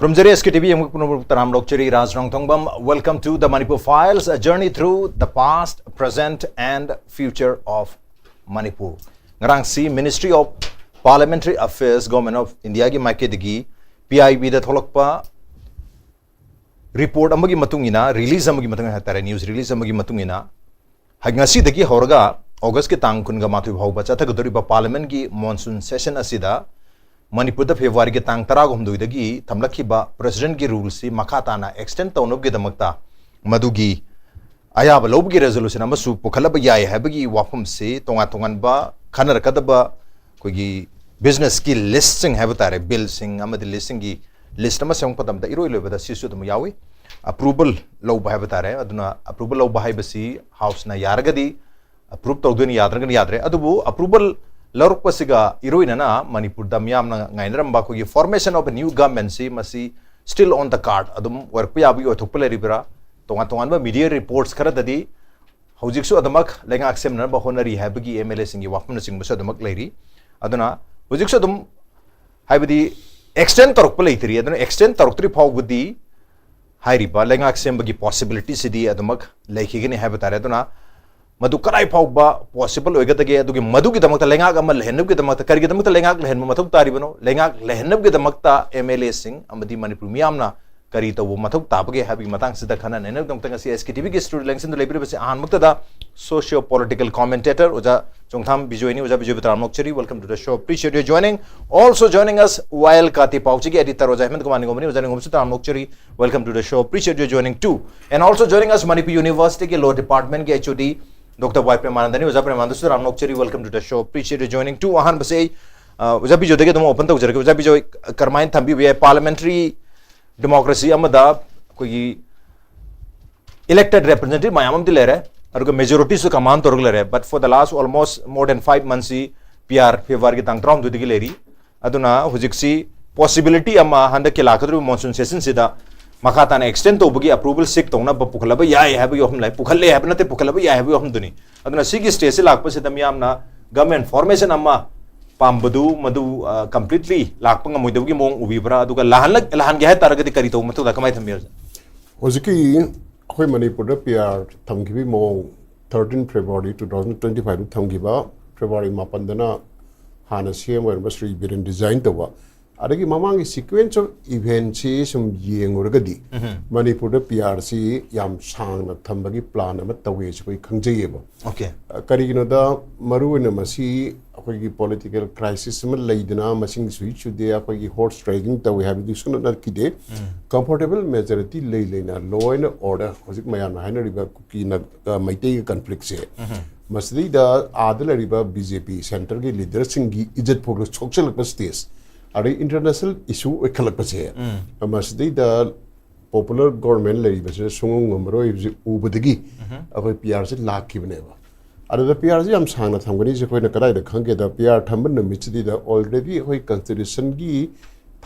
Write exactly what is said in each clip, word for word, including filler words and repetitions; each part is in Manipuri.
ꯈꯨꯔꯨꯝꯖꯔꯤ ꯑꯦꯁ ꯀꯦ ꯇꯤ ꯚꯤ ꯌꯦꯡꯕ ꯄꯨꯝꯅꯃꯛ ꯇꯔꯥꯝ ꯂꯧꯖꯔꯤ꯫ ꯔꯥꯖ ꯔꯣꯡꯊꯣꯡꯕꯝ, welcome to the Manipur Files, a journey through the past, present and future of Manipur. ꯉꯔꯥꯡꯁꯤ Ministry of Parliamentary Affairs, Government of Indiaꯒꯤ ꯃꯥꯏꯀꯩꯗꯒꯤ P I Bꯗ ꯊꯣꯛꯂꯛꯄ report ꯑꯃꯒꯤ ꯃꯇꯨꯡ ꯏꯟꯅ, release ꯑꯃꯒꯤ ꯃꯇꯨꯡ ꯏꯟꯅ ꯍꯥꯏꯇꯥꯔꯦ, news release ꯑꯃꯒꯤ ꯃꯇꯨꯡ ꯏꯟꯅ, ꯉꯁꯤꯗꯒꯤ ꯍꯧꯔꯒ Augustꯀꯤ ꯇꯥꯡ ꯀꯨꯟꯒ ꯃꯥꯊꯣꯏ ꯐꯥꯎꯕ ꯆꯠꯊꯒꯗꯧꯔꯤꯕ Parliamentꯀꯤ monsoon session ꯑꯁꯤꯗ ꯃꯅꯤꯄꯨꯔꯗ Februaryꯒꯤ ꯇꯥꯡ ꯇꯔꯥꯍꯨꯝꯗꯣꯏꯗꯒꯤ ꯊꯝꯂꯛꯈꯤꯕ Presidentꯀꯤ ruleꯁꯤ ꯃꯈꯥ ꯇꯥꯅ extend ꯇꯧꯅꯕꯒꯤꯗꯃꯛꯇ ꯃꯗꯨꯒꯤ ꯑꯌꯥꯕ ꯂꯧꯕꯒꯤ resolution ꯑꯃꯁꯨ ꯄꯨꯈꯠꯂꯕ ꯌꯥꯏ ꯍꯥꯏꯕꯒꯤ ꯋꯥꯐꯝꯁꯤ ꯇꯣꯉꯥꯟ ꯇꯣꯉꯥꯟꯕ ꯈꯟꯅꯔꯛꯀꯗꯕ ꯑꯩꯈꯣꯏꯒꯤ businessꯀꯤ listꯁꯤꯡ ꯍꯥꯏꯕ ꯇꯥꯔꯦ, billꯁꯤꯡ ꯑꯃꯗꯤ listꯁꯤꯡꯒꯤ list ꯑꯃ ꯁꯦꯝꯃꯛꯄ ꯃꯇꯝꯗ ꯏꯔꯣꯏ ꯂꯣꯏꯕꯗ ꯁꯤꯁꯨ ꯑꯗꯨꯝ ꯌꯥꯎꯏ꯫ Approval ꯂꯧꯕ ꯍꯥꯏꯕ ꯇꯥꯔꯦ꯫ ꯑꯗꯨꯅ approval ꯂꯧꯕ ꯍꯥꯏꯕꯁꯤ Houseꯅ ꯌꯥꯔꯒꯗꯤ approve ꯇꯧꯗꯣꯏꯅꯤ, ꯌꯥꯗ꯭ꯔꯒꯅ ꯌꯥꯗ꯭ꯔꯦ꯫ ꯑꯗꯨꯕꯨ approval ꯂꯧꯔꯛꯄꯁꯤꯒ ꯏꯔꯣꯏꯅꯅ ꯃꯅꯤꯄꯨꯔꯗ ꯃꯤꯌꯥꯝꯅ ꯉꯥꯏꯅꯔꯝꯕ ꯑꯩꯈꯣꯏꯒꯤ formation of a new governmentꯁꯤ ꯃꯁꯤ still on the card ꯑꯗꯨꯝ ꯑꯣꯏꯔꯛꯄ ꯌꯥꯕꯒꯤ ꯑꯣꯏꯊꯣꯛꯄ ꯂꯩꯔꯤꯕ꯭ꯔꯥ? ꯇꯣꯉꯥꯟ ꯇꯣꯉꯥꯟꯕ media reports ꯈꯔꯗꯗꯤ ꯍꯧꯖꯤꯛꯁꯨ ꯑꯗꯨꯃꯛ ꯂꯩꯉꯥꯛ ꯁꯦꯝꯅꯅꯕ ꯍꯣꯠꯅꯔꯤ ꯍꯥꯏꯕꯒꯤ MLAꯁꯤꯡꯒꯤ ꯋꯥꯐꯝꯅꯆꯤꯡꯕꯁꯨ ꯑꯗꯨꯃꯛ ꯂꯩꯔꯤ꯫ ꯑꯗꯨꯅ ꯍꯧꯖꯤꯛꯁꯨ ꯑꯗꯨꯝ, ꯍꯥꯏꯕꯗꯤ, extend ꯇꯧꯔꯛꯄ ꯂꯩꯇ꯭ꯔꯤ꯫ ꯑꯗꯨꯅ extend ꯇꯧꯔꯛꯇ꯭ꯔꯤ ꯐꯥꯎꯕꯗꯤ ꯍꯥꯏꯔꯤꯕ ꯂꯩꯉꯥꯛ ꯁꯦꯝꯕꯒꯤ possibilityꯁꯤꯗꯤ ꯑꯗꯨꯃꯛ ꯂꯩꯈꯤꯒꯅꯤ ꯍꯥꯏꯕ ꯇꯥꯔꯦ꯫ ꯑꯗꯨꯅ ꯃꯗꯨ ꯀꯗꯥꯏ ꯐꯥꯎꯕ possible ꯑꯣꯏꯒꯗꯒꯦ, ꯑꯗꯨꯒꯤ ꯃꯗꯨꯒꯤꯗꯃꯛꯇ ꯂꯩꯉꯥꯛ ꯑꯃ ꯂꯩꯍꯟꯅꯕꯒꯤꯗꯃꯛꯇ, ꯀꯔꯤꯒꯤꯗꯃꯛꯇ ꯂꯩꯉꯥꯛ ꯂꯩꯍꯟꯕ ꯃꯊꯧ ꯇꯥꯔꯤꯕꯅꯣ? ꯂꯩꯉꯥꯛ ꯂꯩꯍꯟꯅꯕꯒꯤꯗꯃꯛꯇ MLAꯁꯤꯡ ꯑꯃꯗꯤ ꯃꯅꯤꯄꯨꯔ ꯃꯤꯌꯥꯝꯅ ꯀꯔꯤ ꯇꯧꯕ ꯃꯊꯧ ꯇꯥꯕꯒꯦ ꯍꯥꯏꯕꯒꯤ ꯃꯇꯥꯡꯁꯤꯗ ꯈꯟꯅ ꯅꯩꯅꯕꯒꯤꯗꯃꯛꯇ ꯉꯁꯤ SKTVꯒꯤ studio ꯂꯦꯡꯁꯤꯟꯗꯨ ꯂꯩꯕꯤꯔꯤꯕꯁꯤ ꯑꯍꯥꯟꯃꯛꯇꯗ socio political commentator ꯑꯣꯖꯥ ꯆꯣꯡꯊꯥꯝ ꯕꯤꯖꯣꯏꯅꯤ꯫ ꯑꯣꯖꯥ ꯕꯤꯖꯣꯏꯕꯨ ꯇꯔꯥꯝꯅ ꯑꯣꯛꯆꯔꯤ꯫ Welcome to the show. Appreciate your joining. Also joining us, ꯋꯥꯌꯦꯜ ꯀꯥꯇꯤ ꯄꯥꯎꯆꯦꯒꯤ editor ꯑꯣꯖꯥ ꯍꯦꯃꯟ ꯀꯨꯃꯥꯔ ꯅꯤꯡꯒꯣꯝꯕꯅꯤ꯫ ꯑꯣꯖꯥ ꯅꯤꯡꯒꯣꯝꯕꯁꯨ ꯇꯔꯥꯝꯅ ꯑꯣꯛꯆꯔꯤ꯫ Welcome to the show. Appreciate your joining too. And also joining us, Manipur Universityꯒꯤ law departmentꯀꯤ HOD Doctor Y ꯄ꯭ꯔꯦꯃꯥꯅꯟꯗꯅꯤ꯫ ꯑꯣꯖꯥ ꯄ꯭ꯔꯦꯃꯥꯅꯟꯗꯁꯨ ꯇꯔꯥꯝꯅ ꯑꯣꯛꯆꯔꯤ꯫ Welcome to the show. Appreciate your joining too. ꯑꯍꯥꯟꯕꯁꯦ ꯑꯩ, ꯑ, ꯑꯣꯖꯥ ꯕꯤꯖꯣꯏꯗꯒꯤ ꯑꯗꯨꯝ open ꯇꯧꯖꯔꯒꯦ꯫ ꯑꯣꯖꯥ ꯕꯤꯖꯣꯏ, ꯀꯔꯝꯍꯥꯏꯅ ꯊꯝꯕꯤꯕ ꯌꯥꯏ? Parliamentary democracy ꯑꯃꯗ ꯑꯩꯈꯣꯏꯒꯤ elected representative ꯃꯌꯥꯝ ꯑꯃꯗꯤ ꯂꯩꯔꯦ, ꯑꯗꯨꯒ majorityꯁꯨ command ꯇꯧꯔꯒ ꯂꯩꯔꯦ, but for the last almost more than five monthsꯁꯤ PR Februaryꯒꯤ ꯇꯥꯡ ꯇꯔꯥꯍꯨꯝꯗꯣꯏꯗꯒꯤ ꯂꯩꯔꯤ꯫ ꯑꯗꯨꯅ ꯍꯧꯖꯤꯛꯁꯤ possibility ꯑꯃ ꯍꯟꯗꯛꯀꯤ ꯂꯥꯛꯀꯗꯧꯔꯤꯕ monsoon sessionꯁꯤꯗ ꯃꯈꯥ ꯇꯥꯅ extend ꯇꯧꯕꯒꯤ approval seek ꯇꯧꯅꯕ ꯄꯨꯈꯠꯂꯕ ꯌꯥꯏ ꯍꯥꯏꯕꯒꯤ ꯋꯥꯐꯝ ꯂꯩ, ꯄꯨꯈꯠꯂꯦ ꯍꯥꯏꯕ ꯅꯠꯇꯦ, ꯄꯨꯈꯠꯂꯕ ꯌꯥꯏ ꯍꯥꯏꯕꯒꯤ ꯋꯥꯐꯝꯗꯨꯅꯤ꯫ ꯑꯗꯨꯅ ꯁꯤꯒꯤ stageꯁꯤ ꯂꯥꯛꯄꯁꯤꯗ ꯃꯤꯌꯥꯝꯅ government formation ꯑꯃ ꯄꯥꯝꯕꯗꯨ ꯃꯗꯨ ꯀꯝꯄ꯭ꯂꯤꯠꯂꯤ ꯂꯥꯛꯄ ꯉꯝꯃꯣꯏꯗꯕꯒꯤ ꯃꯑꯣꯡ ꯎꯕꯤꯕ꯭ꯔꯥ? ꯑꯗꯨꯒ ꯂꯥꯛꯍꯜꯂꯛ ꯂꯥꯛꯍꯟꯒꯦ ꯍꯥꯏ ꯇꯥꯔꯒꯗꯤ ꯀꯔꯤ ꯇꯧꯕ ꯃꯊꯧ ꯇꯥꯏ? ꯀꯃꯥꯏꯅ ꯊꯝꯕꯤꯔꯁꯦ? ꯍꯧꯖꯤꯛꯀꯤ ꯑꯩꯈꯣꯏ ꯃꯅꯤꯄꯨꯔꯗ ꯄꯤ ꯑꯥꯔ ꯊꯝꯈꯤꯕꯒꯤ ꯃꯑꯣꯡ, thirteen February two thousand twenty ꯐꯥꯏꯚꯇ ꯊꯝꯈꯤꯕ, ꯐꯦꯕ꯭ꯔꯨꯋꯥꯔꯤ ꯃꯥꯄꯟꯗꯅ ꯍꯥꯟꯅ ꯁꯤ ꯑꯦꯝ ꯑꯣꯏꯔꯝꯕ ꯁ꯭ꯔꯤ ꯕꯤꯔꯦꯟ ꯔꯤꯖꯥꯏꯟ ꯇꯧꯕ, ꯑꯗꯒꯤ ꯃꯃꯥꯡꯒꯤ sequence of eventꯁꯤ ꯁꯨꯝ ꯌꯦꯡꯉꯨꯔꯒꯗꯤ ꯃꯅꯤꯄꯨꯔꯗ ꯄꯤ ꯑꯥꯔꯁꯤ ꯌꯥꯝ ꯁꯥꯡꯅ ꯊꯝꯕꯒꯤ ꯄ꯭ꯂꯥꯟ ꯑꯃ ꯇꯧꯋꯦꯁꯨ ꯑꯩꯈꯣꯏ ꯈꯪꯖꯩꯌꯦꯕ꯫ ꯑꯣꯀꯦ꯫ ꯑ, ꯀꯔꯤꯒꯤꯅꯣꯗ ꯃꯔꯨꯑꯣꯏꯅ ꯃꯁꯤ ꯑꯩꯈꯣꯏꯒꯤ ꯄꯣꯂꯤꯇꯤꯀꯦꯜ ꯀ꯭ꯔꯥꯏꯁꯤꯁ ꯑꯃ ꯂꯩꯗꯅ ꯃꯁꯤꯡ ꯁꯨꯏ ꯁꯨꯗꯦ, ꯑꯩꯈꯣꯏꯒꯤ ꯍꯣꯔꯁ ꯔꯦꯁꯤꯡ ꯇꯧꯋꯦ ꯍꯥꯏꯕꯗꯤ ꯁꯨꯡꯅ ꯅꯠꯈꯤꯗꯦ꯫ ꯀꯝꯐꯣꯔꯇꯦꯕꯜ ꯃꯦꯖꯣꯔꯤꯇꯤ ꯂꯩ ꯂꯩꯅ ꯂꯣ ꯑꯦꯟ ꯑꯣꯔꯗꯔ, ꯍꯧꯖꯤꯛ ꯃꯌꯥꯝꯅ ꯍꯥꯏꯅꯔꯤꯕ ꯀꯨꯀꯤ ꯅ-, ꯑ, ꯃꯩꯇꯩꯒꯤ ꯀꯟꯐ꯭ꯂꯤꯛꯁꯦ, ꯃꯁꯤꯗꯩꯗ ꯑꯥꯗ ꯂꯩꯔꯤꯕ ꯕꯤ ꯖꯦ ꯄꯤ ꯁꯦꯟꯇꯔꯒꯤ ꯂꯤꯗꯔꯁꯤꯡꯒꯤ ꯏꯖꯠ ꯐꯥꯎꯗ ꯁꯣꯛꯆꯜꯂꯛꯄ ꯁ꯭ꯇꯦꯖ, ꯑꯗꯩ ꯏꯟꯇꯔꯅꯦꯁꯅꯦꯜ ꯏꯁꯨ ꯑꯣꯏꯈꯠꯂꯛꯄꯁꯦ, ꯃꯁꯤꯗꯩꯗ ꯄꯣꯄꯨꯂꯔ ꯒꯣꯔꯃꯦꯟ ꯂꯩꯔꯤꯕꯁꯤꯅ ꯁꯨꯡꯉꯝ ꯉꯝꯃꯔꯣꯏ ꯍꯥꯏꯕꯁꯤ ꯎꯕꯗꯒꯤ ꯑꯩꯈꯣꯏ ꯄꯤ ꯑꯥꯔꯁꯤ ꯂꯥꯛꯈꯤꯕꯅꯦꯕ꯫ ꯑꯗꯨꯗ ꯄꯤ ꯑꯥꯔꯁꯤ ꯌꯥꯝ ꯁꯥꯡꯅ ꯊꯝꯒꯅꯤꯁꯦ ꯑꯩꯈꯣꯏꯅ ꯀꯗꯥꯏꯗ ꯈꯪꯒꯦꯗ, ꯄꯤ ꯑꯥꯔ ꯊꯝꯕ ꯅꯨꯃꯤꯠꯁꯤꯗꯩꯗ already ꯑꯩꯈꯣꯏ ꯀꯟꯁꯇꯤꯇ꯭ꯌꯨꯁꯟꯒꯤ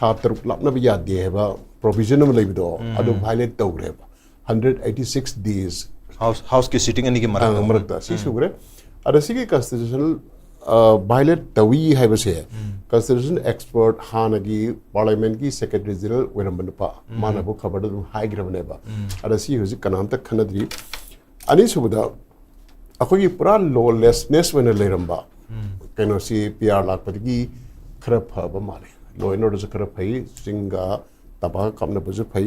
ꯊꯥ ꯇꯔꯨꯛ ꯂꯥꯞꯅꯕ ꯌꯥꯗꯦ ꯍꯥꯏꯕ ꯄ꯭ꯔꯣꯚꯤꯖꯟ ꯑꯃ ꯂꯩꯕꯗꯣ, ꯑꯗꯨ ꯚꯥꯏꯂꯦꯠ ꯇꯧꯈ꯭ꯔꯦꯕ꯫ Hundred eighty six days house ꯍꯥꯎꯁꯀꯤ ꯁꯤꯇꯤꯡ ꯑꯅꯤꯒꯤ ꯃꯔꯛꯇ꯫ ꯃꯔꯛꯇ ꯁꯤ ꯁꯨꯈ꯭ꯔꯦ꯫ ꯑꯗ ꯁꯤꯒꯤ ꯀꯟꯁꯇꯤꯇ꯭ꯌꯨꯁꯅꯦꯜ ꯚꯥꯏꯂꯦꯠ ꯇꯧꯏ ꯍꯥꯏꯕꯁꯦ ꯀꯟꯁꯇꯤꯇ꯭ꯌꯨꯁꯟ ꯑꯦꯛꯁꯄꯔꯠ, ꯍꯥꯟꯅꯒꯤ ꯄꯥꯔꯂꯤꯌꯥꯃꯦꯟꯠꯀꯤ ꯁꯦꯀ꯭ꯔꯦꯇꯔꯤ ꯖꯦꯅꯔꯦꯜ ꯑꯣꯏꯔꯝꯕ ꯅꯨꯄꯥ, ꯃꯥꯅꯕꯨ ꯈꯕꯔꯗ ꯑꯗꯨꯝ ꯍꯥꯏꯈ꯭ꯔꯕꯅꯦꯕ꯫ ꯑꯗ ꯁꯤ ꯍꯧꯖꯤꯛ ꯀꯅꯥꯝꯇ ꯈꯟꯅꯗ꯭ꯔꯤ꯫ ꯑꯅꯤꯁꯨꯕꯗ, ꯑꯩꯈꯣꯏꯒꯤ ꯄꯨꯔꯥ ꯂꯣꯂꯦꯁꯅꯦꯁ ꯑꯣꯏꯅ ꯂꯩꯔꯝꯕ ꯀꯩꯅꯣꯁꯤ ꯄꯤ ꯑꯥꯔ ꯂꯥꯛꯄꯗꯒꯤ ꯈꯔ ꯐꯕ ꯃꯥꯜꯂꯦ꯫ ꯂꯣ ꯑꯦꯟ ꯑꯣꯔꯗꯔꯁꯨ ꯈꯔ ꯐꯩ, ꯆꯤꯡꯒ ꯇꯝꯄꯥꯛꯀ ꯀꯥꯞꯅꯕꯁꯨ ꯐꯩ꯫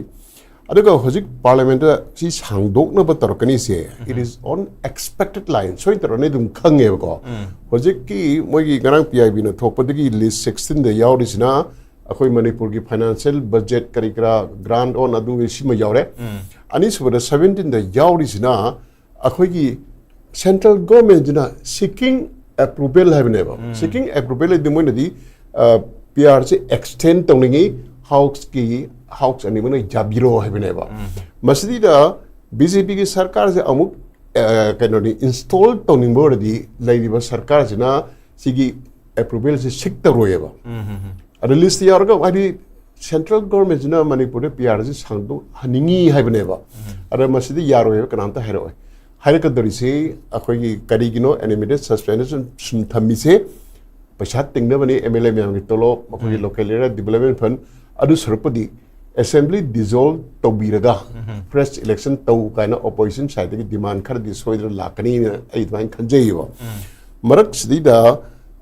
ꯑꯗꯨꯒ ꯍꯧꯖꯤꯛ ꯄꯥꯔꯂꯤꯌꯥꯃꯦꯟꯠꯇ ꯁꯤ ꯁꯥꯡꯗꯣꯛꯅꯕ ꯇꯧꯔꯛꯀꯅꯤꯁꯦ, it is on expected line, ꯁꯣꯏꯅ ꯇꯧꯔꯅꯤ ꯑꯗꯨꯝ ꯈꯪꯉꯦꯕꯀꯣ꯫ ꯍꯧꯖꯤꯛꯀꯤ ꯃꯣꯏꯒꯤ ꯉꯔꯥꯡ ꯄꯤ ꯑꯥꯏ ꯕꯤꯅ ꯊꯣꯛꯄꯗꯒꯤ ꯂꯤꯁ ꯁꯤꯛꯁꯇꯤꯟꯗ ꯌꯥꯎꯔꯤꯁꯤꯅ ꯑꯩꯈꯣꯏ ꯃꯅꯤꯄꯨꯔꯒꯤ ꯐꯥꯏꯅꯥꯟꯁꯤꯌꯦꯜ ꯕꯖꯦꯠ ꯀꯔꯤ ꯀꯔꯥ, ꯒ꯭ꯔꯥꯟ ꯑꯣꯟ ꯑꯗꯨ ꯁꯤꯃ ꯌꯥꯎꯔꯦ꯫ ꯑꯅꯤꯁꯨꯕꯗ ꯁꯕꯦꯟꯇꯤꯟꯗ ꯌꯥꯎꯔꯤꯁꯤꯅ ꯑꯩꯈꯣꯏꯒꯤ ꯁꯦꯟꯇ꯭ꯔꯦꯜ ꯒꯣꯔꯃꯦꯟꯁꯤꯅ ꯁꯤꯀꯤꯡ ꯑꯦꯄ꯭ꯔꯨꯚꯦꯜ ꯍꯥꯏꯕꯅꯦꯕ꯫ ꯁꯤꯀꯤꯡ ꯑꯦꯄ꯭ꯔꯨꯚꯦꯜ ꯍꯥꯏꯗꯤ ꯃꯣꯏꯅꯗꯤ ꯄꯤ ꯑꯥꯔꯁꯦ ꯑꯦꯛꯁꯇꯦꯟ ꯇꯧꯅꯤꯡꯉꯤ, ꯍꯥꯎꯁꯀꯤ, ꯍꯥꯎꯁ ꯑꯅꯤꯃꯛꯅ ꯌꯥꯕꯤꯔꯣ ꯍꯥꯏꯕꯅꯦꯕ꯫ ꯃꯁꯤꯗ ꯕꯤ ꯖꯦ ꯄꯤꯒꯤ ꯁꯔꯀꯥꯔꯁꯦ ꯑꯃꯨꯛ ꯑ, ꯀꯩꯅꯣꯅꯤ, ꯏꯟꯁꯇꯣꯜ ꯇꯧꯅꯤꯡꯕ ꯑꯣꯏꯔꯗꯤ ꯂꯩꯔꯤꯕ ꯁꯔꯀꯥꯔꯁꯤꯅ ꯁꯤꯒꯤ ꯑꯦꯄ꯭ꯔꯨꯚꯦꯜꯁꯦ ꯁꯤꯛ ꯇꯧꯔꯣꯏꯌꯦꯕ꯫ ꯑꯗ ꯂꯤꯁꯇ ꯌꯥꯎꯔꯒ, ꯍꯥꯏꯗꯤ ꯁꯦꯟꯇ꯭ꯔꯦꯜ ꯒꯣꯔꯃꯦꯟꯁꯤꯅ ꯃꯅꯤꯄꯨꯔꯗ ꯄꯤ ꯑꯥꯔꯁꯤ ꯁꯥꯡꯗꯣꯛꯍꯟꯅꯤꯡꯉꯤ ꯍꯥꯏꯕꯅꯦꯕ꯫ ꯑꯗ ꯃꯁꯤꯗꯤ ꯌꯥꯔꯣꯏ ꯍꯥꯏꯕ ꯀꯅꯥꯝꯇ ꯍꯥꯏꯔꯛꯑꯣꯏ꯫ ꯍꯥꯏꯔꯛꯀꯗꯧꯔꯤꯁꯤ ꯑꯩꯈꯣꯏꯒꯤ ꯀꯔꯤꯒꯤꯅꯣ ꯑꯦꯅꯤꯃꯦꯇꯦꯠ ꯁꯁꯄꯦꯟꯁꯟ ꯁꯨꯝ ꯊꯝꯃꯤꯁꯦ? ꯄꯩꯁꯥ ꯇꯤꯡꯅꯕꯅꯤ ꯑꯦꯝ ꯑꯦꯜ ꯑꯦ ꯃꯌꯥꯝꯒꯤ ꯇꯣꯂꯣꯞ, ꯃꯈꯣꯏꯒꯤ ꯎꯝ꯫ Local area development fund, ꯑꯗꯨ ꯁꯔꯨꯛꯄꯨꯗꯤ assembly dissolve ꯇꯧꯕꯤꯔꯒ ꯎꯝ꯫ Fresh election ꯇꯧ ꯀꯥꯏꯅ opposition side ꯇꯒꯤ demand ꯈꯔꯗꯤ ꯁꯣꯏꯗꯅ ꯂꯥꯛꯀꯅꯤꯅ ꯑꯩ ꯑꯗꯨꯃꯥꯏꯅ ꯈꯟꯖꯩꯌꯦꯕ꯫ ꯎꯝ꯫ ꯃꯔꯛꯁꯤꯗꯩꯗ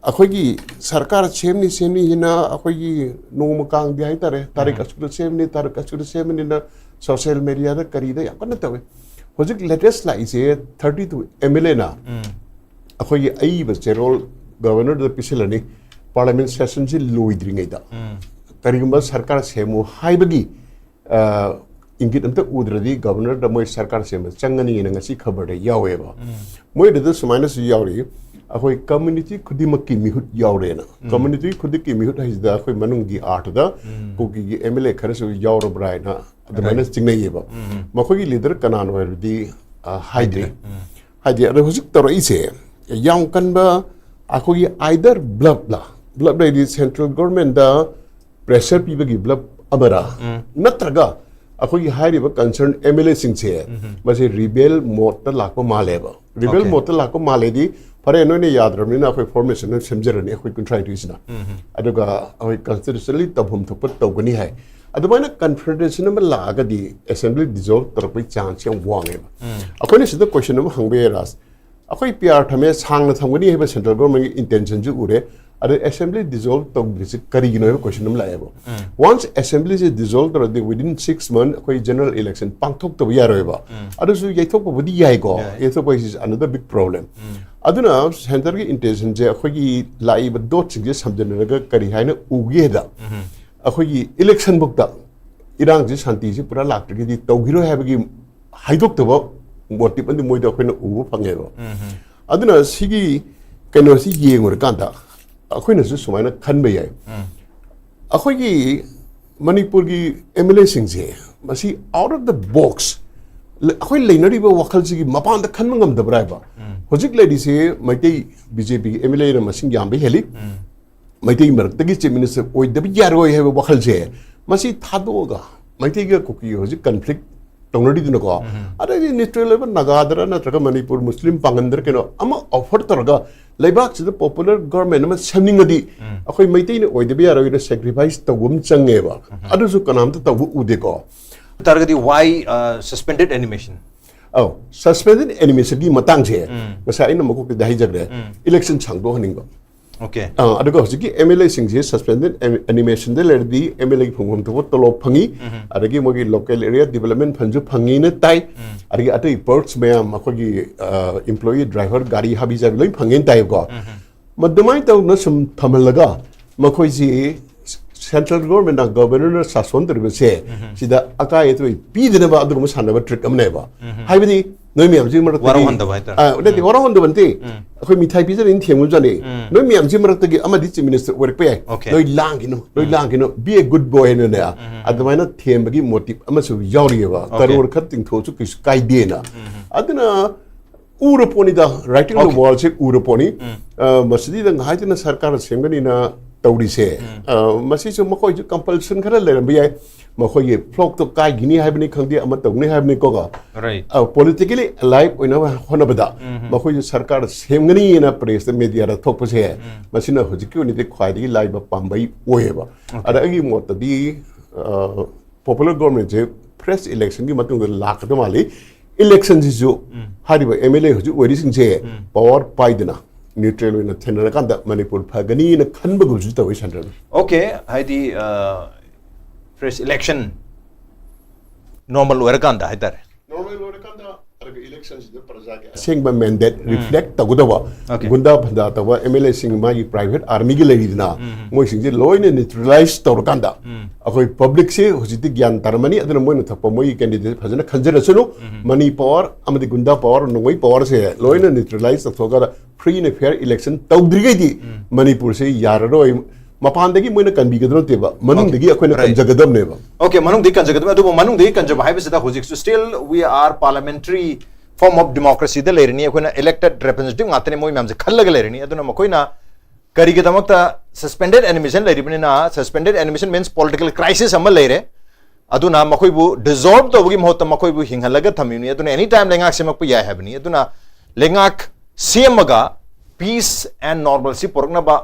ꯑꯩꯈꯣꯏꯒꯤ ꯁꯔꯀꯥꯔ ꯁꯦꯝꯅꯤ ꯁꯦꯝꯅꯤ ꯍꯥꯏꯅ ꯑꯩꯈꯣꯏꯒꯤ ꯅꯣꯡꯃ ꯀꯥꯡꯗꯤ ꯍꯥꯏꯇꯥꯔꯦ, ꯇꯥꯔꯤꯛ ꯎꯝ꯫ ꯑꯁꯨꯛꯇ ꯁꯦꯝꯅꯤ, ꯇꯥꯔꯤꯛ ꯑꯁꯨꯛꯇ ꯁꯦꯝꯅꯤꯅ social media ꯗ ꯀꯔꯤꯗ ꯌꯥꯝ ꯀꯟꯅ ꯇꯧꯏ꯫ ꯍꯧꯖꯤꯛ latest ꯂꯥꯛꯏꯁꯦ thirty two M L A ꯅ ꯎꯝ꯫ ꯑꯩꯈꯣꯏꯒꯤ ꯑꯏꯕ ꯆꯦꯔꯣꯜ governor ꯗ ꯄꯤꯁꯤꯜꯂꯅꯤ, parliament session ꯁꯤ ꯂꯣꯏꯗ꯭ꯔꯤꯉꯩꯗ꯫ ꯎꯝ꯫ ꯀꯔꯤꯒꯨꯝꯕ ꯁꯔꯀꯥꯔ ꯁꯦꯝꯃꯨ ꯍꯥꯏꯕꯒꯤ, ꯑ, ꯏꯪꯒꯤꯠ ꯑꯝꯇ ꯎꯗ꯭ꯔꯗꯤ governor ꯗ ꯃꯣꯏ ꯁꯔꯀꯥꯔ ꯁꯦꯝꯕ ꯆꯪꯒꯅꯤꯅ ꯉꯁꯤ ꯈꯕꯔꯗ ꯌꯥꯎꯋꯦꯕ꯫ ꯎꯝ꯫ ꯃꯣꯏꯗꯨꯗ ꯁꯨꯃꯥꯏꯅꯁꯨ ꯌꯥꯎꯔꯤ, ꯑꯩꯈꯣꯏ community ꯈꯨꯗꯤꯡꯃꯛꯀꯤ ꯃꯤꯍꯨꯠ ꯌꯥꯎꯔꯦꯅ꯫ ꯎꯝ꯫ Community ꯈꯨꯗꯤꯡꯃꯛꯀꯤ ꯃꯤꯍꯨꯠ ꯍꯥꯏꯁꯤꯗ ꯑꯩꯈꯣꯏ ꯃꯅꯨꯡꯒꯤ ꯑꯥꯔꯊꯗ ꯎꯝ꯫ ꯀꯨꯀꯤꯒꯤ M L A ꯈꯔꯁꯨ ꯌꯥꯎꯔꯕ꯭ꯔꯥ ꯍꯥꯏꯅ ꯑꯗꯨꯃꯥꯏꯅ Right. ꯆꯤꯡꯅꯩꯌꯦꯕ꯫ ꯎꯝ꯫ ꯃꯈꯣꯏꯒꯤ leader ꯀꯅꯥꯅꯣ ꯍꯥꯏꯕꯗꯤ, ꯑ, ꯍꯥꯏꯗ꯭ꯔꯤ꯫ ꯎꯝ꯫ ꯍꯥꯏꯗꯤ ꯑꯗꯣ ꯍꯧꯖꯤꯛ ꯇꯧꯔꯛꯏꯁꯦ ꯌꯥꯝ ꯀꯟꯕ ꯑꯩꯈꯣꯏꯒꯤ either bluff ꯂ, bluff ꯍꯥꯏꯗꯤ central government ꯗ pressure ꯄꯤꯕꯒꯤ bluff ꯑꯃꯔ, ꯎꯝ꯫ ꯅꯠꯇ꯭ꯔꯒ ꯑꯩꯈꯣꯏꯒꯤ ꯍꯥꯏꯔꯤꯕ concern M L A ꯁꯤꯡꯁꯦ ꯎꯝ꯫ ꯃꯁꯤ rebel mode ꯇ ꯂꯥꯛꯄ ꯃꯥꯜꯂꯦꯕ꯫ Rebel Okay. Mode ꯇ ꯂꯥꯛꯄ ꯃꯥꯜꯂꯦꯗꯤ, "ꯐꯔꯦ, ꯅꯣꯏꯅ ꯌꯥꯗ꯭ꯔꯕꯅꯤꯅ ꯑꯩꯈꯣꯏ formation ꯑꯃ ꯁꯦꯝꯖꯔꯅꯤ ꯑꯩꯈꯣꯏ ꯀꯨꯟꯊ꯭ꯔꯥꯅꯤꯊꯣꯏꯁꯤꯅ꯫ ꯎꯝ꯫ ꯑꯗꯨꯒ ꯑꯩꯈꯣꯏ constitutionally ꯇꯧꯐꯝ ꯊꯣꯛꯄ ꯇꯧꯒꯅꯤ" ꯍꯥꯏ꯫ ꯑꯗꯨꯃꯥꯏꯅ confrontation ꯑꯃ ꯂꯥꯛꯑꯒꯗꯤ assembly dissolve ꯇꯧꯔꯛꯄꯒꯤ chance ꯌꯥꯝ ꯋꯥꯡꯉꯦꯕ꯫ ꯎꯝ꯫ ꯑꯩꯈꯣꯏꯅ ꯁꯤꯗ question ꯑꯃ ꯍꯪꯕ ꯌꯥꯏ, ꯔꯥꯖ꯫ ꯑꯩꯈꯣꯏ P R ꯊꯝꯃꯦ, ꯁꯥꯡꯅ ꯊꯝꯒꯅꯤ ꯍꯥꯏꯕ central government ꯀꯤ intention ꯁꯨ ꯎꯔꯦ꯫ ꯑꯗ assembly dissolve ꯇꯧꯗ꯭ꯔꯤꯁꯦ ꯀꯔꯤꯒꯤꯅꯣ ꯍꯥꯏꯕ question ꯑꯃ ꯂꯥꯛꯑꯦꯕ꯫ ꯎꯝ꯫ Once assembly ꯁꯦ dissolve ꯇꯧꯔꯗꯤ within six month ꯑꯩꯈꯣꯏ general election ꯄꯥꯡꯊꯣꯛꯇꯕ ꯌꯥꯔꯣꯏꯕ꯫ ꯎꯝ꯫ ꯑꯗꯨꯁꯨ ꯌꯩꯊꯣꯛꯄꯕꯨꯗꯤ ꯌꯥꯏꯀꯣ, ꯌꯥꯏ꯫ ꯌꯩꯊꯣꯛꯄ ꯍꯥꯏꯁꯤ is another big problem꯫ ꯎꯝ꯫ ꯑꯗꯨꯅ centre ꯒꯤ intention ꯁꯦ ꯑꯩꯈꯣꯏꯒꯤ ꯂꯥꯛꯏꯕ dot ꯁꯤꯡꯁꯦ ꯁꯝꯖꯤꯟꯅꯔꯒ ꯀꯔꯤ ꯍꯥꯏꯅ ꯎꯒꯦꯗ, ꯎꯝ꯫ ꯑꯩꯈꯣꯏꯒꯤ election ꯐꯥꯎꯗ ꯏꯔꯥꯡꯁꯤ, ꯁꯥꯟꯇꯤꯁꯤ ꯄꯨꯔꯥ ꯂꯥꯛꯇ꯭ꯔꯒꯗꯤ ꯇꯧꯈꯤꯔꯣꯏ ꯍꯥꯏꯕꯒꯤ ꯍꯥꯏꯗꯣꯛꯇꯕ motive ꯑꯃꯗꯤ ꯃꯣꯏꯗ ꯑꯩꯈꯣꯏꯅ ꯎꯕ ꯐꯪꯉꯦꯕ꯫ ꯎꯝ꯫ ꯑꯗꯨꯅ ꯁꯤꯒꯤ ꯀꯩꯅꯣꯁꯤ ꯌꯦꯡꯉꯨꯔꯀꯥꯟꯗ ꯑꯩꯈꯣꯏꯅꯁꯨ ꯁꯨꯃꯥꯏꯅ ꯈꯟꯕ ꯌꯥꯏ꯫ ꯎꯝ꯫ ꯑꯩꯈꯣꯏꯒꯤ ꯃꯅꯤꯄꯨꯔꯒꯤ M L A ꯁꯤꯡꯁꯦ ꯃꯁꯤ out of the box, ꯂ-, ꯑꯩꯈꯣꯏ ꯂꯩꯅꯔꯤꯕ ꯋꯥꯈꯜꯁꯤꯒꯤ ꯃꯄꯥꯟꯗ ꯈꯟꯕ ꯉꯝꯗꯕ꯭ꯔꯥ ꯍꯥꯏꯕ꯫ ꯎꯝ꯫ ꯍꯧꯖꯤꯛ ꯂꯩꯔꯤꯁꯦ ꯃꯩꯇꯩ B J P ꯒꯤ M L A ꯅ ꯃꯁꯤꯡ ꯌꯥꯝꯕ ꯍꯦꯜꯂꯤ꯫ ꯎꯝ꯫ ꯃꯩꯇꯩ ꯃꯔꯛꯇꯒꯤ chief minister ꯑꯣꯏꯗꯕ ꯌꯥꯔꯣꯏ ꯍꯥꯏꯕ ꯋꯥꯈꯜꯁꯦ, ꯃꯁꯤ ꯊꯥꯗꯣꯛꯑꯒ ꯃꯩꯇꯩꯒ ꯀꯨꯀꯤꯒ ꯍꯧꯖꯤꯛ conflict ꯇꯧꯅꯔꯤꯗꯅꯀꯣ, ꯎꯝ꯫ ꯑꯗꯩꯗꯤ neutral ꯑꯣꯏꯕ ꯅꯥꯒꯥꯗꯔ ꯅꯠꯇ꯭ꯔꯒ ꯃꯅꯤꯄꯨꯔ ꯃꯨꯁꯂꯤꯝ ꯄꯥꯡꯒꯟꯗꯔ ꯀꯩꯅꯣ ꯑꯃ offer ꯇꯧꯔꯒ ꯂꯩꯕꯥꯛꯁꯤꯗ ꯄꯣꯄꯨꯂꯔ ꯒꯣꯔꯃꯦꯟ ꯑꯃ ꯁꯦꯝꯅꯤꯡꯉꯗꯤ ꯑꯩꯈꯣꯏ ꯃꯩꯇꯩꯅ ꯑꯣꯏꯗꯕ ꯌꯥꯔꯣꯏꯅ ꯁꯦꯀ꯭ꯔꯤꯐꯥꯏꯁ ꯇꯧꯕ ꯑꯃ ꯆꯪꯉꯦꯕ꯫ ꯑꯗꯨꯁꯨ ꯀꯅꯥꯝꯇ ꯇꯧꯕ ꯎꯗꯦꯀꯣ꯫ ꯇꯥꯔꯒꯗꯤ why uh, suspended animation? ꯑꯧ, ꯁꯁꯄꯦꯟꯗꯦꯠ ꯑꯦꯅꯤꯃꯦꯁꯟꯒꯤ ꯃꯇꯥꯡꯁꯦ ꯉꯁꯥꯏ ꯑꯩꯅ ꯃꯀꯣꯛꯇꯗꯤ ꯍꯥꯏꯖꯈ꯭ꯔꯦ, ꯏꯂꯦꯛꯁꯟ ꯁꯥꯡꯗꯣꯛꯍꯟꯅꯤꯡꯕ꯫ Okay. ꯑꯥ, ꯑꯗꯨꯒ ꯍꯧꯖꯤꯛꯀꯤ ꯑꯦꯝ ꯑꯦꯜ ꯑꯦꯁꯤꯡꯁꯦ ꯁꯁꯄꯦꯟꯗꯦꯠ ꯑꯦꯅꯤꯃꯦꯁꯟꯗ ꯂꯩꯔꯗꯤ ꯑꯦꯝ ꯑꯦꯜ ꯑꯦꯒꯤ ꯐꯪꯐꯝ ꯊꯣꯛꯄ ꯇꯣꯂꯣꯞ ꯐꯪꯉꯤ, ꯑꯗꯒꯤ ꯃꯣꯏꯒꯤ ꯂꯣꯀꯦꯜ ꯑꯦꯔꯤꯌꯥ ꯗꯤꯕꯂꯞꯃꯦꯟ ꯐꯟꯁꯨ ꯐꯪꯉꯤꯅ ꯇꯥꯏ, ꯑꯗꯒꯤ ꯑꯇꯩ ꯄꯔꯛꯁ ꯃꯌꯥꯝ ꯑꯩꯈꯣꯏꯒꯤ ꯏꯝꯄ꯭ꯂꯣꯌꯤ, ꯗ꯭ꯔꯥꯏꯚꯔ, ꯒꯥꯔꯤ ꯍꯥꯕꯤ ꯖꯥꯕꯤ ꯂꯣꯏ ꯐꯪꯉꯦꯅ ꯇꯥꯏꯕꯀꯣ꯫ ꯃꯗꯨꯃꯥꯏꯅ ꯇꯧꯅ ꯁꯨꯝ ꯊꯝꯍꯜꯂꯒ ꯃꯈꯣꯏꯁꯤ ꯁꯦꯟꯇ꯭ꯔꯦꯜ ꯒꯣꯔꯃꯦꯟꯅ, ꯒꯕꯔꯅꯔꯅ ꯁꯥꯁꯣꯟ ꯇꯧꯔꯤꯕꯁꯦ ꯁꯤꯗ ꯑꯀꯥꯏ ꯑꯇꯣꯏ ꯄꯤꯗꯅꯕ ꯑꯗꯨꯒꯨꯝꯕ ꯁꯥꯟꯅꯕ ꯇ꯭ꯔꯤꯛ ꯑꯃꯅꯦꯕ꯫ ꯍꯥꯏꯕꯗꯤ ꯅꯣꯏ ꯃꯌꯥꯝꯁꯤ ꯃꯔꯛꯇꯗꯤ ꯋꯥꯔꯧꯍꯟꯗꯕ ꯍꯥꯏꯇꯥꯔꯦ꯫ ꯑꯥ, ꯅꯠꯇꯦ, ꯋꯥꯔꯧꯍꯟꯗꯕ ꯅꯠꯇꯦ꯫ ꯑꯩꯈꯣꯏ ꯃꯤꯊꯥꯏ ꯄꯤꯖꯅꯤꯅ ꯊꯦꯝꯒꯨꯝꯖꯥꯠꯅꯤ꯫ ꯅꯣꯏ ꯃꯌꯥꯝꯁꯤ ꯃꯔꯛꯇꯒꯤ ꯑꯃꯗꯤ ꯆꯤꯐ ꯃꯤꯅꯤꯁꯇꯔ ꯑꯣꯏꯔꯛꯄ ꯌꯥꯏ꯫ Okay. ꯅꯣꯏ ꯂꯥꯡꯈꯤꯅꯨ, ꯅꯣꯏ ꯂꯥꯡꯈꯤꯅꯨ, be a good boy ꯍꯥꯏꯅꯅꯦ꯫ ꯑꯗꯨꯃꯥꯏꯅ ꯊꯦꯝꯕꯒꯤ ꯃꯣꯇꯤꯚ ꯑꯃꯁꯨ ꯌꯥꯎꯔꯤꯑꯕ꯫ Okay. ꯀꯔꯣꯔ ꯈꯔ ꯇꯤꯡꯊꯣꯛꯑꯁꯨ ꯀꯩꯁꯨ ꯀꯥꯏꯗꯦꯅ꯫ ꯑꯗꯨꯅ ꯎꯔ ꯄꯣꯠꯅꯤꯗ, writing on the Okay. wall ꯁꯦ ꯎꯔ ꯄꯣꯠꯅꯤ꯫ ꯑ, ꯃꯁꯤꯗ ꯉꯥꯏꯗꯅ ꯁꯔꯀꯥꯔ ꯁꯦꯝꯒꯅꯤꯅ ꯇꯧꯔꯤꯁꯦ꯫ ꯑ, ꯃꯁꯤꯁꯨ ꯃꯈꯣꯏꯁꯨ ꯀꯝꯄꯜꯁꯟ ꯈꯔ ꯂꯩꯔꯝꯕ ꯌꯥꯏ꯫ ꯃꯈꯣꯏꯒꯤ ꯐ꯭ꯂꯣꯛꯇꯣ ꯀꯥꯏꯈꯤꯅꯤ ꯍꯥꯏꯕꯅꯤ ꯈꯪꯗꯦ, ꯑꯃ ꯇꯧꯅꯤ ꯍꯥꯏꯕꯅꯤ ꯀꯣ꯫ Right. ꯄꯣꯂꯤꯇꯤꯀꯦꯂꯤ ꯑꯦꯂꯥꯏꯚ ꯑꯣꯏꯅꯕ ꯍꯣꯠꯅꯕꯗ ꯃꯈꯣꯏꯁꯨ ꯁꯔꯀꯥꯔ ꯁꯦꯝꯒꯅꯤꯅ ꯄ꯭ꯔꯦꯁꯇ, ꯃꯦꯗꯤꯌꯥꯗ ꯊꯣꯛꯄꯁꯦ, ꯃꯁꯤꯅ ꯍꯧꯖꯤꯛꯀꯤ ꯑꯣꯏꯅꯗꯤ ꯈ꯭ꯋꯥꯏꯗꯒꯤ ꯂꯥꯏꯕ ꯄꯥꯝꯕꯩ ꯑꯣꯏꯌꯦꯕ꯫ ꯑꯗ ꯑꯩꯒꯤ ꯃꯣꯠꯇꯗꯤ, ꯑ, ꯄꯣꯄꯨꯂꯔ ꯒꯣꯔꯃꯦꯟꯁꯦ ꯐ꯭ꯔꯦꯁ ꯏꯂꯦꯛꯁꯟꯒꯤ ꯃꯇꯨꯡꯗ ꯂꯥꯛꯀꯗꯕ ꯃꯥꯜꯂꯤ꯫ ꯏꯂꯦꯛꯁꯟꯁꯤꯁꯨ ꯍꯥꯏꯔꯤꯕ ꯑꯦꯝ ꯑꯦꯜ ꯑꯦ ꯍꯧꯖꯤꯛ ꯑꯣꯏꯔꯤꯁꯤꯡꯁꯦ ꯄꯋꯥꯔ ꯄꯥꯏꯗꯅ ꯅ꯭ꯌꯨꯇ꯭ꯔꯦꯜ ꯑꯣꯏꯅ ꯊꯦꯡꯅꯔꯀꯥꯟꯗ ꯃꯅꯤꯄꯨꯔ ꯐꯒꯅꯤꯅ ꯈꯟꯕꯒꯨꯝꯁꯨ ꯇꯧꯋꯤ ꯁꯦꯟꯇ꯭ꯔꯦꯜ꯫ Okay, ꯍꯥꯏꯗꯤ ꯐ꯭ꯔꯦꯁ ꯏꯂꯦꯛꯁꯟ ꯅꯣꯔꯃꯦꯜ ꯑꯣꯏꯔꯀꯥꯟꯗ ꯍꯥꯏꯇꯥꯔꯦ꯫ ꯅꯣꯔꯃꯦꯜ ꯑꯣꯏꯔꯀꯥꯟꯗ ꯑꯗꯨꯒ ꯏꯂꯦꯛꯁꯟꯁꯤꯗ ꯄ꯭ꯔꯖꯥꯒꯤ ꯑꯁꯦꯡꯕ ꯃꯦꯟꯗꯦꯠ ꯔꯤꯐ꯭ꯂꯦꯛ ꯇꯧꯒꯗꯕ, Okay. ꯒꯨꯟꯗꯥ ꯐꯟꯗꯥ ꯇꯧꯕ ꯑꯦꯝ ꯑꯦꯜ ꯑꯦꯁꯤꯡ, ꯃꯥꯒꯤ ꯄ꯭ꯔꯥꯏꯚꯦꯠ ꯑꯥꯔꯃꯤꯒꯤ ꯂꯩꯔꯤꯗꯅ, ꯃꯣꯏꯁꯤꯡꯁꯦ ꯂꯣꯏꯅ ꯅ꯭ꯌꯨꯇ꯭ꯔꯦꯂꯥꯏꯁ ꯇꯧꯔꯀꯥꯟꯗ ꯑꯩꯈꯣꯏ ꯄꯕ꯭ꯂꯤꯛꯁꯦ ꯍꯧꯖꯤꯛꯇꯤ ꯒ꯭ꯌꯥꯟ ꯇꯥꯔꯝꯃꯅꯤ꯫ ꯑꯗꯨꯅ ꯃꯣꯏꯅ ꯊꯛꯄ ꯃꯣꯏꯒꯤ ꯀꯦꯟꯗꯤꯗꯦꯠ ꯐꯖꯅ ꯈꯟꯖꯔꯁꯅꯨ꯫ ꯃꯅꯤ ꯄꯋꯥꯔ ꯑꯃꯗꯤ ꯒꯨꯟꯗꯥ ꯄꯋꯥꯔ, ꯅꯣꯡꯃꯩ ꯄꯋꯥꯔꯁꯦ ꯂꯣꯏꯅ ꯅ꯭ꯌꯨꯇ꯭ꯔꯦꯂꯥꯏꯁ ꯇꯧꯊꯣꯛꯑꯒ ꯐ꯭ꯔꯤ ꯑꯦꯟ ꯐꯤꯌꯔ ꯏꯂꯦꯛꯁꯟ ꯇꯧꯗ꯭ꯔꯤꯈꯩꯗꯤ ꯃꯅꯤꯄꯨꯔꯁꯦ ꯌꯥꯔꯔꯣꯏ꯫ ꯃꯄꯥꯟꯗꯒꯤ ꯃꯣꯏꯅ ꯀꯟꯕꯤꯒꯗꯕ ꯅꯠꯇꯦꯕ, ꯃꯅꯨꯡꯗꯒꯤ ꯑꯩꯈꯣꯏꯅ Right. ꯀꯟꯖꯒꯗꯕꯅꯦꯕ꯫ Okay, ꯃꯅꯨꯡꯗꯒꯤ ꯀꯟꯖꯒꯗꯕꯅꯤ꯫ ꯑꯗꯨꯕꯨ ꯃꯅꯨꯡꯗꯒꯤ ꯀꯟꯖꯕ ꯍꯥꯏꯕꯁꯤꯗ ꯍꯧꯖꯤꯛꯁꯨ still we are parliamentary form of democracy ꯗ ꯂꯩꯔꯤꯅꯤ꯫ ꯑꯩꯈꯣꯏꯅ elected representative ꯉꯥꯛꯇꯅꯤ, ꯃꯣꯏ ꯃꯌꯥꯝꯁꯦ ꯈꯜꯂꯒ ꯂꯩꯔꯤꯅꯤ꯫ ꯑꯗꯨꯅ ꯃꯈꯣꯏꯅ ꯀꯔꯤꯒꯤꯗꯃꯛꯇ suspended animation ꯂꯩꯔꯤꯕꯅꯤꯅ, suspended animation means political crisis ꯑꯃ ꯂꯩꯔꯦ, ꯑꯗꯨꯅ ꯃꯈꯣꯏꯕꯨ dissolve ꯇꯧꯕꯒꯤ ꯃꯍꯨꯠꯇ ꯃꯈꯣꯏꯕꯨ ꯍꯤꯡꯍꯜꯂꯒ ꯊꯝꯃꯤꯕꯅꯤ꯫ ꯑꯗꯨꯅ any time ꯂꯩꯉꯥꯛ ꯁꯦꯝꯃꯛꯄ ꯌꯥꯏ ꯍꯥꯏꯕꯅꯤ꯫ ꯑꯗꯨꯅ ꯂꯩꯉꯥꯛ ꯁꯦꯝꯃꯒ peace and normalcy ꯄꯨꯔꯛꯅꯕ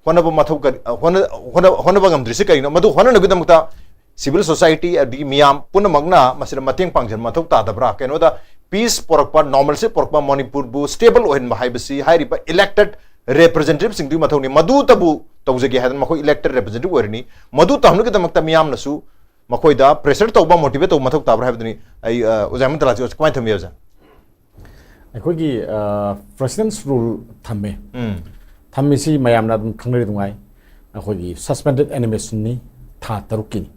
ꯍꯣꯠꯅꯕ ꯃꯊꯧ ꯀꯔꯤ, ꯑ, ꯍꯣꯠꯅ-, ꯍꯣꯠꯅ-, ꯍꯣꯠꯅꯕ ꯉꯝꯗ꯭ꯔꯤꯁꯤ ꯀꯔꯤꯅꯣ? ꯃꯗꯨ ꯍꯣꯠꯅꯅꯕꯒꯤꯗꯃꯛꯇ civil society ꯑꯗꯒꯤ ꯃꯤꯌꯥꯝ ꯄꯨꯝꯅꯃꯛꯅ ꯃꯁꯤꯗ ꯃꯇꯦꯡ ꯄꯥꯡꯁꯤꯟꯕ ꯃꯊꯧ ꯇꯥꯗꯕ꯭ꯔꯥ? ꯀꯩꯅꯣꯗ peace ꯄꯨꯔꯛꯄ, normalcy ꯄꯨꯔꯛꯄ, ꯃꯅꯤꯄꯨꯔꯕꯨ stable ꯑꯣꯏꯍꯟꯕ ꯍꯥꯏꯕꯁꯤ ꯍꯥꯏꯔꯤꯕ elected representativeꯁꯤꯡꯗꯨꯒꯤ ꯃꯊꯧꯅꯤ꯫ ꯃꯗꯨꯇꯕꯨ ꯇꯧꯖꯒꯦ ꯍꯥꯏꯗꯅ ꯃꯈꯣꯏ elected representative ꯑꯣꯏꯔꯅꯤ꯫ ꯃꯗꯨ ꯇꯧꯍꯟꯕꯒꯤꯗꯃꯛꯇ ꯃꯤꯌꯥꯝꯅꯁꯨ ꯃꯈꯣꯏꯗ pressure ꯇꯧꯕ, motivate ꯇꯧꯕ ꯃꯊꯧ ꯇꯥꯕ꯭ꯔꯥ ꯍꯥꯏꯕꯗꯨꯅꯤ꯫ ꯑꯩ, ꯑ, ꯑꯣꯖꯥ ꯍꯦꯃꯟꯇꯂꯥꯜꯁꯤ ꯀꯃꯥꯏꯅ ꯊꯝꯕꯤ, ꯑꯣꯖꯥ? ꯑꯩꯈꯣꯏꯒꯤ, ꯑ, President's Rule ꯊꯝꯃꯦ꯫ ꯎꯝ꯫ ꯊꯝꯃꯤꯁꯤ ꯃꯌꯥꯝꯅ ꯑꯗꯨꯝ ꯈꯪꯅꯔꯤ ꯑꯗꯨꯉꯥꯏ꯫ ꯑꯩꯈꯣꯏꯒꯤ suspended animationꯅꯤ, ꯊꯥ ꯇꯔꯨꯛꯀꯤꯅꯤ꯫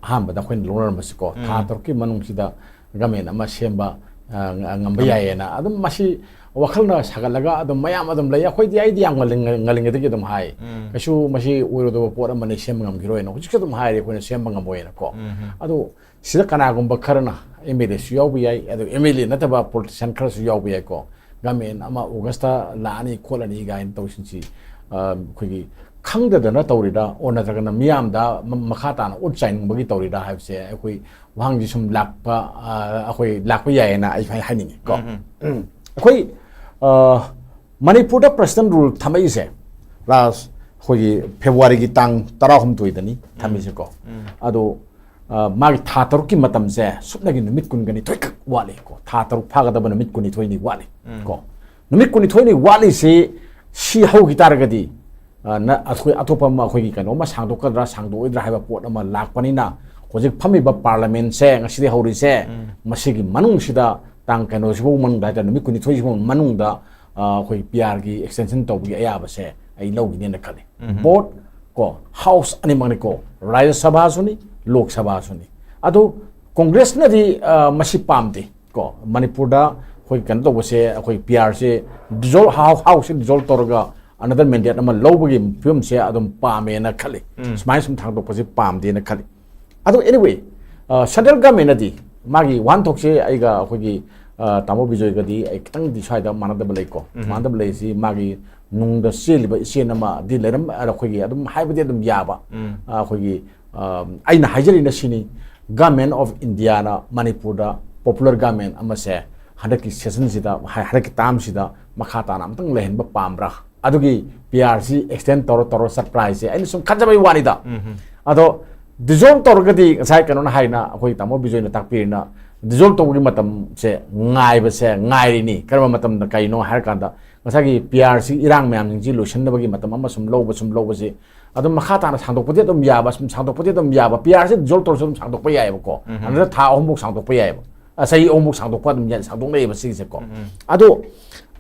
ꯑꯍꯥꯟꯕꯗ ꯑꯩꯈꯣꯏꯅ ꯂꯧꯅꯔꯝꯕꯁꯤꯀꯣ, ꯊꯥ ꯎꯝ꯫ ꯇꯔꯨꯛꯀꯤ ꯃꯅꯨꯡꯁꯤꯗ government ꯑꯃ ꯁꯦꯝꯕ, ꯑ, ꯉ-, ꯉꯝꯕ ꯉꯝ- ꯌꯥꯏꯌꯦꯅ ꯑꯗꯨꯝ ꯃꯁꯤ ꯋꯥꯈꯜꯅ ꯁꯥꯒꯠꯂꯒ ꯑꯗꯨꯝ ꯃꯌꯥꯝ ꯑꯗꯨꯝ ꯂꯩ꯫ ꯑꯩꯈꯣꯏꯗꯤ, ꯑꯩꯗꯤ ꯌꯥꯝ ꯉꯜꯂꯤ-, ꯉꯜꯂꯤꯉꯩꯗꯒꯤ ꯑꯗꯨꯝ ꯍꯥꯏ꯫ ꯎꯝ꯫ ꯀꯩꯁꯨ ꯃꯁꯤ ꯑꯣꯏꯔꯣꯏꯗꯕ ꯄꯣꯠ ꯑꯃꯅꯤ, ꯁꯦꯝꯕ ꯉꯝꯈꯤꯔꯣꯏꯅ ꯍꯧꯖꯤꯛꯁꯨ ꯑꯗꯨꯝ ꯍꯥꯏꯔꯤ, ꯑꯩꯈꯣꯏꯅ ꯁꯦꯝꯕ ꯉꯝꯃꯣꯏꯅꯀꯣ꯫ ꯎꯝ꯫ ꯑꯗꯣ ꯁꯤꯗ ꯀꯅꯥꯒꯨꯝꯕ ꯈꯔꯅ, MLAꯁꯨ ꯌꯥꯎꯕ ꯌꯥꯏ, ꯑꯗꯨ MLA ꯅꯠꯇꯕ politician ꯈꯔꯁꯨ ꯌꯥꯎꯕ ꯌꯥꯏꯀꯣ꯫ Government ꯑꯃ Augustꯇ ꯂꯥꯛꯑꯅꯤ ꯈꯣꯠꯂꯅꯤ ꯀꯥꯏꯅ ꯇꯧꯔꯤꯁꯤꯡꯁꯤ, ꯑ, ꯑꯩꯈꯣꯏꯒꯤ ꯈꯪꯗꯗꯅ ꯇꯧꯔꯤꯔꯥ, or ꯅꯠꯇ꯭ꯔꯒꯅ ꯃꯤꯌꯥꯝꯗ ꯃ-, ꯃꯈꯥ ꯇꯥꯅ ꯎꯠ ꯆꯥꯏꯅꯤꯡꯕꯒꯤ ꯇꯧꯔꯤꯔꯥ ꯍꯥꯏꯕꯁꯦ ꯑꯩꯈꯣꯏ ꯋꯥꯍꯪꯁꯤ ꯁꯨꯝ ꯂꯥꯛꯄ, ꯑ, ꯑꯩꯈꯣꯏ ꯂꯥꯛꯄ ꯌꯥꯏꯌꯦꯅ ꯑꯩ ꯍꯥꯏ-, ꯍꯥꯏꯅꯤꯡꯉꯤ ꯀꯣ꯫ ꯎꯝ, ꯎꯝ꯫ ꯎꯝ꯫ ꯑꯩꯈꯣꯏ, ꯑ, ꯃꯅꯤꯄꯨꯔꯗ President's Rule ꯊꯝꯃꯛꯏꯁꯦ last ꯑꯩꯈꯣꯏꯒꯤ Februaryꯒꯤ ꯇꯥꯡ ꯇꯔꯥꯍꯨꯝꯗꯣꯏꯗꯅꯤ ꯊꯝꯃꯤꯁꯦꯀꯣ꯫ ꯎꯝ꯫ ꯑꯗꯣ, ꯑ, ꯃꯥꯒꯤ ꯊꯥ ꯇꯔꯨꯛꯀꯤ ꯃꯇꯝꯁꯦ ꯁꯨꯞꯅꯒꯤ ꯅꯨꯃꯤꯠ ꯀꯨꯟꯒ ꯅꯤꯊꯣꯏ ꯈꯛ ꯋꯥꯠꯂꯤ ꯀꯣ꯫ ꯊꯥ ꯇꯔꯨꯛ ꯐꯥꯒꯗꯕ ꯅꯨꯃꯤꯠ ꯀꯨꯟꯅꯤꯊꯣꯏꯅꯤ ꯋꯥꯠꯂꯤ ꯎꯝ꯫ ꯀꯣ꯫ ꯅꯨꯃꯤꯠ ꯀꯨꯟꯅꯤꯊꯣꯏꯅꯤ ꯋꯥꯠꯂꯤꯁꯤ ꯁꯤ ꯍꯧꯈꯤ ꯇꯥꯔꯒꯗꯤ, ꯑ, ꯅ-, ꯑꯩꯈꯣꯏ ꯑꯇꯣꯞꯄ ꯑꯃ ꯑꯩꯈꯣꯏꯒꯤ ꯀꯩꯅꯣ ꯑꯃ ꯁꯥꯡꯗꯣꯛꯀꯗ꯭ꯔꯥ ꯁꯥꯡꯗꯣꯛꯑꯣꯏꯗ꯭ꯔꯥ ꯍꯥꯏꯕ ꯄꯣꯠ ꯑꯃ ꯂꯥꯛꯄꯅꯤꯅ ꯍꯧꯖꯤꯛ ꯐꯝꯃꯤꯕ Parliamentꯁꯦ ꯉꯁꯤꯗꯤ ꯍꯧꯔꯤꯁꯦ ꯎꯝ꯫ ꯃꯁꯤꯒꯤ ꯃꯅꯨꯡꯁꯤꯗ ꯇꯥꯡ ꯀꯩꯅꯣꯁꯤꯐꯥꯎ ꯃꯅꯨꯡꯗ ꯍꯥꯏꯇꯥꯔꯦ, ꯅꯨꯃꯤꯠ ꯀꯨꯟꯅꯤꯊꯣꯏꯁꯤꯐꯥꯎ ꯃꯅꯨꯡꯗ, ꯑ, ꯑꯩꯈꯣꯏ PRꯒꯤ extension ꯇꯧꯕꯒꯤ ꯑꯌꯥꯕꯁꯦ ꯑꯩ ꯂꯧꯈꯤꯅꯦꯅ ꯈꯜꯂꯤ꯫ ꯎꯝ꯫ Both ꯀꯣ, House ꯑꯅꯤꯃꯛꯅꯤꯀꯣ, ꯔꯥꯖ꯭ꯌ ꯁꯚꯥꯁꯨꯅꯤ, ꯂꯣꯛ ꯁꯚꯥꯁꯨꯅꯤ꯫ ꯑꯗꯣ Congressꯅꯗꯤ, ꯑ, ꯃꯁꯤ ꯄꯥꯝꯗꯦ ꯀꯣ꯫ ꯃꯅꯤꯄꯨꯔꯗ ꯑꯩꯈꯣꯏ ꯀꯩꯅꯣ ꯇꯧꯕꯁꯦ, ꯑꯩꯈꯣꯏ PRꯁꯦ dissolve, Hou-, Houseꯁꯦ dissolve ꯇꯧꯔꯒ another mandate ꯑꯃ ꯂꯧꯕꯒꯤ ꯐꯤꯕꯝꯁꯦ ꯑꯗꯨꯝ ꯄꯥꯝꯃꯦꯅ ꯈꯜꯂꯤ꯫ ꯎꯝ꯫ ꯁꯨꯃꯥꯏꯅ ꯁꯨꯝ ꯊꯥꯡꯗꯣꯛꯄꯁꯦ ꯄꯥꯝꯗꯦꯅ ꯈꯜꯂꯤ꯫ ꯑꯗꯣ anyway, ꯑ, Central Governmentꯅꯗꯤ ꯃꯥꯒꯤ ꯋꯥꯍꯟꯊꯣꯛꯁꯦ ꯑꯩꯒ ꯑꯩꯈꯣꯏꯒꯤ, ꯑ, ꯇꯥꯃꯣ ꯕꯤꯖꯣꯏꯒꯗꯤ ꯑꯩ ꯈꯤꯇꯪꯗꯤ ꯁ꯭ꯋꯥꯏꯗ ꯃꯥꯟꯅꯗꯕ ꯂꯩꯀꯣ꯫ ꯎꯝ꯫ ꯃꯥꯟꯅꯗꯕ ꯂꯩꯁꯤ ꯃꯥꯒꯤ ꯅꯨꯡꯗ ꯆꯦꯜꯂꯤꯕ ꯏꯆꯦꯟ ꯑꯃꯗꯤ ꯂꯩꯔꯝ-, ꯑꯩꯈꯣꯏꯒꯤ ꯑꯗꯨꯝ ꯍꯥꯏꯕꯗꯤ ꯑꯗꯨꯝ ꯌꯥꯕ꯫ ꯎꯝ꯫ ꯑ, ꯑꯩꯈꯣꯏꯒꯤ, ꯑ, ꯑꯩꯅ ꯍꯥꯏꯖꯔꯤꯅ ꯁꯤꯅꯤ, Government of Indiaꯅ ꯃꯅꯤꯄꯨꯔꯗ popular government ꯑꯃꯁꯦ ꯍꯟꯗꯛꯀꯤ ꯁꯦꯁꯟꯁꯤꯗ, ꯍꯟꯗꯛꯀꯤ ꯇꯥꯔꯝꯁꯤꯗ ꯃꯈꯥ ꯇꯥꯅ ꯑꯃꯇꯪ ꯂꯩꯍꯟꯕ ꯄꯥꯝꯕ꯭ꯔꯥ? ꯑꯗꯨꯒꯤ ꯄꯤ ꯑꯥꯔ ꯁꯤ ꯑꯦꯛꯁꯇꯦꯟ ꯇꯧꯔ ꯇꯧꯔ ꯆꯠꯄ꯭ꯔꯥ ꯍꯥꯏꯁꯦ ꯑꯩꯅ ꯁꯨꯝ ꯈꯟꯖꯕꯩ ꯋꯥꯅꯤꯗ꯫ ꯑꯗꯣ ꯗꯤꯖꯣꯜꯕ ꯇꯧꯔꯒꯗꯤ, ꯉꯁꯥꯏ ꯀꯩꯅꯣꯅ ꯍꯥꯏꯅ, ꯑꯩꯈꯣꯏ ꯇꯥꯃꯣ ꯕꯤꯖꯣꯏꯅ ꯇꯥꯛꯄꯤꯔꯤꯅ, ꯗꯤꯖꯣꯜꯕ ꯇꯧꯕꯒꯤ ꯃꯇꯝꯁꯦ ꯉꯥꯏꯕꯁꯦ ꯉꯥꯏꯔꯤꯅꯤ꯫ ꯀꯔꯝꯕ ꯃꯇꯝꯗ? ꯀꯩꯅꯣ ꯍꯥꯏꯔꯀꯥꯟꯗ, ꯉꯁꯥꯏꯒꯤ ꯄꯤ ꯑꯥꯔ ꯁꯤ ꯏꯔꯥꯡ ꯃꯌꯥꯝꯁꯤꯡꯁꯤ ꯂꯣꯏꯁꯤꯟꯅꯕꯒꯤ ꯃꯇꯝ ꯑꯃ ꯁꯨꯝ ꯂꯧꯕ, ꯁꯨꯝ ꯂꯧꯕꯁꯤ ꯑꯗꯨꯝ ꯃꯈꯥ ꯇꯥꯅ ꯁꯥꯡꯗꯣꯛꯄꯗꯤ ꯑꯗꯨꯝ ꯌꯥꯕ, ꯁꯨꯝ ꯁꯥꯡꯗꯣꯛꯄꯗꯤ ꯑꯗꯨꯝ ꯌꯥꯕ꯫ ꯄꯤ ꯑꯥꯔ ꯁꯤ ꯗꯤꯖꯣꯜꯕ ꯇꯧꯔꯁꯨ ꯑꯗꯨꯝ ꯁꯥꯡꯗꯣꯛꯄ ꯌꯥꯏꯑꯕꯀꯣ꯫ ꯑꯗꯨꯗ ꯊꯥ ꯑꯍꯨꯝꯐꯥꯎ ꯁꯥꯡꯗꯣꯛꯄ ꯌꯥꯏꯑꯕ꯫ ꯑ, ꯆꯍꯤ ꯑꯍꯨꯝꯐꯥꯎ ꯁꯥꯡꯗꯣꯛꯄ ꯑꯗꯨꯝ ꯌꯥ-, ꯁꯥꯡꯗꯣꯛꯅꯩꯑꯕ ꯁꯤꯒꯤꯁꯦꯀꯣ꯫ ꯑꯗꯣ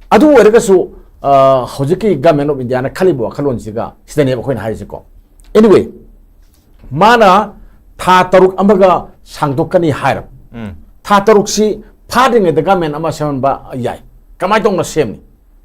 ꯑꯗꯨ ꯑꯣꯏꯔꯒꯁꯨ, ꯑ, ꯍꯧꯖꯤꯛꯀꯤ Government of Indiaꯅ ꯈꯜꯂꯤꯕ ꯋꯥꯈꯜꯂꯣꯟꯁꯤꯒ ꯁꯤꯗꯅꯦꯕ ꯑꯩꯈꯣꯏꯅ ꯍꯥꯏꯔꯤꯁꯦꯀꯣ꯫ Anyway, ꯃꯥꯅ ꯊꯥ ꯇꯔꯨꯛ ꯑꯃꯒ ꯁꯥꯡꯗꯣꯛꯀꯅꯤ ꯍꯥꯏꯔꯕ꯫ ꯊꯥ ꯇꯔꯨꯛꯁꯤ ꯐꯥꯗ꯭ꯔꯤꯉꯩꯗ government ꯑꯃ ꯁꯦꯝꯍꯟꯕ ꯌꯥꯏ꯫ ꯀꯃꯥꯏꯅ ꯇꯧꯅ ꯁꯦꯝꯅꯤ?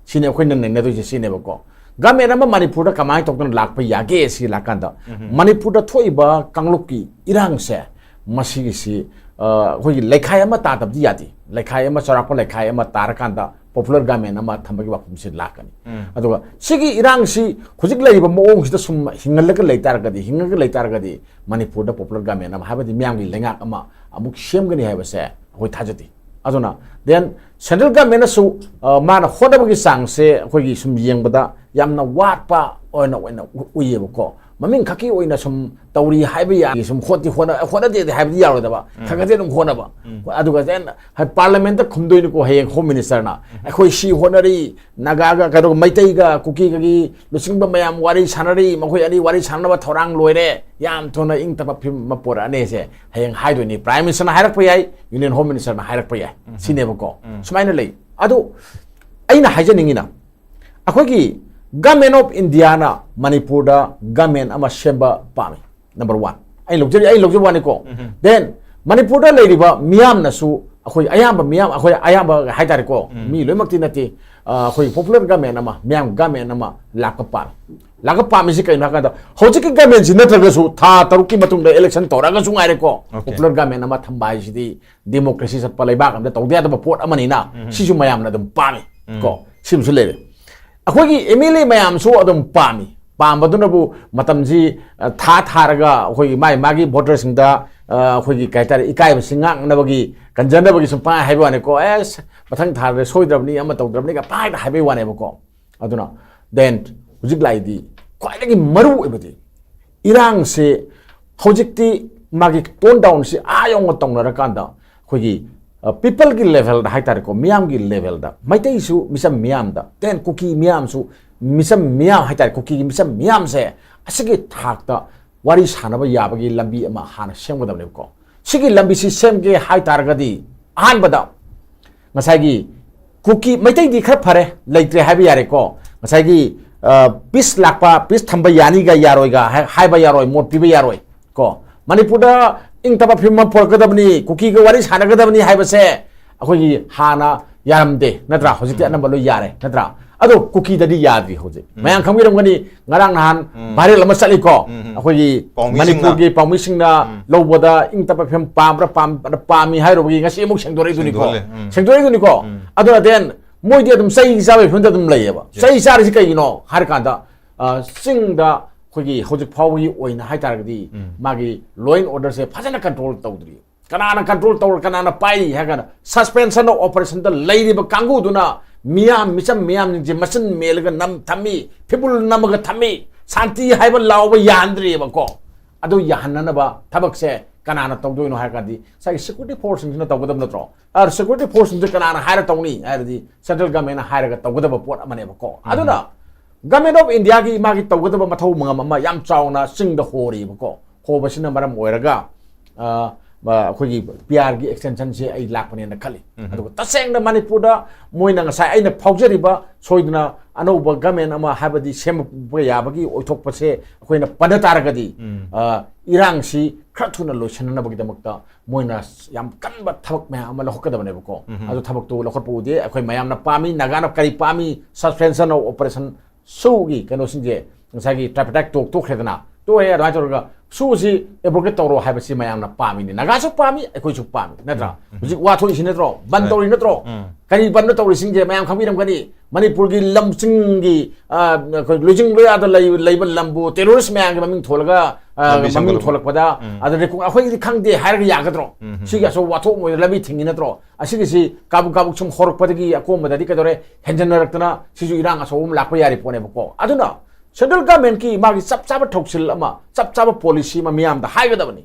ꯁꯤꯅꯤ ꯑꯩꯈꯣꯏꯅ ꯅꯩꯅꯗꯣꯏꯁꯦ, ꯁꯤꯅꯦꯕꯀꯣ꯫ Government ꯑꯃ ꯃꯅꯤꯄꯨꯔꯗ ꯀꯃꯥꯏꯅ ꯇꯧꯗꯅ ꯂꯥꯛꯄ ꯌꯥꯒꯦ? ꯁꯤ ꯂꯥꯛꯀꯥꯟꯗ ꯃꯅꯤꯄꯨꯔꯗ ꯊꯣꯛꯏꯕ ꯀꯥꯡꯂꯨꯞꯀꯤ ꯏꯔꯥꯡꯁꯦ, ꯃꯁꯤꯒꯤꯁꯤ, ꯑ, ꯑꯩꯈꯣꯏꯒꯤ ꯂꯩꯈꯥꯏ ꯑꯃ ꯇꯥꯗꯕꯗꯤ ꯌꯥꯗꯦ꯫ ꯂꯩꯈꯥꯏ ꯑꯃ, ꯆꯥꯎꯔꯥꯛꯄ ꯂꯩꯈꯥꯏ ꯑꯃ ꯇꯥꯔꯀꯥꯟꯗ popular government ꯑꯃ ꯊꯝꯕꯒꯤ ꯋꯥꯐꯝꯁꯤ ꯂꯥꯛꯀꯅꯤ꯫ ꯑꯗꯨꯒ ꯁꯤꯒꯤ ꯏꯔꯥꯡꯁꯤ ꯍꯧꯖꯤꯛ ꯂꯩꯔꯤꯕ ꯃꯑꯣꯡꯁꯤꯗ ꯁꯨꯝ ꯍꯤꯡꯍꯜꯂꯒ ꯂꯩ ꯇꯥꯔꯒꯗꯤ, ꯍꯤꯡꯉꯒ ꯂꯩ ꯇꯥꯔꯒꯗꯤ ꯃꯅꯤꯄꯨꯔꯗ popular government ꯑꯃ, ꯍꯥꯏꯕꯗꯤ ꯃꯤꯌꯥꯝꯒꯤ ꯂꯩꯉꯥꯛ ꯑꯃ ꯑꯃꯨꯛ ꯁꯦꯝꯒꯅꯤ ꯍꯥꯏꯕꯁꯦ ꯑꯩꯈꯣꯏ ꯊꯥꯖꯗꯦ꯫ ꯑꯗꯨꯅ then central governmentꯅꯁꯨ, ꯑ, ꯃꯥꯅ ꯍꯣꯠꯅꯕꯒꯤ ꯆꯥꯡꯁꯦ ꯑꯩꯈꯣꯏꯒꯤ ꯁꯨꯝ ꯌꯦꯡꯕꯗ ꯌꯥꯝꯅ ꯋꯥꯠꯄ ꯑꯣꯏꯅ, ꯑꯣꯏꯅ ꯎ-, ꯎꯏꯌꯦꯕꯀꯣ꯫ ꯃꯃꯤꯡ ꯈꯛꯀꯤ ꯑꯣꯏꯅ ꯁꯨꯝ ꯇꯧꯔꯤ ꯍꯥꯏꯕ ꯌꯥ-, ꯁꯨꯝ ꯍꯣꯠꯇꯤ ꯍꯣꯠꯅ-, ꯍꯣꯠꯅꯗꯦꯗꯤ ꯍꯥꯏꯕꯗꯤ ꯌꯥꯔꯣꯏꯗꯕ, ꯈꯔ ꯈꯔꯗꯤ ꯑꯗꯨꯝ ꯍꯣꯠꯅꯕ꯫ ꯑꯗꯨꯒ then ꯍꯥꯏ parliamentꯇ ꯈꯨꯝꯗꯣꯏꯅꯤꯀꯣ ꯍꯌꯦꯡ home ministerꯅ, "ꯑꯩꯈꯣꯏ ꯁꯤ ꯍꯣꯠꯅꯔꯤ, ꯅꯥꯒꯥꯒ, ꯀꯩꯅꯣ, ꯃꯩꯇꯩꯒ ꯀꯨꯀꯤꯒꯒꯤ ꯂꯨꯆꯤꯡꯕ ꯃꯌꯥꯝ ꯋꯥꯔꯤ ꯁꯥꯟꯅꯔꯤ, ꯃꯈꯣꯏ ꯑꯅꯤ ꯋꯥꯔꯤ ꯁꯥꯟꯅꯕ ꯊꯧꯔꯥꯡ ꯂꯣꯏꯔꯦ, ꯌꯥꯝ ꯊꯨꯅ ꯏꯪ ꯇꯞꯄ ꯐꯤꯕꯝ ꯑꯃ ꯄꯣꯔꯛꯑꯅꯤꯁꯦ" ꯍꯌꯦꯡ ꯍꯥꯏꯗꯣꯏꯅꯤ꯫ Prime ministerꯅ ꯍꯥꯏꯔꯛꯄ ꯌꯥꯏ, Union Home ministerꯅ ꯍꯥꯏꯔꯛꯄ ꯌꯥꯏ꯫ ꯁꯤꯅꯦꯕꯀꯣ꯫ ꯁꯨꯃꯥꯏꯅ ꯂꯩ꯫ ꯑꯗꯨ ꯑꯩꯅ ꯍꯥꯏꯖꯅꯤꯡꯉꯤꯅ, ꯑꯩꯈꯣꯏꯒꯤ Government of Indiaꯅ ꯃꯅꯤꯄꯨꯔꯗ government ꯑꯃ ꯁꯦꯝꯕ ꯄꯥꯝꯃꯤ꯫ Number one꯫ ꯑꯩ ꯂꯧꯖꯔꯤ, ꯑꯩ ꯂꯧꯖꯕ ꯋꯥꯅꯤꯀꯣ꯫ Then ꯃꯅꯤꯄꯨꯔꯗ ꯂꯩꯔꯤꯕ ꯃꯤꯌꯥꯝꯅꯁꯨ, ꯑꯩꯈꯣꯏ ꯑꯌꯥꯝꯕ ꯃꯤꯌꯥꯝ, ꯑꯩꯈꯣꯏ ꯑꯌꯥꯝꯕ ꯍꯥꯏꯇꯥꯔꯦꯀꯣ, ꯃꯤ ꯂꯣꯏꯅꯃꯛꯇꯤ ꯅꯠꯇꯦ, ꯑ, ꯑꯩꯈꯣꯏ popular government ꯑꯃ, ꯃꯤꯌꯥꯝ government ꯑꯃ ꯂꯥꯛꯄ ꯄꯥꯝꯃꯤ꯫ ꯂꯥꯛꯄ ꯄꯥꯝꯃꯤꯁꯤ ꯀꯩꯅꯣ ꯍꯥꯏꯀꯥꯟꯗ, ꯍꯧꯖꯤꯛꯀꯤ governmentꯁꯤ ꯅꯠꯇ꯭ꯔꯒꯁꯨ ꯊꯥ ꯇꯔꯨꯛꯀꯤ ꯃꯇꯨꯡꯗ election ꯇꯧꯔꯛꯑꯒꯁꯨ ꯉꯥꯏꯔꯦꯀꯣ, popular government ꯑꯃ ꯊꯝꯕ ꯍꯥꯏꯁꯤꯗꯤ democracy ꯆꯠꯄ ꯂꯩꯕꯥꯛ ꯑꯃꯗ ꯇꯧꯗ ꯌꯥꯗꯕ ꯄꯣꯠ ꯑꯃꯅꯤꯅ, ꯁꯤꯁꯨ ꯃꯌꯥꯝꯅ ꯑꯗꯨꯝ ꯄꯥꯝꯃꯤ ꯀꯣ꯫ ꯁꯤꯃꯁꯨ ꯂꯩꯔꯦ꯫ ꯑꯩꯈꯣꯏꯒꯤ M L A ꯃꯌꯥꯝꯁꯨ ꯑꯗꯨꯝ ꯄꯥꯝꯃꯤ꯫ ꯄꯥꯝꯕꯗꯨꯅꯕꯨ ꯃꯇꯝꯁꯤ, ꯑ, ꯊꯥ ꯊꯥꯔꯒ ꯑꯩꯈꯣꯏꯒꯤ ꯃꯥꯒꯤ, ꯃꯥꯒꯤ ꯚꯣꯇꯔꯁꯤꯡꯗ, ꯑ, ꯑꯩꯈꯣꯏꯒꯤ ꯀꯩ ꯍꯥꯏꯇꯥꯔꯦ, ꯏꯀꯥꯏꯕꯁꯤ ꯉꯥꯛꯅꯕꯒꯤ, ꯀꯟꯖꯅꯕꯒꯤ ꯁꯨꯝ ꯄꯥꯏ ꯍꯥꯏꯕ ꯋꯥꯅꯤꯀꯣ꯫ ꯑꯦꯁ, ꯃꯊꯪ ꯊꯥꯗ ꯁꯣꯏꯗ꯭ꯔꯕꯅꯤ, ꯑꯃ ꯇꯧꯗ꯭ꯔꯕꯅꯤꯒ ꯄꯥꯏꯗ ꯍꯥꯏꯕꯩ ꯋꯥꯅꯦꯕꯀꯣ꯫ ꯑꯗꯨꯅ then ꯍꯧꯖꯤꯛ ꯂꯥꯛꯏꯗꯤ ꯈ꯭ꯋꯥꯏꯗꯒꯤ ꯃꯔꯨ ꯑꯣꯏꯕꯗꯤ ꯏꯔꯥꯡꯁꯦ ꯍꯧꯖꯤꯛꯇꯤ ꯃꯥꯒꯤ tone down ꯁꯤ ꯑꯥ ꯌꯧꯅ ꯇꯧꯅꯔꯀꯥꯟꯗ ꯑꯩꯈꯣꯏꯒꯤ, ꯑ, people ꯒꯤ level ꯗ ꯍꯥꯏꯇꯥꯔꯦꯀꯣ, ꯃꯤꯌꯥꯝꯒꯤ level ꯗ, ꯃꯩꯇꯩꯁꯨ ꯃꯤꯆꯝ ꯃꯤꯌꯥꯝꯗ, then ꯀꯨꯀꯤ ꯃꯤꯌꯥꯝꯁꯨ ꯃꯤꯆꯝ ꯃꯤꯌꯥꯝ ꯍꯥꯏꯇꯥꯔꯦ, ꯀꯨꯀꯤꯒꯤ ꯃꯤꯆꯝ ꯃꯤꯌꯥꯝꯁꯦ ꯑꯁꯤꯒꯤ ꯊꯥꯛꯇ ꯋꯥꯔꯤ ꯁꯥꯟꯅꯕ ꯌꯥꯕꯒꯤ ꯂꯝꯕꯤ ꯑꯃ ꯍꯥꯟꯅ ꯁꯦꯝꯒꯗꯕꯅꯦꯕꯀꯣ꯫ ꯁꯤꯒꯤ ꯂꯝꯕꯤꯁꯤ ꯁꯦꯝꯒꯦ ꯍꯥꯏ ꯇꯥꯔꯒꯗꯤ ꯑꯍꯥꯟꯕꯗ ꯉꯁꯥꯏꯒꯤ ꯀꯨꯀꯤ ꯃꯩꯇꯩꯗꯤ ꯈꯔ ꯐꯔꯦ, ꯂꯩꯇ꯭ꯔꯦ ꯍꯥꯏꯕ ꯌꯥꯔꯦꯀꯣ꯫ ꯉꯁꯥꯏꯒꯤ, ꯑ, peace ꯂꯥꯛꯄ, peace ꯊꯝꯕ ꯌꯥꯅꯤꯒ ꯌꯥꯔꯣꯏꯒ ꯍꯥꯏ-, ꯍꯥꯏꯕ ꯌꯥꯔꯣꯏ, ꯃꯣꯠ ꯄꯤꯕ ꯌꯥꯔꯣꯏ ꯀꯣ꯫ ꯃꯅꯤꯄꯨꯔꯗ ꯏꯪ ꯇꯞꯄ ꯐꯤꯕꯝ ꯑꯃ ꯄꯨꯔꯛꯀꯗꯕꯅꯤ, ꯀꯨꯀꯤꯒ ꯋꯥꯔꯤ ꯁꯥꯟꯅꯒꯗꯕꯅꯤ ꯍꯥꯏꯕꯁꯦ ꯑꯩꯈꯣꯏꯒꯤ ꯍꯥꯟꯅ ꯌꯥꯔꯝꯗꯦ ꯅꯠꯇ꯭ꯔꯥ? ꯍꯧꯖꯤꯛꯇꯤ ꯑꯅꯝꯕ ꯂꯣꯏ ꯌꯥꯔꯦ ꯅꯠꯇ꯭ꯔꯥ? ꯑꯗꯣ ꯀꯨꯀꯤꯗꯗꯤ ꯌꯥꯗ꯭ꯔꯤ ꯍꯧꯖꯤꯛ꯫ ꯃꯌꯥꯝ ꯈꯪꯕꯤꯔꯝꯒꯅꯤ, ꯉꯔꯥꯡ ꯅꯍꯥꯟ viral ꯑꯃ ꯆꯠꯂꯤꯀꯣ꯫ ꯑꯩꯈꯣꯏꯒꯤ ꯄꯥꯎꯃꯤꯁꯤꯡꯅ꯫ ꯃꯅꯤꯄꯨꯔꯒꯤ ꯄꯥꯎꯃꯤꯁꯤꯡꯅ ꯂꯧꯕꯗ ꯏꯪ ꯇꯞꯄ ꯐꯤꯕꯝ ꯄꯥꯝꯕ꯭ꯔꯥ ꯄꯥꯝ-, ꯄꯥꯝꯃꯤ ꯍꯥꯏꯔꯨꯕꯒꯤ ꯉꯁꯤ ꯑꯃꯨꯛ ꯁꯦꯡꯗꯣꯔꯛꯏꯗꯨꯅꯤꯀꯣ꯫ ꯁꯦꯡꯗꯣꯛꯍꯜꯂꯦ꯫ ꯎꯝ꯫ ꯁꯦꯡꯗꯣꯛꯏꯗꯨꯅꯤꯀꯣ꯫ ꯑꯗꯨꯅ then ꯃꯣꯏꯗꯤ ꯑꯗꯨꯝ ꯆꯩ ꯆꯥꯕꯒꯤ ꯐꯤꯕꯝꯗ ꯑꯗꯨꯝ ꯂꯩꯌꯦꯕ꯫ ꯆꯩ ꯆꯥꯔꯤꯁꯤ ꯀꯩꯒꯤꯅꯣ ꯍꯥꯏꯔꯀꯥꯟꯗ, ꯑ, ꯆꯤꯡꯗ ꯑꯩꯈꯣꯏꯒꯤ ꯍꯧꯖꯤꯛ ꯐꯥꯎꯕꯒꯤ ꯑꯣꯏꯅ ꯍꯥꯏꯇꯥꯔꯒꯗꯤ ꯃꯥꯒꯤ law and order ꯁꯦ ꯐꯖꯅ control ꯇꯧꯗ꯭ꯔꯤ꯫ ꯀꯅꯥꯅ control ꯇꯧꯔ, ꯀꯅꯥꯅ ꯄꯥꯏꯔꯤ ꯍꯥꯏꯔ ꯀꯥꯟꯗ suspension of operation ꯗ ꯂꯩꯔꯤꯕ ꯀꯥꯡꯕꯨꯗꯨꯅ ꯃꯤꯌꯥꯝ, ꯃꯤꯆꯝ ꯃꯤꯌꯥꯝꯁꯤꯡꯁꯦ ꯃꯆꯤꯟ ꯃꯦꯜꯂꯒ ꯅꯝ ꯊꯝꯃꯤ, ꯐꯤꯕꯨꯜ ꯅꯝꯃꯒ ꯊꯝꯃꯤ, ꯁꯥꯟꯇꯤ ꯍꯥꯏꯕ ꯂꯥꯎꯕ ꯌꯥꯍꯟꯗ꯭ꯔꯤꯑꯕꯀꯣ꯫ ꯑꯗꯨ ꯌꯥꯍꯟꯅꯅꯕ ꯊꯕꯛꯁꯦ ꯀꯅꯥꯅ ꯇꯧꯗꯣꯏꯅꯣ ꯍꯥꯏꯔ ꯀꯥꯟꯗꯤ ꯉꯁꯥꯏꯒꯤ security force ꯁꯤꯡꯁꯤꯅ ꯇꯧꯒꯗꯕ ꯅꯠꯇ꯭ꯔꯣ? ꯑ, security force ꯁꯤꯡꯁꯦ ꯀꯅꯥꯅ ꯍꯥꯏꯔ ꯇꯧꯅꯤ ꯍꯥꯏꯔꯗꯤ central government ꯅ ꯍꯥꯏꯔꯒ ꯇꯧꯒꯗꯕ ꯄꯣꯠ ꯑꯃꯅꯦꯕꯀꯣ꯫ ꯑꯗꯨꯅ Government of India ꯒꯤ ꯃꯥꯒꯤ ꯇꯧꯒꯗꯕ ꯃꯊꯧ ꯃꯉꯝ ꯑꯃ ꯌꯥꯝ ꯆꯥꯎꯅ ꯆꯤꯡꯗ ꯍꯣꯔꯤꯕꯀꯣ꯫ ꯍꯣꯕꯁꯤꯅ ꯃꯔꯝ ꯑꯣꯏꯔꯒ, ꯑ, ꯃ-, ꯑꯩꯈꯣꯏꯒꯤ P R ꯒꯤ extension ꯁꯦ ꯑꯩ ꯂꯥꯛꯄꯅꯦꯅ ꯈꯜꯂꯤ꯫ ꯑꯗꯨꯒ ꯇꯁꯦꯡꯅ ꯃꯅꯤꯄꯨꯔꯗ ꯃꯣꯏꯅ ꯉꯁꯥꯏ ꯑꯩꯅ ꯐꯥꯎꯖꯔꯤꯕ ꯁꯣꯏꯗꯅ ꯑꯅꯧꯕ government ꯑꯃ ꯍꯥꯏꯕꯗꯤ ꯁꯦꯝꯕ ꯌꯥꯕꯒꯤ ꯑꯣꯏꯊꯣꯛꯄꯁꯦ ꯑꯩꯈꯣꯏꯅ ꯄꯟꯅ ꯇꯥꯔꯒꯗꯤ, ꯑ, ꯏꯔꯥꯡꯁꯤ ꯈꯔ ꯊꯨꯅ ꯂꯣꯏꯁꯤꯟꯅꯅꯕꯒꯤꯗꯃꯛꯇ ꯃꯣꯏꯅ ꯌꯥꯝ ꯀꯟꯕ ꯊꯕꯛ ꯃꯌꯥꯝ ꯑꯃ ꯂꯧꯈꯠꯀꯗꯕꯅꯦꯕꯀꯣ꯫ ꯑꯗꯨ ꯊꯕꯛꯇꯨ ꯂꯧꯈꯠꯄ ꯎꯗꯦ꯫ ꯑꯩꯈꯣꯏ ꯃꯌꯥꯝꯅ ꯄꯥꯝꯃꯤ, ꯅꯥꯒꯥꯅ ꯀꯔꯤ ꯄꯥꯝꯃꯤ, suspension of operation ꯁꯨꯒꯤ ꯀꯩꯅꯣꯁꯤꯡꯁꯦ ꯉꯁꯥꯏꯒꯤ tripartite talk ꯇꯣꯛꯈ꯭ꯔꯦꯗꯅ, ꯇꯣꯛꯑꯦ ꯑꯗꯨꯃꯥꯏꯅ ꯇꯧꯔꯒ ꯁꯨꯁꯤ ꯑꯦꯕ꯭ꯔꯣꯒꯦꯠ ꯇꯧꯔꯣ ꯍꯥꯏꯕꯁꯤ ꯃꯌꯥꯝꯅ ꯄꯥꯝꯃꯤꯅꯤ, ꯅꯥꯒꯥꯁꯨ ꯄꯥꯝꯃꯤ, ꯑꯩꯈꯣꯏꯁꯨ ꯄꯥꯝꯃꯤ, ꯅꯠꯇ꯭ꯔꯥ? ꯎꯝ, ꯎꯝ꯫ ꯍꯧꯖꯤꯛ ꯋꯥ ꯊꯣꯛꯏꯁꯤ ꯅꯠꯇ꯭ꯔꯣ? ꯕꯟ ꯍꯣꯏ꯫ ꯇꯧꯔꯤ ꯅꯠꯇ꯭ꯔꯣ? ꯎꯝ꯫ ꯀꯔꯤ ꯕꯟꯅꯣ ꯇꯧꯔꯤꯁꯤꯡꯁꯦ ꯃꯌꯥꯝ ꯈꯪꯕꯤꯔꯝꯒꯅꯤ꯫ ꯃꯅꯤꯄꯨꯔꯒꯤ ꯂꯝꯁꯤꯡꯒꯤ, ꯑ, ꯑꯩꯈꯣꯏ ꯂꯣꯏꯖꯤꯡ ꯂꯣꯌꯥꯗ ꯂꯩ-, ꯂꯩꯕ ꯂꯝꯕꯨ ꯇꯦꯔꯣꯔꯤꯁ ꯃꯌꯥꯝꯒꯤ ꯃꯃꯤꯡ ꯊꯣꯜꯂꯒ, ꯑ, ꯂꯝꯕꯤ ꯃꯃꯤꯡ ꯁꯦꯝꯒꯠꯂꯛꯄ꯫ ꯊꯣꯜꯂꯛꯄꯗ, ꯎꯝ꯫ ꯑꯗ ꯔꯦꯀꯣ-, ꯑꯩꯈꯣꯏꯒꯤꯗꯤ ꯈꯪꯗꯦ ꯍꯥꯏꯔꯒ ꯌꯥꯒꯗ꯭ꯔꯣ? ꯎꯝ, ꯎꯝ, ꯁꯤꯒꯤ ꯎꯝ꯫ ꯑꯆꯧꯕ ꯋꯥꯊꯣꯛ ꯑꯃ ꯑꯣꯏꯔ ꯂꯝꯕꯤ ꯊꯤꯡꯉꯤ ꯅꯠꯇ꯭ꯔꯣ? ꯑꯁꯤꯒꯤꯁꯤ ꯀꯥꯕꯨꯛ ꯀꯥꯕꯨꯛ ꯁꯨꯝ ꯍꯧꯔꯛꯄꯗꯒꯤ ꯑꯀꯣꯟꯕꯗꯗꯤ ꯀꯩꯗꯧꯔꯦ? ꯍꯦꯟꯖꯟꯅꯔꯛꯇꯅ ꯁꯤꯁꯨ ꯏꯔꯥꯡ ꯑꯆꯧꯕ ꯑꯃ ꯂꯥꯛꯄ ꯌꯥꯔꯤ ꯄꯣꯠꯅꯦꯕꯀꯣ꯫ ꯑꯗꯨꯅ ꯁꯦꯟꯇ꯭ꯔꯦꯜ ꯒꯃꯦꯟꯀꯤ ꯃꯥꯒꯤ ꯆꯞ ꯆꯥꯕ ꯊꯧꯁꯤꯜ ꯑꯃ, ꯆꯞ ꯆꯥꯕ ꯄꯣꯂꯤꯁꯤ ꯑꯃ ꯃꯤꯌꯥꯝꯗ ꯍꯥꯏꯒꯗꯕꯅꯤ꯫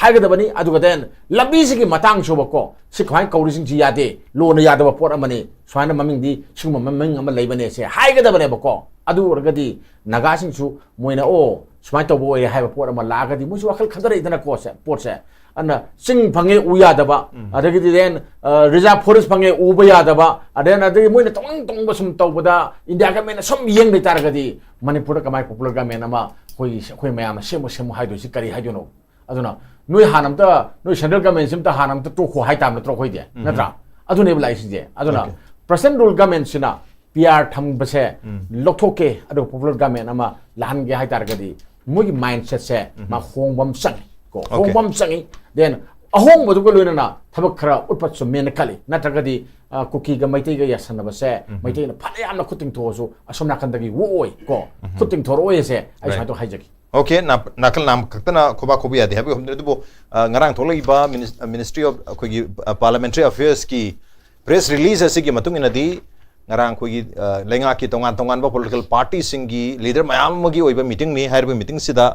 ꯍꯥꯏꯒꯗꯕꯅꯤ꯫ ꯑꯗꯨꯒ then ꯂꯝꯕꯤꯁꯤꯒꯤ ꯃꯇꯥꯡꯁꯨꯕꯀꯣ, ꯁꯤ ꯀꯃꯥꯏꯅ ꯀꯧꯔꯤꯁꯤꯡꯁꯤ ꯌꯥꯗꯦ, ꯂꯣꯅ ꯌꯥꯗꯕ ꯄꯣꯠ ꯑꯃꯅꯤ, ꯁꯨꯃꯥꯏꯅ ꯃꯃꯤꯡꯗꯤ ꯁꯤꯒꯨꯝꯕ ꯃꯃꯤꯡ ꯑꯃ ꯂꯩꯕꯅꯦ ꯁꯦ ꯍꯥꯏꯒꯗꯕꯅꯦꯕꯀꯣ꯫ ꯑꯗꯨ ꯑꯣꯏꯔꯒꯗꯤ ꯅꯥꯒꯥꯁꯤꯡꯁꯨ ꯃꯣꯏꯅ, "ꯑꯣ, ꯁꯨꯃꯥꯏꯅ ꯇꯧꯕ ꯑꯣꯏꯔꯦ" ꯍꯥꯏꯕ ꯄꯣꯠ ꯑꯃ ꯂꯥꯛꯑꯒꯗꯤ ꯃꯣꯏꯁꯨ ꯋꯥꯈꯜ ꯈꯟꯊꯔꯛꯏꯗꯅꯀꯣ꯫ ꯁꯦ, ꯄꯣꯠꯁꯦ, ꯑꯗꯨꯅ ꯆꯤꯡ ꯐꯪꯉꯦ ꯎ ꯌꯥꯗꯕ, ꯎꯝ꯫ ꯑꯗꯒꯤꯗꯤ then, ꯑ, reserve forest ꯐꯪꯉꯦ ꯎꯕ ꯌꯥꯗꯕ, then ꯑꯗꯒꯤ ꯃꯣꯏꯅ ꯇꯧꯅꯤꯡ ꯇꯧꯅꯤꯡꯕ ꯁꯨꯝ ꯇꯧꯕꯗ ꯏꯟꯗꯤꯌꯥ ꯒꯃꯦꯟꯅ ꯁꯨꯝ ꯌꯦꯡ ꯂꯩꯇꯥꯔꯒꯗꯤ ꯃꯅꯤꯄꯨꯔꯗ ꯀꯃꯥꯏꯅ ꯄꯣꯄꯨꯂꯔ ꯒꯃꯦꯟ ꯑꯃ ꯑꯩꯈꯣꯏꯒꯤ, ꯑꯩꯈꯣꯏ ꯃꯌꯥꯝꯅ ꯁꯦꯝꯃꯨ ꯁꯦꯝꯃꯨ ꯍꯥꯏꯗꯣꯏꯁꯤ ꯀꯔꯤ ꯍꯥꯏꯗꯣꯏꯅꯣ? ꯑꯗꯨꯅ ꯅꯣꯏ ꯍꯥꯟꯅ ꯑꯝꯇ, ꯅꯣꯏ ꯁꯦꯟꯇ꯭ꯔꯦꯜ ꯒꯃꯦꯟꯁꯤ ꯑꯝꯇ ꯍꯥꯟꯅ ꯑꯝꯇ ꯇꯣꯛꯈꯣ ꯍꯥꯏ ꯇꯥꯕ ꯅꯠꯇ꯭ꯔꯣ ꯑꯩꯈꯣꯏꯗꯤ? ꯎꯝ꯫ ꯅꯠꯇ꯭ꯔꯥ? ꯑꯗꯨꯅꯦꯕ ꯂꯥꯛꯏꯁꯤꯡꯁꯦ꯫ ꯑꯗꯨꯅ Okay. ꯄ꯭ꯔꯖꯦꯟ ꯔꯨꯜ ꯒꯃꯦꯟꯁꯤꯅ ꯄꯤ ꯑꯥꯔ ꯊꯝꯕꯁꯦ ꯎꯝ꯫ ꯂꯧꯊꯣꯛꯀꯦ, ꯑꯗꯨꯒ ꯄꯣꯄꯨꯂꯔ ꯒꯃꯦꯟ ꯑꯃ ꯂꯥꯛꯍꯟꯒꯦ ꯍꯥꯏ ꯇꯥꯔꯒꯗꯤ ꯃꯣꯏꯒꯤ ꯃꯥꯏꯟꯁꯦꯠꯁꯦ ꯎꯝ꯫ ꯃꯥ ꯍꯣꯡꯕ ꯑꯃ ꯆꯪꯉꯤ ꯀꯣ꯫ Okay. ꯍꯣꯡꯕ ꯑꯃ ꯆꯪꯉꯤ꯫ Then ꯑꯍꯣꯡꯕꯗꯨꯒ ꯂꯣꯏꯅꯅ ꯊꯕꯛ ꯈꯔ ꯎꯠꯄꯁꯨ ꯃꯦꯟꯅ ꯈꯜꯂꯤ꯫ ꯅꯠꯇ꯭ꯔꯒꯗꯤ, ꯑ, ꯀꯨꯀꯤꯒ ꯃꯩꯇꯩꯒ ꯌꯥꯁꯟꯅꯕꯁꯦ ꯎꯝ꯫ ꯃꯩꯇꯩꯅ ꯐꯅ ꯌꯥꯝꯅ ꯈꯨꯠ ꯇꯤꯡꯊꯣꯛꯑꯁꯨ ꯑꯁꯣꯝ ꯅꯥꯀꯟꯗꯒꯤ ꯑꯣꯛꯑꯣꯏ ꯀꯣ꯫ ꯎꯝ꯫ ꯈꯨꯠ ꯇꯤꯡꯊꯣꯔꯛꯑꯣꯏ ꯑꯁꯦ ꯑꯩ Right. ꯁꯨꯃꯥꯏꯅ ꯇꯧ ꯍꯥꯏꯖꯒꯦ꯫ Okay, ꯅꯥ-, ꯅꯥꯀꯜ ꯅꯥꯝ ꯈꯛꯇꯅ ꯈꯣꯕꯥ ꯈꯣꯕ ꯌꯥꯗꯦ ꯍꯥꯏꯕꯒꯤ ꯋꯥꯐꯝꯗꯨꯅꯤ꯫ ꯑꯗꯨꯕꯨ, ꯑ, ꯉꯔꯥꯡ ꯊꯣꯛꯂꯛꯏꯕ ꯃꯤꯅꯤꯁ-, ꯑ, Ministry of, ꯑꯩꯈꯣꯏꯒꯤ, ꯑ, Parliamentary Affairs ꯀꯤ press release ꯑꯁꯤꯒꯤ ꯃꯇꯨꯡ ꯏꯟꯅꯗꯤ, ꯉꯔꯥꯡ ꯑꯩꯈꯣꯏꯒꯤ, ꯑ, ꯂꯩꯉꯥꯛꯀꯤ ꯇꯣꯉꯥꯟ ꯇꯣꯉꯥꯟꯕ political party ꯁꯤꯡꯒꯤ leader ꯃꯌꯥꯝ ꯑꯃꯒꯤ ꯑꯣꯏꯕ meeting ꯅꯤ꯫ ꯍꯥꯏꯔꯤꯕ meeting ꯁꯤꯗ,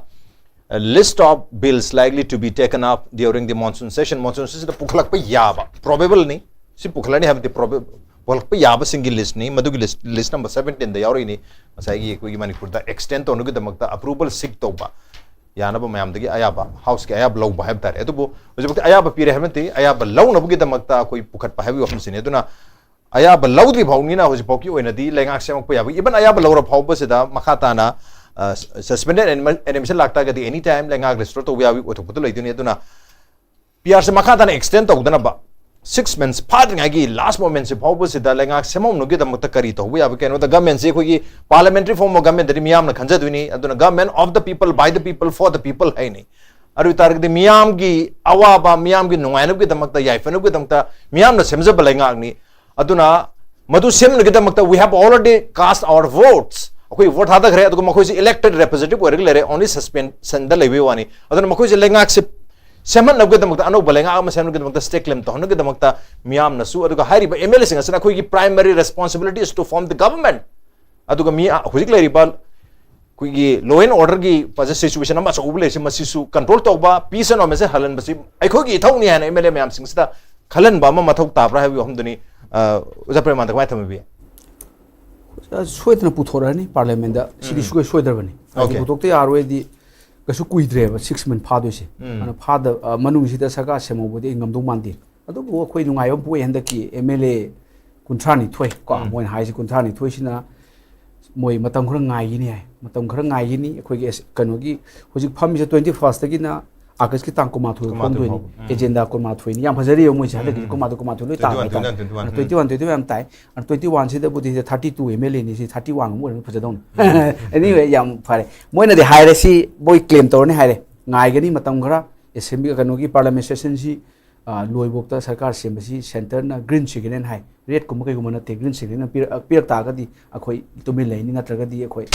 ꯑ, list of bills likely to be taken up during the monsoon session, monsoon session ꯁꯤꯗ ꯄꯨꯈꯠꯂꯛꯄ ꯌꯥꯕ, probable ꯅꯤ, ꯁꯤ ꯄꯨꯈꯠꯂꯅꯤ ꯍꯥꯏꯕꯗꯤ proba-, ꯄꯨꯈꯠꯂꯛꯄ ꯌꯥꯕꯁꯤꯡꯒꯤ list ꯅꯤ꯫ ꯃꯗꯨꯒꯤ list, list number seventeen ꯗ ꯌꯥꯎꯔꯤꯅꯤ꯫ ꯉꯁꯥꯏꯒꯤ ꯑꯩꯈꯣꯏꯒꯤ ꯃꯅꯤꯄꯨꯔꯗ extend ꯇꯧꯅꯕꯒꯤꯗꯃꯛꯇ approval seek ꯇꯧꯕ ꯌꯥꯅꯕ ꯃꯌꯥꯝꯗꯒꯤ ꯑꯌꯥꯕ, House ꯀꯤ ꯑꯌꯥꯕ ꯂꯧꯕ ꯍꯥꯏꯕ ꯇꯥꯔꯦ꯫ ꯑꯗꯨꯕꯨ ꯍꯧꯖꯤꯛꯐꯥꯎꯗꯤ ꯑꯌꯥꯕ ꯄꯤꯔꯦ ꯍꯥꯏꯕ ꯅꯠꯇꯦ, ꯑꯌꯥꯕ ꯂꯧꯅꯕꯒꯤꯗꯃꯛꯇ ꯑꯩꯈꯣꯏ ꯄꯨꯈꯠꯄ ꯍꯥꯏꯕꯒꯤ ꯋꯥꯐꯝꯁꯤꯅꯤ꯫ ꯑꯗꯨꯅ ꯑꯌꯥꯕ ꯂꯧꯗ꯭ꯔꯤ ꯐꯥꯎꯅꯤꯅ ꯍꯧꯖꯤꯛꯐꯥꯎꯒꯤ ꯑꯣꯏꯅꯗꯤ ꯂꯩꯉꯥꯛ ꯁꯦꯝꯃꯛꯄ ꯌꯥꯕ, even ꯑꯌꯥꯕ ꯂꯧꯔ ꯐꯥꯎꯕꯁꯤꯗ ꯃꯈꯥ ꯇꯥꯅ, ꯑ, suspended animation ꯂꯥꯛꯇꯥꯔꯒꯗꯤ any time ꯂꯩꯉꯥꯛ restore ꯇꯧꯕ ꯌꯥꯕꯒꯤ ꯑꯣꯏꯊꯣꯛꯄꯗꯨ ꯂꯩꯗꯣꯏꯅꯤ꯫ ꯑꯗꯨꯅ ꯄꯤ ꯑꯥꯔ ꯁꯤ ꯃꯈꯥ ꯇꯥꯅ extend ꯇꯧꯗꯅꯕ ꯁꯤꯛꯁ ꯃꯟꯁ ꯐꯥꯗ꯭ꯔꯤꯉꯩꯒꯤ ꯂꯥꯁ ꯃꯣꯃꯦꯟꯁꯤ ꯐꯥꯎꯕꯁꯤꯗ ꯂꯩꯉꯥꯛ ꯁꯦꯝꯍꯧꯅꯕꯒꯤꯗꯃꯛꯇ ꯀꯔꯤ ꯇꯧꯕ ꯌꯥꯕ? ꯀꯩꯅꯣꯗ ꯒꯃꯦꯟꯁꯤ ꯑꯩꯈꯣꯏꯒꯤ parliamentary form of government ꯗꯗꯤ ꯃꯤꯌꯥꯝꯅ ꯈꯟꯖꯗꯣꯏꯅꯤ꯫ ꯑꯗꯨꯅ government of the people, by the people, for the people ꯍꯥꯏꯅꯤ꯫ ꯑꯗꯨ ꯑꯣꯏ ꯇꯥꯔꯒꯗꯤ ꯃꯤꯌꯥꯝꯒꯤ ꯑꯋꯥꯕ, ꯃꯤꯌꯥꯝꯒꯤ ꯅꯨꯡꯉꯥꯏꯅꯕꯒꯤꯗꯃꯛꯇ, ꯌꯥꯏꯐꯅꯕꯒꯤꯗꯃꯛꯇ ꯃꯤꯌꯥꯝꯅ ꯁꯦꯝꯖꯕ ꯂꯩꯉꯥꯛꯅꯤ꯫ ꯑꯗꯨꯅ ꯃꯗꯨ ꯁꯦꯝꯅꯕꯒꯤꯗꯃꯛꯇ we have already cast our votes. ꯑꯩꯈꯣꯏ ꯚꯣꯠ ꯊꯥꯗꯈ꯭ꯔꯦ, ꯑꯗꯨꯒ ꯃꯈꯣꯏꯁꯦ elected representative ꯑꯣꯏꯔꯒ ꯂꯩꯔꯦ, only suspension ꯗ ꯂꯩꯕꯒꯤ ꯋꯥꯅꯤ꯫ ꯑꯗꯨꯅ ꯃꯈꯣꯏꯁꯦ ꯂꯩꯉꯥꯛꯁꯦ ꯁꯦꯝꯍꯠꯅꯕꯒꯤꯗꯃꯛꯇ, ꯑꯅꯧꯕ ꯂꯩꯉꯥꯛ ꯑꯃ ꯁꯦꯝꯅꯕꯒꯤꯗꯃꯛꯇ, stake claim ꯇꯧꯍꯟꯅꯕꯒꯤꯗꯃꯛꯇ ꯃꯤꯌꯥꯝꯅꯁꯨ, ꯑꯗꯨꯒ ꯍꯥꯏꯔꯤꯕ ꯑꯦꯝ ꯑꯦꯜ ꯑꯦꯁꯤꯡ ꯑꯁꯤꯅ ꯑꯩꯈꯣꯏꯒꯤ primary responsibility is to form the government꯫ ꯑꯗꯨꯒ ꯃꯤ ꯍꯧꯖꯤꯛ ꯂꯩꯔꯤꯕ ꯑꯩꯈꯣꯏꯒꯤ law and order ꯒꯤ ꯐꯖ situation ꯑꯃ ꯑꯆꯧꯕ ꯂꯩꯔꯤꯁꯤ, ꯃꯁꯤꯁꯨ control ꯇꯧꯕ, peace and harmony ꯁꯦ ꯍꯜꯍꯟꯕꯁꯤ ꯑꯩꯈꯣꯏꯒꯤ ꯏꯊꯧꯅꯤ ꯍꯥꯏꯅ ꯑꯦꯝ ꯑꯦꯜ ꯑꯦ ꯃꯌꯥꯝꯁꯤꯡꯁꯤꯗ ꯈꯜꯍꯟꯕ ꯑꯃ ꯃꯊꯧ ꯇꯥꯕ꯭ꯔꯥ ꯍꯥꯏꯕꯒꯤ ꯋꯥꯐꯝꯗꯨꯅꯤ꯫ ꯑ, ꯑꯣꯖꯥ ꯄ꯭ꯔꯦꯃꯥꯅꯟꯗ, ꯀꯃꯥꯏꯅ ꯊꯝꯕꯤꯕꯤ? ꯑ, ꯁꯣꯏꯗꯅ ꯄꯨꯊꯣꯔꯛꯑꯅꯤ parliament ꯗ꯫ ꯁꯤꯗꯤ ꯎꯝ꯫ ꯁꯨꯡꯁꯣꯏ ꯁꯣꯏꯗ꯭ꯔꯕꯅꯤ꯫ ꯍꯥꯏꯗꯤ okay꯫ ꯄꯨꯊꯣꯛꯇ ꯌꯥꯔꯣꯏꯗꯤ ꯀꯩꯁꯨ ꯀꯨꯏꯗ꯭ꯔꯦꯕ, ꯁꯤꯛꯁ ꯃꯟ ꯐꯥꯗꯣꯏꯁꯦ꯫ ꯎꯝ꯫ ꯑꯗꯨꯅ ꯐꯥꯗ-, ꯑ, ꯃꯅꯨꯡꯁꯤꯗ ꯁꯔꯀꯥꯔ ꯁꯦꯝꯍꯧꯕꯗꯤ ꯑꯩ ꯉꯝꯗꯧ ꯃꯥꯟꯗꯦ꯫ ꯑꯗꯨꯕꯨ ꯑꯩꯈꯣꯏ ꯅꯨꯡꯉꯥꯏꯕ ꯑꯃ ꯄꯣꯛꯑꯦ, ꯍꯟꯗꯛꯀꯤ ꯑꯦꯝ ꯑꯦꯜ ꯑꯦ ꯀꯨꯟꯊ꯭ꯔꯥ ꯅꯤꯊꯣꯏ ꯀꯣ, ꯎꯝ꯫ ꯃꯣꯏꯅ ꯍꯥꯏꯁꯦ ꯀꯨꯟꯊ꯭ꯔꯥ ꯅꯤꯊꯣꯏꯁꯤꯅ ꯃꯣꯏ ꯃꯇꯝ ꯈꯔ ꯉꯥꯏꯈꯤꯅꯤ ꯍꯥꯏ꯫ ꯃꯇꯝ ꯈꯔ ꯉꯥꯏꯈꯤꯅꯤ꯫ ꯑꯩꯈꯣꯏꯒꯤ ꯑꯦꯁ-, ꯀꯩꯅꯣꯒꯤ ꯍꯧꯖꯤꯛ ꯐꯝꯃꯤꯁꯦ twenty first ꯇꯒꯤꯅ ꯑꯥꯒꯁꯀꯤ ꯇꯥꯡ ꯀꯨꯟꯃꯥꯊꯣꯏ ꯀꯨꯟꯃꯥꯊꯣꯏ ꯐꯣꯡꯗꯣꯏꯅꯤ꯫ ꯐꯥꯎꯕ꯫ ꯎꯝ꯫ Agenda ꯀꯨꯟꯃꯥꯊꯣꯏꯅꯤ꯫ ꯌꯥꯝ ꯐꯖꯔꯤꯕ ꯃꯣꯏꯁꯦ꯫ ꯎꯝ, ꯍꯟꯗꯛꯀꯤꯁꯦ ꯎꯝ꯫ ꯀꯨꯟꯃꯥꯊꯣꯏ, ꯀꯨꯟꯃꯥꯊꯣꯏ ꯂꯣꯏ ꯇꯥꯕ twenty one, ꯍꯥꯏꯇꯥꯔꯦ꯫ Twenty one, ꯎꯝ꯫ Twenty one ꯁꯤꯗꯕꯨꯗꯤ thirty two ꯑꯦꯝ ꯑꯦꯜ ꯑꯦꯅꯤ ꯁꯤ, thirty one ꯑꯃ ꯑꯣꯏꯔꯒ ꯐꯖꯗꯧꯅꯤ꯫ ꯎꯝ꯫ Anyway, ꯌꯥꯝ ꯐꯔꯦ꯫ ꯃꯣꯏꯅꯗꯤ ꯍꯥꯏꯔꯦ ꯁꯤ ꯃꯣꯏ claim ꯇꯧꯔꯅꯤ ꯍꯥꯏꯔꯦ꯫ ꯉꯥꯏꯒꯅꯤ ꯃꯇꯝ ꯈꯔ꯫ Assembly ꯀꯩꯅꯣꯒꯤ parliament session ꯁꯤ ꯑ, ꯂꯣꯏꯕꯣꯛꯇ ꯁꯔꯀꯥꯔ ꯁꯦꯝꯕꯁꯤ centre ꯅ green signal ꯍꯥꯏ, red ꯀꯨꯝꯕ ꯀꯩꯒꯨꯝꯕ ꯅꯠꯇꯦ, green signal ꯅ ꯄꯤꯔꯛ-, ꯄꯤꯔꯛ ꯇꯥꯔꯒꯗꯤ ꯑꯩꯈꯣꯏ ꯇꯨꯃꯤꯟ ꯂꯩꯅꯤ, ꯅꯠꯇ꯭ꯔꯒꯗꯤ ꯑꯩꯈꯣꯏ,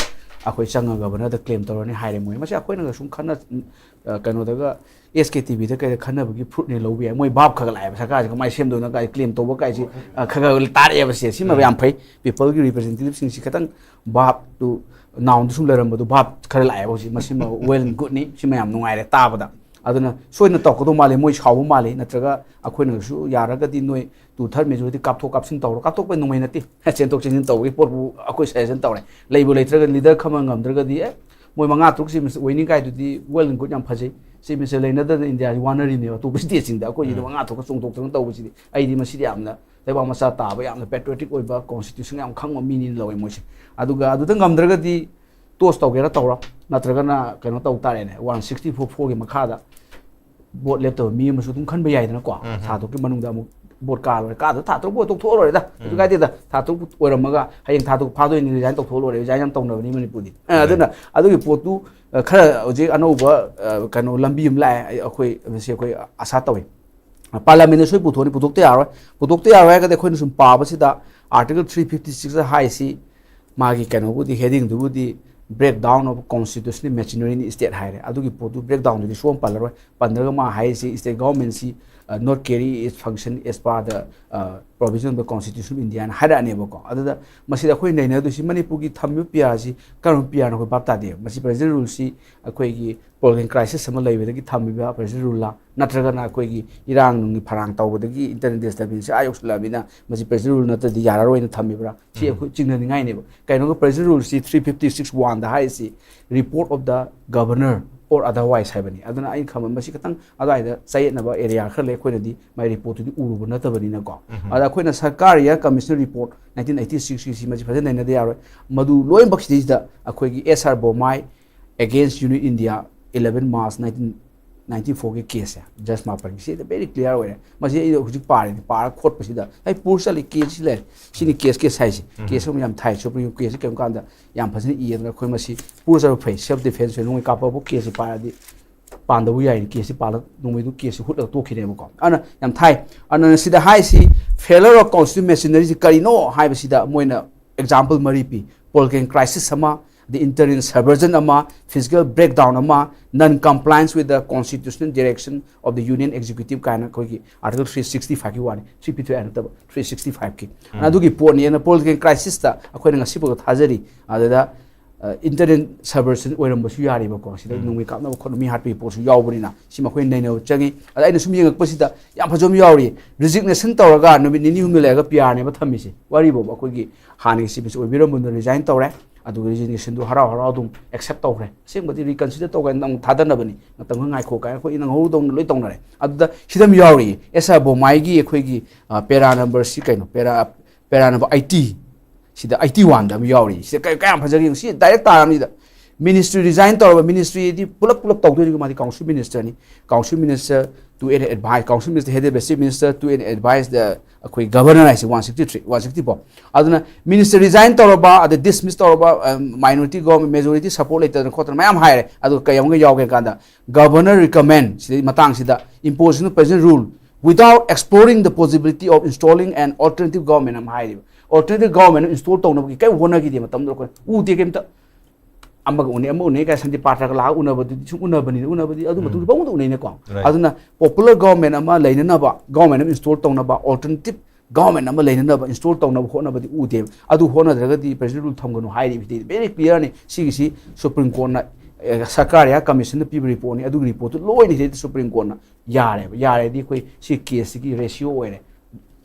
ꯑꯩꯈꯣꯏ ꯆꯪꯉꯒ governor ꯗ claim ꯇꯧꯔꯅꯤ ꯍꯥꯏꯔꯦ ꯃꯣꯏ꯫ ꯃꯁꯤ ꯑꯩꯈꯣꯏꯅꯒ ꯁꯨꯝ ꯈꯟꯅ, ꯑ, ꯀꯩꯅꯣꯗꯒ ꯑꯦꯁ ꯀꯦ ꯇꯤ ꯚꯤꯗ ꯀꯩꯗ ꯈꯟꯅꯕꯒꯤ ꯐ꯭ꯔꯨꯠꯅꯦ ꯂꯧꯕ ꯌꯥꯏ꯫ ꯃꯣꯏ ꯚꯥꯞ ꯈꯔ ꯈꯔ ꯂꯥꯛꯑꯦꯕ, ꯁꯔꯀꯥꯔꯁꯦ ꯀꯃꯥꯏꯅ ꯁꯦꯝꯗꯣꯏꯅꯣ ꯀꯥꯏ claim ꯇꯧꯕ ꯀꯥꯏꯁꯤ, ꯑ, ꯈꯔ ꯈꯔ ꯇꯥꯔꯛꯑꯦꯕ ꯁꯦ꯫ ꯁꯤꯃ ꯎꯝ꯫ ꯌꯥꯝ ꯐꯩ꯫ People ꯒꯤ representative ꯁꯤꯡꯁꯤ ꯈꯤꯇꯪ ꯚꯥꯞꯇꯨ, ꯅꯥꯎꯟꯗ ꯁꯨꯝ ꯂꯩꯔꯝꯕꯗꯨ ꯚꯥꯞ ꯈꯔ ꯂꯥꯛꯑꯦꯕ ꯍꯧꯖꯤꯛ꯫ ꯃꯁꯤꯃ well and good ꯅꯤ, ꯁꯤꯃ ꯌꯥꯝ ꯅꯨꯡꯉꯥꯏꯔꯦ ꯇꯥꯕꯗ꯫ ꯑꯗꯨꯅ ꯁꯣꯏꯗꯅ ꯇꯧꯔꯛꯀꯗꯧ ꯃꯥꯜꯂꯤ, ꯃꯣꯏ ꯁꯥꯎꯕ ꯃꯥꯜꯂꯤ, ꯅꯠꯇ꯭ꯔꯒ ꯑꯩꯈꯣꯏꯅꯁꯨ ꯌꯥꯔꯒꯗꯤ ꯅꯣꯏ two third majority ꯀꯥꯞꯊꯣꯛ ꯀꯥꯞꯁꯤꯟ ꯇꯧꯔꯣ, ꯀꯥꯞꯊꯣꯛꯄꯩ ꯅꯣꯡꯃꯩ ꯅꯠꯇꯦ, ꯆꯦꯟꯊꯣꯛ ꯆꯦꯟꯁꯤꯟ ꯇꯧꯕꯒꯤ ꯄꯣꯠꯄꯨ ꯑꯩꯈꯣꯏ suggestion ꯇꯧꯔꯦ꯫ ꯂꯩꯕꯨ ꯂꯩꯇ꯭ꯔꯒ leader ꯈꯝꯕ ꯉꯝꯗ꯭ꯔꯒꯗꯤ, ꯑꯦ, ꯃꯣꯏ ꯃꯉꯥ ꯇꯔꯨꯛꯁꯤ ꯑꯣꯏꯅꯤ ꯀꯥꯏꯗꯨꯗꯤ well and good, ꯌꯥꯝ ꯐꯖꯩ꯫ Chief minister ꯂꯩꯅꯗꯅ ꯏꯟꯗꯤꯌꯥꯁꯤ ꯋꯥꯅꯔꯤꯅꯦꯕ, ꯑꯇꯣꯞꯄ stateꯁꯤꯡꯗ ꯑꯩꯈꯣꯏꯁꯤꯗ ꯎꯝ꯫ ꯃꯉꯥ ꯇꯔꯨꯛꯀ ꯆꯣꯡꯊꯣꯛꯇꯅ ꯇꯧꯕꯁꯤꯗꯤ ꯑꯩꯗꯤ ꯃꯁꯤꯗꯤ ꯌꯥꯝꯅ ꯂꯩꯕꯥꯛ ꯃꯆꯥ ꯇꯥꯕ, ꯌꯥꯝꯅ patriotic ꯑꯣꯏꯕ, constitution ꯌꯥꯝ ꯈꯪꯕ ꯃꯤꯅꯤꯅ ꯂꯧꯋꯦ ꯃꯣꯏꯁꯦ꯫ ꯑꯗꯨꯒ ꯑꯗꯨꯗ ꯉꯝꯗ꯭ꯔꯒꯗꯤ toss ꯇꯧꯒꯦꯔꯥ ꯇꯧꯔꯣ, ꯅꯠꯇ꯭ꯔꯒꯅ ꯀꯩꯅꯣ ꯇꯧ ꯇꯥꯔꯦꯅꯦ, one sixty four four ꯒꯤ ꯃꯈꯥꯗ ꯚꯣꯠ ꯂꯦꯞꯇꯕ ꯃꯤ ꯑꯃꯁꯨ ꯑꯗꯨꯝ ꯈꯟꯕ ꯌꯥꯏꯗꯅꯀꯣ꯫ ꯎꯝ꯫ ꯊꯥ ꯇꯔꯨꯛꯀꯤ ꯃꯅꯨꯡꯗ ꯑꯃꯨꯛ ꯕꯣꯠ ꯀꯥ ꯂꯣꯏꯔꯦ, ꯀꯥꯗ ꯊꯥ ꯇꯔꯨꯛ ꯕꯣꯠ ꯇꯣꯛꯊꯣꯛꯑ ꯂꯣꯏꯔꯦꯗ, ꯀꯩꯁꯨ ꯀꯥꯏꯗꯦꯗ꯫ ꯊꯥ ꯇꯔꯨꯛ ꯑꯣꯏꯔꯝꯃꯒ ꯍꯌꯦꯡ ꯊꯥ ꯇꯔꯨꯛ ꯐꯥꯗꯣꯏꯅꯤ, ꯔꯤꯖꯥꯏꯟ ꯇꯧꯊꯣꯛꯑ ꯂꯣꯏꯔꯦ, ꯔꯤꯖꯥꯏꯟ ꯌꯥꯝ ꯇꯧꯅꯕꯅꯤ ꯃꯅꯤꯄꯨꯔꯗꯤ꯫ ꯑ, ꯑꯗꯨꯅ ꯑꯗꯨꯒꯤ ꯄꯣꯠꯇꯨ, ꯑ, ꯈꯔ ꯍꯧꯖꯤꯛ ꯑꯅꯧꯕ, ꯑ, ꯀꯩꯅꯣ ꯂꯝꯕꯤ ꯑꯃ ꯂꯥꯛꯑꯦ, ꯑꯩ, ꯑꯩꯈꯣꯏ ꯃꯁꯤ ꯑꯩꯈꯣꯏ ꯑꯁꯥ ꯇꯧꯏ꯫ ꯄꯥꯔꯂꯥꯃꯦꯟꯗ ꯁꯣꯏ ꯄꯨꯊꯣꯛꯅꯤ, ꯄꯨꯊꯣꯛꯇ ꯌꯥꯔꯣꯏ꯫ ꯄꯨꯊꯣꯛꯇ ꯌꯥꯔꯣꯏ ꯍꯥꯏꯔꯒꯗꯤ ꯑꯩꯈꯣꯏꯅ ꯁꯨꯝ ꯄꯥꯕꯁꯤꯗ Article three fifty six ꯍꯥꯏꯁꯤ ꯃꯥꯒꯤ ꯀꯩꯅꯣꯕꯨꯗꯤ, headingꯗꯨꯕꯨꯗꯤ Breakdown of Constitutional Machinery in State ꯍꯥꯏꯔꯦ꯫ ꯑꯗꯨꯒꯤ ꯄꯣꯠꯇꯨ breakdownꯗꯨꯗꯤ ꯁꯨꯡꯄꯜ ꯄꯜꯂꯔꯣꯏ꯫ ꯄꯟꯗ꯭ꯔꯒ ꯃꯥ ꯍꯥꯏꯔꯤꯁꯤ state governmentꯁꯤ, ꯑ, not carry its function as per the, ꯑ, provision of the Constitution of India ꯍꯥꯏꯅ ꯍꯥꯏꯔꯛꯑꯅꯦꯕꯀꯣ꯫ ꯑꯗꯨꯗ ꯃꯁꯤꯗ ꯑꯩꯈꯣꯏ ꯅꯩꯅꯗꯣꯏꯁꯤ ꯃꯅꯤꯄꯨꯔꯒꯤ ꯊꯝꯃꯤꯕ ꯄꯤꯌꯥꯔꯁꯤ ꯀꯔꯝꯕ ꯄꯤꯌꯥꯔꯅꯣ ꯑꯩꯈꯣꯏ ꯚꯥꯞ ꯇꯥꯗꯦ꯫ ꯃꯁꯤ present ruleꯁꯤ ꯑꯩꯈꯣꯏꯒꯤ political crisis ꯑꯃ ꯂꯩꯕꯗꯒꯤ ꯊꯝꯃꯤꯕ present ruleꯂ, ꯅꯠꯇ꯭ꯔꯒꯅ ꯑꯩꯈꯣꯏꯒꯤ ꯏꯔꯥꯡ ꯅꯨꯡꯒꯤ ꯐꯔꯥꯡ ꯇꯧꯕꯗꯒꯤ internal disturbanceꯁꯦ ꯑꯥ ꯌꯧꯁꯤꯜꯂꯛꯑꯕꯅꯤꯅ ꯃꯁꯤ present rule ꯅꯠꯇ꯭ꯔꯗꯤ ꯌꯥꯔꯔꯣꯏꯅ ꯊꯝꯃꯤꯕ꯭ꯔꯥ? ꯁꯤ ꯑꯩꯈꯣꯏ ꯆꯤꯡꯅꯅꯤꯡꯉꯥꯏꯅꯦꯕ꯫ ꯀꯩꯅꯣꯒ present ruleꯁꯤ three fifty six oneꯗ ꯍꯥꯏꯔꯤꯁꯤ report of the governor or otherwise ꯍꯥꯏꯕꯅꯤ꯫ ꯑꯗꯨꯅ ꯑꯩꯅ ꯈꯟꯕ ꯃꯁꯤ ꯈꯤꯇꯪ ꯑꯗꯨꯋꯥꯏꯗ ꯆꯌꯦꯠꯅꯕ area ꯈꯔ ꯂꯩ꯫ ꯑꯩꯈꯣꯏꯅꯗꯤ ꯃꯥꯏ reportꯇꯨꯗꯤ ꯎꯔꯨꯕ ꯅꯠꯇꯕꯅꯤꯅꯀꯣ꯫ ꯑꯗ ꯑꯩꯈꯣꯏꯅ ꯁꯔꯀꯥꯔ year commissioner report nineteen eighty sixꯀꯤ ꯁꯤ ꯃꯁꯤ ꯐꯖꯅ ꯅꯩꯅꯗ ꯌꯥꯔꯣꯏ꯫ ꯃꯗꯨ ꯂꯣꯏꯅꯃꯛ ꯁꯤꯗꯩꯁꯤꯗ ꯑꯩꯈꯣꯏꯒꯤ S R ꯕꯣꯝꯃꯥꯏ against Union India, eleven March nineteen ninety fourꯒꯤ caseꯁꯦ, Judge ꯃꯥꯄꯜꯒꯤ, ꯁꯤꯗ very clear ꯑꯣꯏꯔꯦ꯫ ꯃꯁꯤ ꯑꯩ ꯍꯧꯖꯤꯛ ꯄꯥꯔꯤꯅꯤ, ꯄꯥꯔ ꯈꯣꯠꯄꯁꯤꯗ ꯑꯩ ꯄꯨꯔ ꯆꯠꯂꯤ, case ꯁꯤ ꯂꯩꯔꯦ꯫ ꯁꯤꯅꯤ case, case ꯍꯥꯏꯁꯦ꯫ Case ꯑꯃ ꯌꯥꯝ ꯊꯥꯏ, Supreme Court caseꯁꯤ ꯀꯔꯤꯒꯨꯝꯕ ꯀꯥꯟꯗ ꯌꯥꯝ ꯐꯖꯅ ꯏꯌꯦꯗꯅ ꯑꯩꯈꯣꯏ ꯃꯁꯤ ꯄꯨꯔ ꯆꯠꯄ ꯐꯩ, self defense ꯑꯣꯏꯅ ꯅꯣꯡꯃꯩ ꯀꯥꯞꯄꯕꯨ caseꯁꯤ ꯄꯥꯔꯗꯤ ꯄꯥꯟꯗꯕꯨ ꯌꯥꯏꯅꯤ, caseꯁꯤ ꯄꯥꯜꯂ ꯅꯣꯡꯃꯩꯗꯨ caseꯁꯤ ꯍꯨꯠꯂꯒ ꯇꯣꯛꯈꯤꯅꯦꯕꯀꯣ꯫ ꯑꯗꯨꯅ ꯌꯥꯝ ꯊꯥꯏ꯫ ꯑꯗꯨꯅ ꯁꯤꯗ ꯍꯥꯏꯁꯤ failure of constitutional machineryꯁꯤ ꯀꯔꯤꯅꯣ ꯍꯥꯏꯕꯁꯤꯗ ꯃꯣꯏꯅ example ꯃꯔꯤ ꯄꯤ꯫ Political crisis ꯑꯃ, the interim subversion ꯑꯃ, fiscal breakdown ꯑꯃ, non compliance with the constitutional direction of the union executive ꯀꯥꯏꯅ ꯑꯩꯈꯣꯏꯒꯤ Article three sixty fiveꯀꯤ ꯋꯥꯅꯤ, three fifty five ꯅꯠꯇꯕ three sixty fiveꯀꯤ꯫ ꯑꯗꯨꯒꯤ ꯄꯣꯠꯅꯤ꯫ ꯑꯗꯨꯅ political crisisꯇ ꯑꯩꯈꯣꯏꯅ ꯉꯁꯤꯐꯥꯎꯗ ꯊꯥꯖꯔꯤ꯫ ꯑꯗꯨꯗ, ꯑ, interim subversion ꯑꯣꯏꯔꯝꯕꯁꯨ ꯌꯥꯔꯤꯕꯀꯣ, ꯁꯤꯗ ꯅꯣꯡꯃꯩ ꯀꯥꯞꯅꯕ ꯈꯣꯠꯅꯕ ꯃꯤ ꯍꯥꯠꯄꯒꯤ ꯄꯣꯠꯁꯨ ꯌꯥꯎꯕꯅꯤꯅ ꯁꯤ ꯃꯈꯣꯏ ꯅꯩꯅꯕ ꯆꯪꯉꯤ꯫ ꯑꯗ ꯑꯩꯅ ꯁꯨꯝ ꯌꯦꯡꯉꯛꯄꯁꯤꯗ ꯌꯥꯝ ꯐꯖꯕ ꯑꯃ ꯌꯥꯎꯔꯤ꯫ Resignation ꯇꯧꯔꯒ ꯅꯨꯃꯤꯠ ꯅꯤꯅꯤ ꯍꯨꯝꯅꯤ ꯂꯩꯔꯒ ꯄꯤꯌꯥꯔꯅꯦꯕ ꯊꯝꯃꯤꯁꯦ꯫ ꯋꯥꯔꯤꯕꯣꯕ ꯑꯩꯈꯣꯏꯒꯤ ꯍꯥꯟꯅꯒꯤ chief minister ꯑꯣꯏꯕꯤꯔꯝꯕꯗꯨꯅ resign ꯇꯧꯔꯦ, ꯑꯗꯨꯒ resignation ꯗꯨ ꯍꯔꯥꯎ ꯍꯔꯥꯎ ꯑꯗꯨꯝ accept ꯇꯧꯈ꯭ꯔꯦ꯫ ꯑꯁꯦꯡꯕꯗꯤ reconsider ꯇꯧꯀꯥꯟꯗ ꯑꯃꯨꯛ ꯊꯥꯗꯅꯕꯅꯤ, ꯃꯇꯝ ꯈꯔ ꯉꯥꯏꯈꯣ ꯀꯥꯏꯅ ꯑꯩꯈꯣꯏ ꯅꯪꯍꯧꯗꯧꯅ ꯂꯣꯏ ꯇꯧꯅꯔꯦ꯫ ꯑꯗꯨꯗ ꯁꯤꯗ ꯑꯃ ꯌꯥꯎꯔꯤ, S R ꯕꯣꯝꯃꯥꯏꯒꯤ ꯑꯩꯈꯣꯏꯒꯤ, ꯑ, para number ꯁꯤ ꯀꯩꯅꯣ, para, para number eighty, ꯁꯤꯗ eighty oneꯗ ꯑꯃ ꯌꯥꯎꯔꯤ꯫ ꯁꯤꯗ ꯀꯌꯥ-, ꯀꯌꯥꯝ ꯐꯖꯒꯦ ꯌꯦꯡꯉꯨ꯫ ꯁꯤ direct ꯇꯥꯔꯝꯅꯤꯗ꯫ Ministry resign ꯇꯧꯔꯕ, ministryꯗꯤ ꯄꯨꯂꯞ ꯄꯨꯂꯞ ꯇꯧꯗꯣꯏꯅꯤ, ꯃꯥꯗꯤ council ministerꯅꯤ꯫ Council minister to an advice, Council Minister headed by Chief Minister to an advice the ꯑꯩꯈꯣꯏ Governor ꯍꯥꯏꯁꯦ one sixty three, one sixty four. ꯑꯗꯨꯅ Minister resign ꯇꯧꯔꯕ, ꯑꯗ dismiss ꯇꯧꯔꯕ, minority government majority support ꯂꯩꯇꯗꯅ ꯈꯣꯠꯇꯅ ꯃꯌꯥꯝ ꯍꯥꯏꯔꯦ꯫ ꯑꯗꯨꯒ ꯀꯩ ꯑꯃꯒ ꯌꯥꯎꯒꯦ ꯀꯥꯟꯗ Governor recommend ꯁꯤꯗꯩ ꯃꯇꯥꯡꯁꯤꯗ imposition of present rule without exploring the possibility of installing an alternative government ꯑꯃ ꯍꯥꯏꯔꯤꯕ꯫ Alternative government install ꯇꯧꯅꯕꯒꯤ ꯀꯔꯤꯝ ꯍꯣꯠꯅꯈꯤꯗꯦ ꯃꯇꯝꯗꯨꯗ ꯑꯩꯈꯣꯏ ꯎꯗꯦ ꯀꯩꯝꯇ꯫ ꯑꯃꯒ ꯎꯅꯩ, ꯑꯃ ꯎꯅꯩ ꯀꯥꯏ ꯁꯟꯗꯤ ꯄꯥꯇ꯭ꯔꯒ ꯂꯥꯛꯑꯒ ꯎꯅꯕꯗꯨꯗꯤ ꯁꯨꯝ ꯎꯅꯕꯅꯤꯅ, ꯎꯅꯕꯗꯤ ꯑꯗꯨ ꯃꯇꯨꯡꯗ ꯄꯪꯎꯗ ꯎꯅꯩꯅꯀꯣ꯫ Right. ꯑꯗꯨꯅ popular government ꯑꯃ ꯂꯩꯅꯅꯕ, government ꯑꯃ install ꯇꯧꯅꯕ, alternative government ꯑꯃ ꯂꯩꯅꯅꯕ install ꯇꯧꯅꯕ ꯍꯣꯠꯅꯕꯗꯤ ꯎꯗꯦꯕ꯫ ꯑꯗꯨ ꯍꯣꯠꯅꯗ꯭ꯔꯒꯗꯤ president rule ꯊꯝꯒꯅꯨ ꯍꯥꯏꯔꯤꯕꯗꯤ very clearꯅꯤ꯫ ꯁꯤꯒꯤꯁꯤ Supreme Courtꯅ, ꯑꯦ, ꯁꯔꯀꯥꯔ ꯌꯥ commissionꯅ ꯄꯤꯕ reportꯅꯤ꯫ ꯑꯗꯨꯒꯤ reportꯇꯨ ꯂꯣꯏꯅ ꯁꯤꯗꯩꯗ Supreme Courtꯅ ꯌꯥꯔꯦꯕ꯫ ꯌꯥꯔꯦꯗꯤ ꯑꯩꯈꯣꯏ ꯁꯤ caseꯁꯤꯒꯤ ratio ꯑꯣꯏꯔꯦ,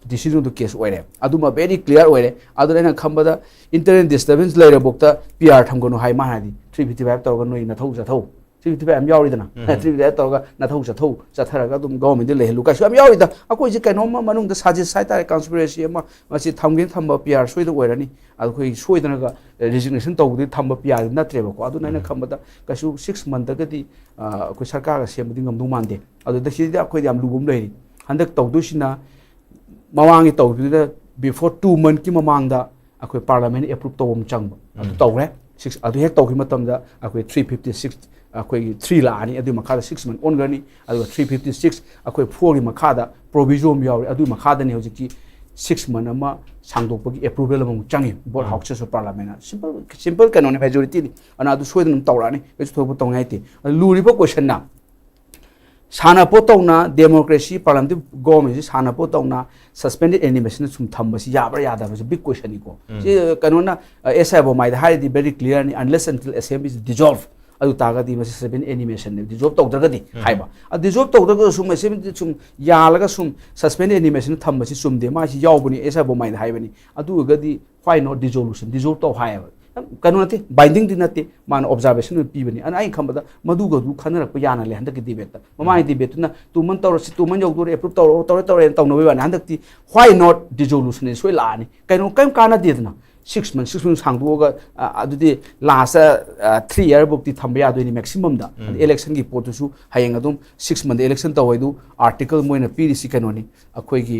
decisionꯗꯨ case ꯑꯣꯏꯔꯦ꯫ ꯑꯗꯨꯃ very clear ꯑꯣꯏꯔꯦ꯫ ꯑꯗꯨꯅ ꯑꯩꯅ ꯈꯟꯕꯗ internal disturbance ꯂꯩꯔꯕꯧꯇ P R ꯊꯝꯒꯅꯨ ꯍꯥꯏ ꯃꯥ ꯍꯥꯏꯗꯤ three fifty five ꯇꯧꯔꯒ ꯅꯣꯏ ꯅꯊꯧ ꯆꯠꯊꯧ꯫ Three fifty five ꯌꯥꯝ ꯌꯥꯎꯔꯤꯗꯅ꯫ Three fifty five ꯇꯧꯔꯒ ꯅꯊꯧ ꯆꯠꯊꯧ, ꯆꯠꯊꯔꯒ ꯑꯗꯨꯝ governmentꯗ ꯂꯩꯍꯜꯂꯨ ꯀꯥꯏꯁꯨ ꯌꯥꯝ ꯌꯥꯎꯔꯤꯗ꯫ ꯑꯩꯈꯣꯏꯁꯦ ꯀꯩꯅꯣꯝꯃ ꯃꯅꯨꯡꯗ ꯁꯥꯖꯤꯁ ꯍꯥꯏꯇꯥꯔꯦ, conspiracy ꯑꯃ ꯃꯁꯤ ꯊꯝꯒꯦꯅ ꯊꯝꯕ P R ꯁꯣꯏꯗꯅ ꯑꯣꯏꯔꯅꯤ꯫ ꯑꯗꯣ ꯑꯩꯈꯣꯏ ꯁꯣꯏꯗꯅꯒ resignation ꯇꯧꯕꯗꯤ ꯊꯝꯕ P Rꯗꯤ ꯅꯠꯇ꯭ꯔꯦꯕꯀꯣ꯫ ꯑꯗꯨꯅ ꯑꯩꯅ ꯈꯟꯕꯗ ꯀꯩꯁꯨ six monthꯇꯒꯗꯤ, ꯑ, ꯑꯩꯈꯣꯏ ꯁꯔꯀꯥꯔꯒ ꯁꯦꯝꯕꯗꯤ ꯉꯝꯗꯧ ꯃꯥꯟꯗꯦ꯫ ꯑꯗꯨꯗ ꯁꯤꯗꯩꯗ ꯑꯩꯈꯣꯏꯗ ꯌꯥꯝ ꯂꯨꯕ ꯑꯃ ꯂꯩꯔꯤ꯫ ꯍꯟꯗꯛ ꯇꯧꯗꯣꯏꯁꯤꯅ ꯃꯃꯥꯡꯒꯤ ꯇꯧꯈꯤꯕꯗꯨꯗ before two monthꯀꯤ ꯃꯃꯥꯡꯗ ꯑꯩꯈꯣꯏ parliament approve ꯇꯧꯕ ꯑꯃ ꯆꯪꯕ꯫ ꯑꯗꯨ ꯇꯧꯔꯦ꯫ Six, ꯑꯗꯨ ꯍꯦꯛ ꯇꯧꯈꯤꯕ ꯃꯇꯝꯗ ꯑꯩꯈꯣꯏ three fifty six, ꯑꯩꯈꯣꯏꯒꯤ three ꯂꯥꯛꯑꯅꯤ, ꯑꯗꯨꯒꯤ ꯃꯈꯥꯗ six month ꯑꯣꯟꯈ꯭ꯔꯅꯤ꯫ ꯑꯗꯨꯒ three fifty six ꯑꯩꯈꯣꯏ fourꯒꯤ ꯃꯈꯥꯗ proviso ꯑꯃ ꯌꯥꯎꯔꯤ꯫ ꯑꯗꯨꯒꯤ ꯃꯈꯥꯗꯅꯤ ꯍꯧꯖꯤꯛꯀꯤ six month ꯑꯃ ꯁꯥꯡꯗꯣꯛꯄꯒꯤ approval ꯑꯃꯃꯨꯛ ꯆꯪꯉꯤ, both houses of parliament꯫ Simple, simple ꯀꯩꯅꯣꯅꯤ, majorityꯅꯤ꯫ ꯑꯗꯨꯅ ꯑꯗꯨ ꯁꯣꯏꯗꯅ ꯑꯗꯨꯝ ꯇꯧꯔꯛꯑꯅꯤ, ꯀꯩꯁꯨ ꯊꯣꯏꯗꯣꯛꯄ ꯇꯧꯅꯤꯡꯉꯥꯏ ꯂꯩꯇꯦ꯫ ꯑꯗꯨ ꯂꯨꯔꯤꯕ questionꯅ ꯁꯥꯟꯅꯄꯣꯠ ꯇꯧꯅ democracy, parliamentary governmentꯁꯤ ꯁꯥꯟꯅꯄꯣꯠ ꯇꯧꯅ suspended animationꯗ ꯁꯨꯝ ꯊꯝꯕꯁꯤ ꯌꯥꯕ꯭ꯔꯥ ꯌꯥꯗꯕ꯭ꯔꯥꯁꯦ big questionꯅꯤꯀꯣ꯫ ꯁꯤ ꯀꯩꯅꯣꯅ, ꯑ, S I ꯕꯣꯃꯥꯏꯗ ꯍꯥꯏꯔꯗꯤ very clearꯅꯤ, unless until assembly is dissolved, ꯑꯗꯨ ꯇꯥꯔꯒꯗꯤ ꯃꯁꯤ suspended animationꯅꯦ, dissolve ꯇꯧꯗ꯭ꯔꯒꯗꯤ ꯍꯥꯏꯕ꯫ ꯑ, dissolve ꯇꯧꯗ꯭ꯔꯒꯁꯨ ꯁꯨꯝ assembly ꯁꯨꯝ ꯌꯥꯜꯂꯒ ꯁꯨꯝ suspended animation ꯊꯝꯕꯁꯤ ꯆꯨꯝꯗꯦ, ꯃꯥꯁꯤ ꯌꯥꯎꯕꯅꯤ, S I ꯕꯣꯃꯥꯏꯗ ꯍꯥꯏꯕꯅꯤ꯫ ꯑꯗꯨ ꯑꯣꯏꯔꯒꯗꯤ why not dissolution, dissolve ꯇꯧ ꯍꯥꯏꯌꯦꯕ꯫ ꯀꯩꯅꯣ ꯅꯠꯇꯦ, bindingꯗꯤ ꯅꯠꯇꯦ, ꯃꯥꯅ observation ꯑꯣꯏꯅ ꯄꯤꯕꯅꯤ꯫ ꯑꯗꯨꯅ ꯑꯩꯅ ꯈꯟꯕꯗ ꯃꯗꯨꯒꯗꯨ ꯈꯟꯅꯔꯛꯄ ꯌꯥꯅ ꯂꯩ ꯍꯟꯗꯛꯀꯤ debateꯇ꯫ ꯃꯃꯥꯡꯒꯤ debateꯇꯨꯅ two month ꯇꯧꯔꯁꯤ, two month ꯌꯧꯗꯣꯔꯦ, approve ꯇꯧꯔꯛꯑꯣ, ꯇꯧꯔꯦ, ꯇꯧꯔꯦꯅ ꯇꯧꯅꯕꯒꯤ ꯋꯥꯅꯤ꯫ ꯍꯟꯗꯛꯇꯤ why not dissolution ꯁꯣꯏ ꯂꯥꯛꯑꯅꯤ꯫ ꯀꯩꯅꯣ ꯀꯔꯤꯝ ꯀꯥꯟꯅꯗꯦꯗꯅ꯫ ꯁꯤꯛꯁ ꯃꯟ ꯁꯤꯛꯁ ꯃꯟ ꯁꯥꯡꯗꯣꯛꯑꯒ ꯑ, ꯑꯗꯨꯗꯤ ꯂꯥꯁꯇ ꯊ꯭ꯔꯤ ꯏꯌꯥꯔ ꯐꯧꯗꯤ ꯊꯝꯕ ꯌꯥꯗꯣꯏꯅꯤ ꯃꯦꯛꯁꯤꯃꯝꯗ꯫ ꯑꯗ ꯏꯂꯦꯛꯁꯟꯒꯤ ꯄꯣꯠꯇꯨꯁꯨ ꯍꯌꯦꯡ ꯑꯗꯨꯝ ꯁꯤꯛꯁ ꯃꯟꯗ ꯏꯂꯦꯛꯁꯟ ꯇꯧꯋꯦ ꯑꯗꯨ ꯑꯥꯔꯇꯤꯀꯜ ꯃꯣꯏꯅ ꯄꯤꯔꯤꯁꯤ ꯀꯩꯅꯣꯅꯤ, ꯑꯩꯈꯣꯏꯒꯤ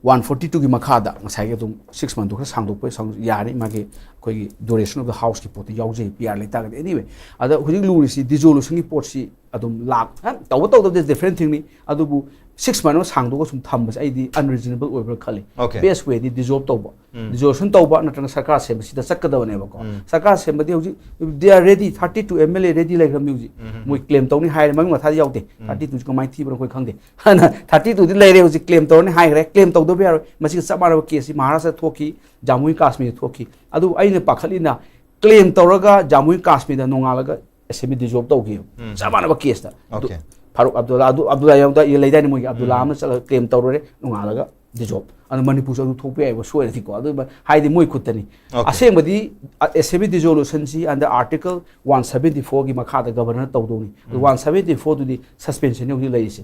ꯋꯥꯟ ꯐꯣꯔꯇꯤ ꯇꯨꯒꯤ ꯃꯈꯥꯗ ꯉꯁꯥꯏꯒꯤ ꯑꯗꯨꯝ ꯁꯤꯛꯁ ꯃꯟꯗꯨ ꯈꯔ ꯁꯥꯡꯗꯣꯛꯄ ꯁꯥꯡ- ꯌꯥꯔꯅꯤ꯫ ꯃꯥꯒꯤ ꯑꯩꯈꯣꯏꯒꯤ ꯗ꯭ꯌꯨꯔꯦꯁꯟ ꯑꯣꯐ ꯗ ꯍꯥꯎꯁꯀꯤ ꯄꯣꯠꯇ ꯌꯥꯎꯖꯩ, ꯄꯤ ꯑꯥꯔ ꯂꯩꯇꯥꯔꯒꯗꯤ꯫ ꯑꯦꯅꯤꯋꯦ, ꯑꯗ ꯍꯧꯖꯤꯛ ꯂꯨꯔꯤꯁꯤ ꯗꯤꯖꯣꯂꯨꯁꯟꯒꯤ ꯄꯣꯠꯁꯤ ꯑꯗꯨꯝ ꯂꯥꯛ ꯑ, ꯇꯧꯕ ꯇꯧꯗꯕꯗꯤ ꯗꯤꯐ꯭ꯔꯦꯟ ꯊꯤꯡꯅꯤ꯫ ꯑꯗꯨꯕꯨ ꯁꯤꯛꯁ ꯃꯟ ꯑꯃ ꯁꯥꯡꯗꯣꯛꯑꯒ ꯁꯨꯝ ꯊꯝꯕꯁꯦ ꯑꯩꯗꯤ ꯑꯟꯔꯤꯖꯅꯦꯕꯜ ꯑꯣꯏꯕ꯭ꯔꯥ ꯈꯜꯂꯤ꯫ Okay. ꯕꯦꯁ ꯋꯦꯗꯤ ꯗꯤꯖꯣꯜꯕ ꯇꯧꯕ, ꯗꯤꯖꯣꯂꯨꯁꯟ ꯇꯧꯕ ꯅꯠꯇ꯭ꯔꯒ ꯁꯔꯀꯥꯔ ꯁꯦꯝꯕꯁꯤꯗ ꯆꯠꯀꯗꯕꯅꯦꯕꯀꯣ꯫ ꯁꯔꯀꯥꯔ ꯁꯦꯝꯕꯗꯤ ꯍꯧꯖꯤꯛ they are ready, thirty two M L A ready ꯂꯩꯈ꯭ꯔꯕꯅꯤ ꯍꯧꯖꯤꯛ꯫ ꯃꯣꯏ ꯀ꯭ꯂꯦꯝ ꯇꯧꯅꯤ ꯍꯥꯏꯔꯦ, ꯃꯃꯤꯡ ꯃꯊꯥꯗꯤ ꯌꯥꯎꯗꯦ꯫ ꯊꯥꯔꯇꯤ ꯇꯨꯁꯤ ꯀꯃꯥꯏꯅ ꯊꯤꯕꯅꯣ ꯑꯩꯈꯣꯏ ꯈꯪꯗꯦ꯫ ꯑꯗꯨꯅ ꯊꯥꯔꯇꯤ ꯇꯨꯗꯤ ꯂꯩꯔꯦ ꯍꯧꯖꯤꯛ, ꯀ꯭ꯂꯦꯝ ꯇꯧꯔꯅꯤ ꯍꯥꯏꯈ꯭ꯔꯦ꯫ ꯀ꯭ꯂꯦꯝ ꯇꯧꯗꯕ ꯌꯥꯔꯣꯏ꯫ ꯃꯁꯤꯒ ꯆꯞ ꯃꯥꯟꯅꯕ ꯀꯦꯁꯁꯤ ꯃꯍꯥꯔꯥꯁꯇ꯭ꯔ ꯊꯣꯛꯈꯤ, ꯖꯥꯃꯨ ꯑꯦꯟ ꯀꯥꯁꯃꯤꯔ ꯊꯣꯛꯈꯤ꯫ ꯑꯗꯨꯕꯨ ꯑꯩꯅ ꯄꯥꯈꯠꯂꯤꯅ ꯀ꯭ꯂꯦꯝ ꯇꯧꯔꯒ ꯖꯥꯃꯨ ꯑꯦꯟ ꯀꯥꯁꯃꯤꯔꯗ ꯅꯣꯡꯉꯥꯜꯂꯒ ꯑꯦꯁꯦꯝꯕ꯭ꯂꯤ ꯗꯤꯖꯣꯜꯕ ꯇꯧꯈꯤꯕ꯫ ꯆꯞ ꯃꯥꯟꯅꯕ ꯀꯦꯁꯇ꯫ ꯑꯗꯨ Okay. ꯐꯥꯔꯨꯛ ꯑꯕꯗꯨꯜꯂꯥ, ꯑꯗꯨ ꯑꯕꯗꯨꯜꯂꯥ ꯌꯥꯎꯗ ꯂꯩꯗꯥꯏꯅꯦ ꯃꯣꯏꯒꯤ, ꯑꯕꯗꯨꯜꯂꯥ ꯑꯃ ꯆꯠꯂꯒ ꯀ꯭ꯂꯦꯝ ꯇꯧꯔꯨꯔꯦ, ꯅꯣꯡꯉꯥꯜꯂꯒ ꯗꯤꯖꯣꯜꯕ꯫ ꯑꯗꯨ ꯃꯅꯤꯄꯨꯔꯁꯨ ꯑꯗꯨ ꯊꯣꯛꯄ ꯌꯥꯏꯕ ꯁꯣꯏꯔꯗꯤꯀꯣ꯫ ꯑꯗꯨ ꯍꯥꯏꯗꯤ ꯃꯣꯏ ꯈꯨꯠꯇꯅꯤ꯫ Okay. ꯑꯁꯦꯡꯕꯗꯤ ꯑꯦꯁꯦꯝꯕ꯭ꯂꯤ ꯗꯤꯖꯣꯂꯨꯁꯟꯁꯤ under Article one seventy fourꯒꯤ ꯃꯈꯥꯗ ꯒꯕꯔꯅꯔ ꯇꯧꯗꯧꯅꯤ꯫ ꯑꯗꯨ one seventy fourꯗꯨꯗꯤ ꯁꯁꯄꯦꯟꯁꯟꯅꯤ ꯍꯧꯖꯤꯛ ꯂꯩꯔꯤꯁꯦ꯫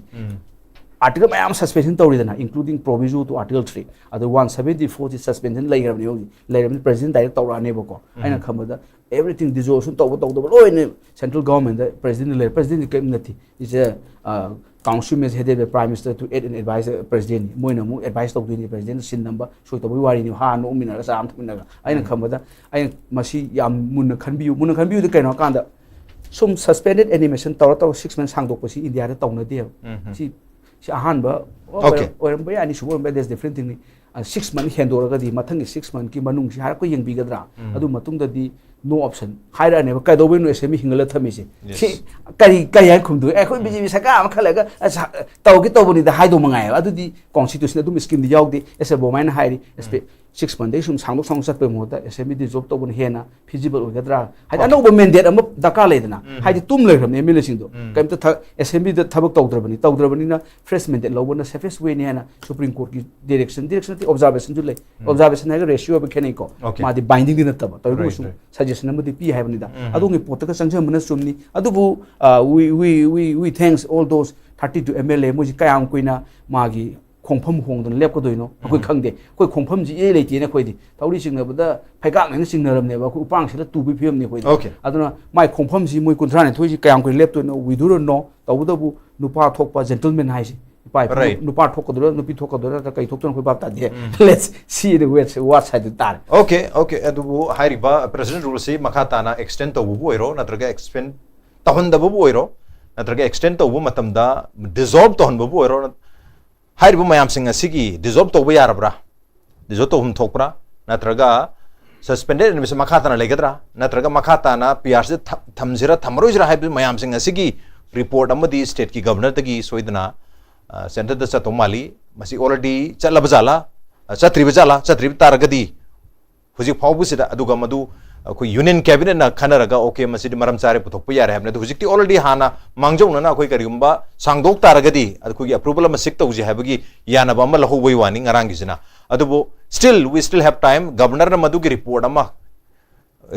ꯑꯥꯔꯇꯤꯀꯜ ꯃꯌꯥꯝ ꯁꯁꯄꯦꯟꯁꯟ ꯇꯧꯔꯤꯗꯅ, including proviso to Article three꯫ ꯑꯗꯨ one seventy fourꯁꯤ ꯁꯁꯄꯦꯟꯁꯟ ꯂꯩꯈ꯭ꯔꯕꯅꯤ ꯍꯧꯖꯤꯛ, ꯂꯩꯔꯕꯅꯤ꯫ ꯄ꯭ꯔꯦꯁꯤꯗꯦꯟ ꯗꯥꯏꯔꯦꯛ ꯇꯧꯔꯛꯑꯅꯦꯕꯀꯣ꯫ ꯑꯩꯅ ꯈꯟꯕꯗ everything ꯗꯤꯖꯣꯂꯨꯁꯟ ꯇꯧꯕ ꯇꯧꯗꯕ ꯂꯣꯏꯅ ꯁꯦꯟꯇ꯭ꯔꯦꯜ ꯒꯚꯔꯟꯃꯦꯟꯗ ꯄ꯭ꯔꯦꯁꯤꯗꯦꯟ ꯂꯩꯔꯦ꯫ ꯄ꯭ꯔꯦꯁꯤꯗꯦꯟꯗꯤ ꯀꯔꯤꯝ ꯅꯠꯇꯦ꯫ It's a, uh, council may head by Prime Minister to aid and advise the Presidentꯅꯤ꯫ ꯃꯣꯏꯅ ꯑꯃꯨꯛ ꯑꯦꯗꯚꯥꯏꯁ ꯇꯧꯗꯣꯏꯅꯤ, ꯄ꯭ꯔꯦꯁꯤꯗꯦꯟ ꯁꯤꯟ ꯅꯝꯕ ꯁꯣꯏ ꯇꯧꯕꯒꯤ ꯋꯥꯔꯤꯅꯤ꯫ ꯍꯥ ꯅꯣꯛꯃꯤꯟꯅꯔꯒ ꯆꯥ ꯑꯃ ꯊꯛꯃꯤꯟꯅꯔꯒ꯫ ꯑꯩꯅ ꯈꯟꯕꯗ ꯑꯩꯅ ꯃꯁꯤ ꯌꯥꯝ ꯃꯨꯟꯅ ꯈꯟꯕꯤꯌꯨ꯫ ꯃꯨꯟꯅ ꯈꯟꯕꯤꯌꯨꯗꯤ ꯀꯩꯅꯣ ꯍꯥꯏꯀꯥꯟꯗ ꯁꯨꯝ suspended animation ꯇꯧꯔ ꯇꯧꯔ ꯁꯤꯛꯁ ꯃꯟ ꯁꯥꯡꯗꯣꯛꯄꯁꯤ ꯏꯟꯗꯤꯌꯥꯗ ꯇꯧꯅꯗꯦꯕ꯫ ꯁꯤ ꯁꯤ ꯑꯍꯥꯟꯕ Okay. ꯑꯣꯏꯔꯝꯕ ꯌꯥꯏ, ꯑꯅꯤꯁꯨꯕ ꯑꯣꯏꯔꯝꯕ ꯌꯥꯏ, that's different thingꯅꯤ꯫ ꯁꯤꯛꯁ ꯃꯟ ꯍꯦꯟꯗꯣꯔꯒꯗꯤ ꯃꯊꯪꯒꯤ ꯁꯤꯛꯁ ꯃꯟꯀꯤ ꯃꯅꯨꯡꯁꯤ ꯍꯥꯏꯔꯛꯄ ꯌꯦꯡꯕꯤꯒꯗ꯭ꯔꯥ? ꯑꯗꯨ ꯃꯇꯨꯡꯗꯗꯤ no option ꯍꯥꯏꯔꯛꯑꯅꯦꯕ꯫ ꯀꯩꯗꯧꯕꯩꯅꯣ ꯑꯦꯁꯦꯝꯕ꯭ꯂꯤ ꯍꯤꯡꯒꯠꯂ ꯊꯝꯃꯤꯁꯦ? Yes. ꯁꯤ ꯀꯔꯤ ꯀꯔꯤ ꯍꯥꯏꯅ ꯈꯨꯝꯗꯣꯏ? ꯑꯦ, ꯑꯩꯈꯣꯏ ꯕꯤ ꯖꯦ ꯄꯤ ꯁꯔꯀꯥꯔ ꯑꯃ ꯈꯜꯂꯒ ꯑꯁ, ꯇꯧꯒꯦ ꯇꯧꯕꯅꯤꯗ ꯍꯥꯏꯗꯧ ꯃꯉꯥꯏꯑꯕ꯫ ꯑꯗꯨꯗꯤ ꯀꯣꯟꯁꯇꯤꯇ꯭ꯌꯨꯁꯟ ꯑꯗꯨꯝ ꯁ꯭ꯀꯤꯝꯗꯤ ꯌꯥꯎꯗꯦ꯫ ꯑꯦꯁ ꯑꯦ ꯕꯣꯃꯥꯏꯅ ꯍꯥꯏꯔꯤ, ꯁꯤꯛꯁ ꯃꯟꯗꯒꯤ ꯁꯨꯝ ꯁꯥꯡꯗꯣꯛ ꯁꯥꯡꯗꯣꯛ ꯆꯠꯄꯒꯤ ꯃꯍꯨꯠꯇ ꯑꯦꯁꯦꯝꯕ꯭ꯂꯤ ꯗꯤꯖꯣꯜꯕ ꯇꯧꯕꯅ ꯍꯦꯟꯅ ꯐꯤꯖꯤꯕꯜ ꯑꯣꯏꯒꯗ꯭ꯔꯥ? ꯍꯥꯏꯗꯤ ꯑꯅꯧꯕ ꯃꯦꯟꯗꯦꯠ ꯑꯃ ꯗꯔꯀꯥꯔ ꯂꯩꯗꯅ꯫ ꯍꯥꯏꯗꯤ ꯇꯨꯝ ꯂꯩꯈ꯭ꯔꯕꯅꯤ ꯑꯦꯝ ꯑꯦꯜ ꯑꯦꯁꯤꯡꯗꯣ꯫ ꯀꯩꯝꯇ ꯊ- ꯑꯦꯁꯦꯝꯕ꯭ꯂꯤꯗ ꯊꯕꯛ ꯇꯧꯗ꯭ꯔꯕꯅꯤ꯫ ꯇꯧꯗ꯭ꯔꯕꯅꯤꯅ ꯐ꯭ꯔꯦꯁ ꯃꯦꯟꯗꯦꯠ ꯂꯧꯕꯅ ꯁꯦꯐꯦꯁ ꯋꯦꯅꯤ ꯍꯥꯏꯅ ꯁꯨꯄ꯭ꯔꯤꯝ ꯀꯣꯔꯠꯀꯤ ꯗꯤꯔꯦꯛꯁꯟ, ꯗꯤꯔꯦꯛꯁꯟ ꯅꯠꯇꯦ, ꯑꯣꯕꯖꯥꯔꯕꯦꯁꯟꯁꯨ ꯂꯩ꯫ ꯑꯣꯕꯖꯥꯔꯕꯦꯁꯟ ꯍꯥꯏꯔꯒ ꯔꯦꯁꯤꯑꯣ ꯍꯥꯏꯕ ꯈꯦꯠꯅꯩꯀꯣ꯫ Okay. ꯃꯥꯗꯤ ꯕꯥꯏꯟꯗꯤꯡꯗꯤ ꯅꯠꯇꯕ, ꯇꯧꯔꯤꯕ Right, ꯁꯨꯝ right. ꯁꯖꯦꯁꯟ ꯑꯃꯗꯤ ꯄꯤ ꯍꯥꯏꯕꯅꯤꯗ꯫ ꯑꯗꯣꯝꯒꯤ ꯄꯣꯠꯇꯒ ꯆꯪꯁꯤꯟꯕꯅ ꯆꯨꯝꯅꯤ꯫ ꯑꯗꯨꯕꯨ we we we we thanks all those thirty two M L A, ꯃꯣꯏꯁꯤ ꯀꯌꯥꯝ ꯀꯨꯏꯅ ꯃꯥꯒꯤ ꯈꯣꯡꯐꯝ ꯍꯣꯡꯗꯅ ꯂꯦꯞꯀꯗꯣꯏꯅꯣ? ꯑꯩꯈꯣꯏ ꯎꯝ꯫ ꯈꯪꯗꯦ꯫ ꯑꯩꯈꯣꯏ ꯈꯣꯡꯐꯝꯁꯤ ꯏꯔꯩ ꯂꯩꯇꯦꯅꯦ꯫ ꯑꯩꯈꯣꯏꯗꯤ ꯊꯧꯔꯤ ꯆꯤꯡꯅꯕꯗ ꯐꯩꯒꯥꯛꯅ ꯍꯦꯟꯅ ꯆꯤꯡꯅꯔꯝꯅꯦꯕ꯫ ꯑꯩꯈꯣꯏ ꯎꯄꯥꯡꯁꯤꯗ ꯇꯨꯕꯒꯤ ꯐꯤꯕꯝꯅꯤ ꯑꯩꯈꯣꯏꯗꯤ꯫ Okay꯫ ꯑꯗꯨꯅ ꯃꯥꯏ ꯈꯣꯡꯐꯝꯁꯤ ꯃꯣꯏ ꯀꯨꯟꯊ꯭ꯔꯥꯅꯤꯊꯣꯏꯁꯤ ꯀꯌꯥꯝ ꯀꯨꯏꯅ ꯂꯦꯞꯇꯣꯏꯅꯣ? We do not know꯫ ꯇꯧꯕꯇꯕꯨ ꯅꯨꯄꯥ ꯊꯣꯛꯄ gentleman ꯍꯥꯏꯁꯦ, ꯏꯄꯥ ꯏꯄꯨ, right, ꯅꯨꯄꯥ ꯊꯣꯛꯀꯗꯣꯏꯔꯥ ꯅꯨꯄꯤ ꯊꯣꯛꯀꯗꯣꯏꯔꯥ ꯅꯠꯇ꯭ꯔꯒ ꯀꯩ ꯊꯣꯛꯇꯣꯏꯅꯣ ꯑꯩꯈꯣꯏ ꯚꯥꯞ ꯇꯥꯗꯦ꯫ ꯎꯝ꯫ Let's see the way it works ꯍꯥꯏꯗꯨ ꯇꯥꯔꯦ꯫ Okay, okay꯫ ꯑꯗꯨꯕꯨ ꯍꯥꯏꯔꯤꯕ president ruleꯁꯤ ꯃꯈꯥ ꯇꯥꯅ extend ꯇꯧꯕꯕꯨ ꯑꯣꯏꯔꯣ, ꯅꯠꯇ꯭ꯔꯒ extend ꯇꯧꯍꯟꯗꯕꯕꯨ ꯑꯣꯏꯔꯣ, ꯅꯠꯇ꯭ꯔꯒ extend ꯇꯧꯕ ꯃꯇꯝꯗ dissolve ꯇꯧꯍꯟꯕꯕꯨ ꯑꯣꯏꯔꯣ, ꯍꯥꯏꯔꯤꯕ ꯃꯌꯥꯝꯁꯤꯡ ꯑꯁꯤꯒꯤ dissolve ꯇꯧꯕ ꯌꯥꯔꯕ꯭ꯔꯥ? Dissolve ꯇꯧꯐꯝ ꯊꯣꯛꯄ꯭ꯔꯥ? ꯅꯠꯇ꯭ꯔꯒ suspended animation ꯃꯈꯥ ꯇꯥꯅ ꯂꯩꯒꯗ꯭ꯔꯥ? ꯅꯠꯇ꯭ꯔꯒ ꯃꯈꯥ ꯇꯥꯅ PRꯁꯤꯗ ꯊ-, ꯊꯝꯁꯤꯔꯥ ꯊꯝꯃꯔꯣꯏꯁꯤꯔꯥ ꯍꯥꯏꯕ ꯃꯌꯥꯝꯁꯤꯡ ꯑꯁꯤꯒꯤ report ꯑꯃꯗꯤ stateꯀꯤ governorꯗꯒꯤ ꯁꯣꯏꯗꯅ, ꯑ, centreꯗ ꯆꯠꯇꯧ ꯃꯥꯜꯂꯤ꯫ ꯃꯁꯤ already ꯆꯠꯂꯕ ꯖꯥꯠꯂꯥ? ꯑ, ꯆꯠꯇ꯭ꯔꯤꯕ ꯖꯥꯠꯂꯥ? ꯆꯠꯇ꯭ꯔꯤꯕ ꯇꯥꯔꯒꯗꯤ ꯍꯧꯖꯤꯛ ꯐꯥꯎꯕꯁꯤꯗ, ꯑꯗꯨꯒ ꯃꯗꯨ ꯑꯩꯈꯣꯏ union cabinetꯅ ꯈꯟꯅꯔꯒ, "Okay, ꯃꯁꯤꯗꯤ ꯃꯔꯝ ꯆꯥꯔꯦ, ꯄꯨꯊꯣꯛꯄ ꯌꯥꯔꯦ" ꯍꯥꯏꯕꯅꯤ꯫ ꯑꯗꯨ ꯍꯧꯖꯤꯛꯇꯤ already ꯍꯥꯟꯅ ꯃꯥꯡꯖꯧꯅꯅ ꯑꯩꯈꯣꯏ ꯀꯔꯤꯒꯨꯝꯕ ꯁꯥꯡꯗꯣꯛ ꯇꯥꯔꯒꯗꯤ ꯑꯩꯈꯣꯏꯒꯤ approval ꯑꯃ seek ꯇꯧꯁꯤ ꯍꯥꯏꯕꯒꯤ ꯌꯥꯅꯕ ꯑꯃ ꯂꯧꯍꯧꯕꯒꯤ ꯋꯥꯅꯤ ꯉꯔꯥꯡꯒꯤꯁꯤꯅ꯫ ꯑꯗꯨꯕꯨ still, we still have time꯫ Governorꯅ ꯃꯗꯨꯒꯤ report ꯑꯃ,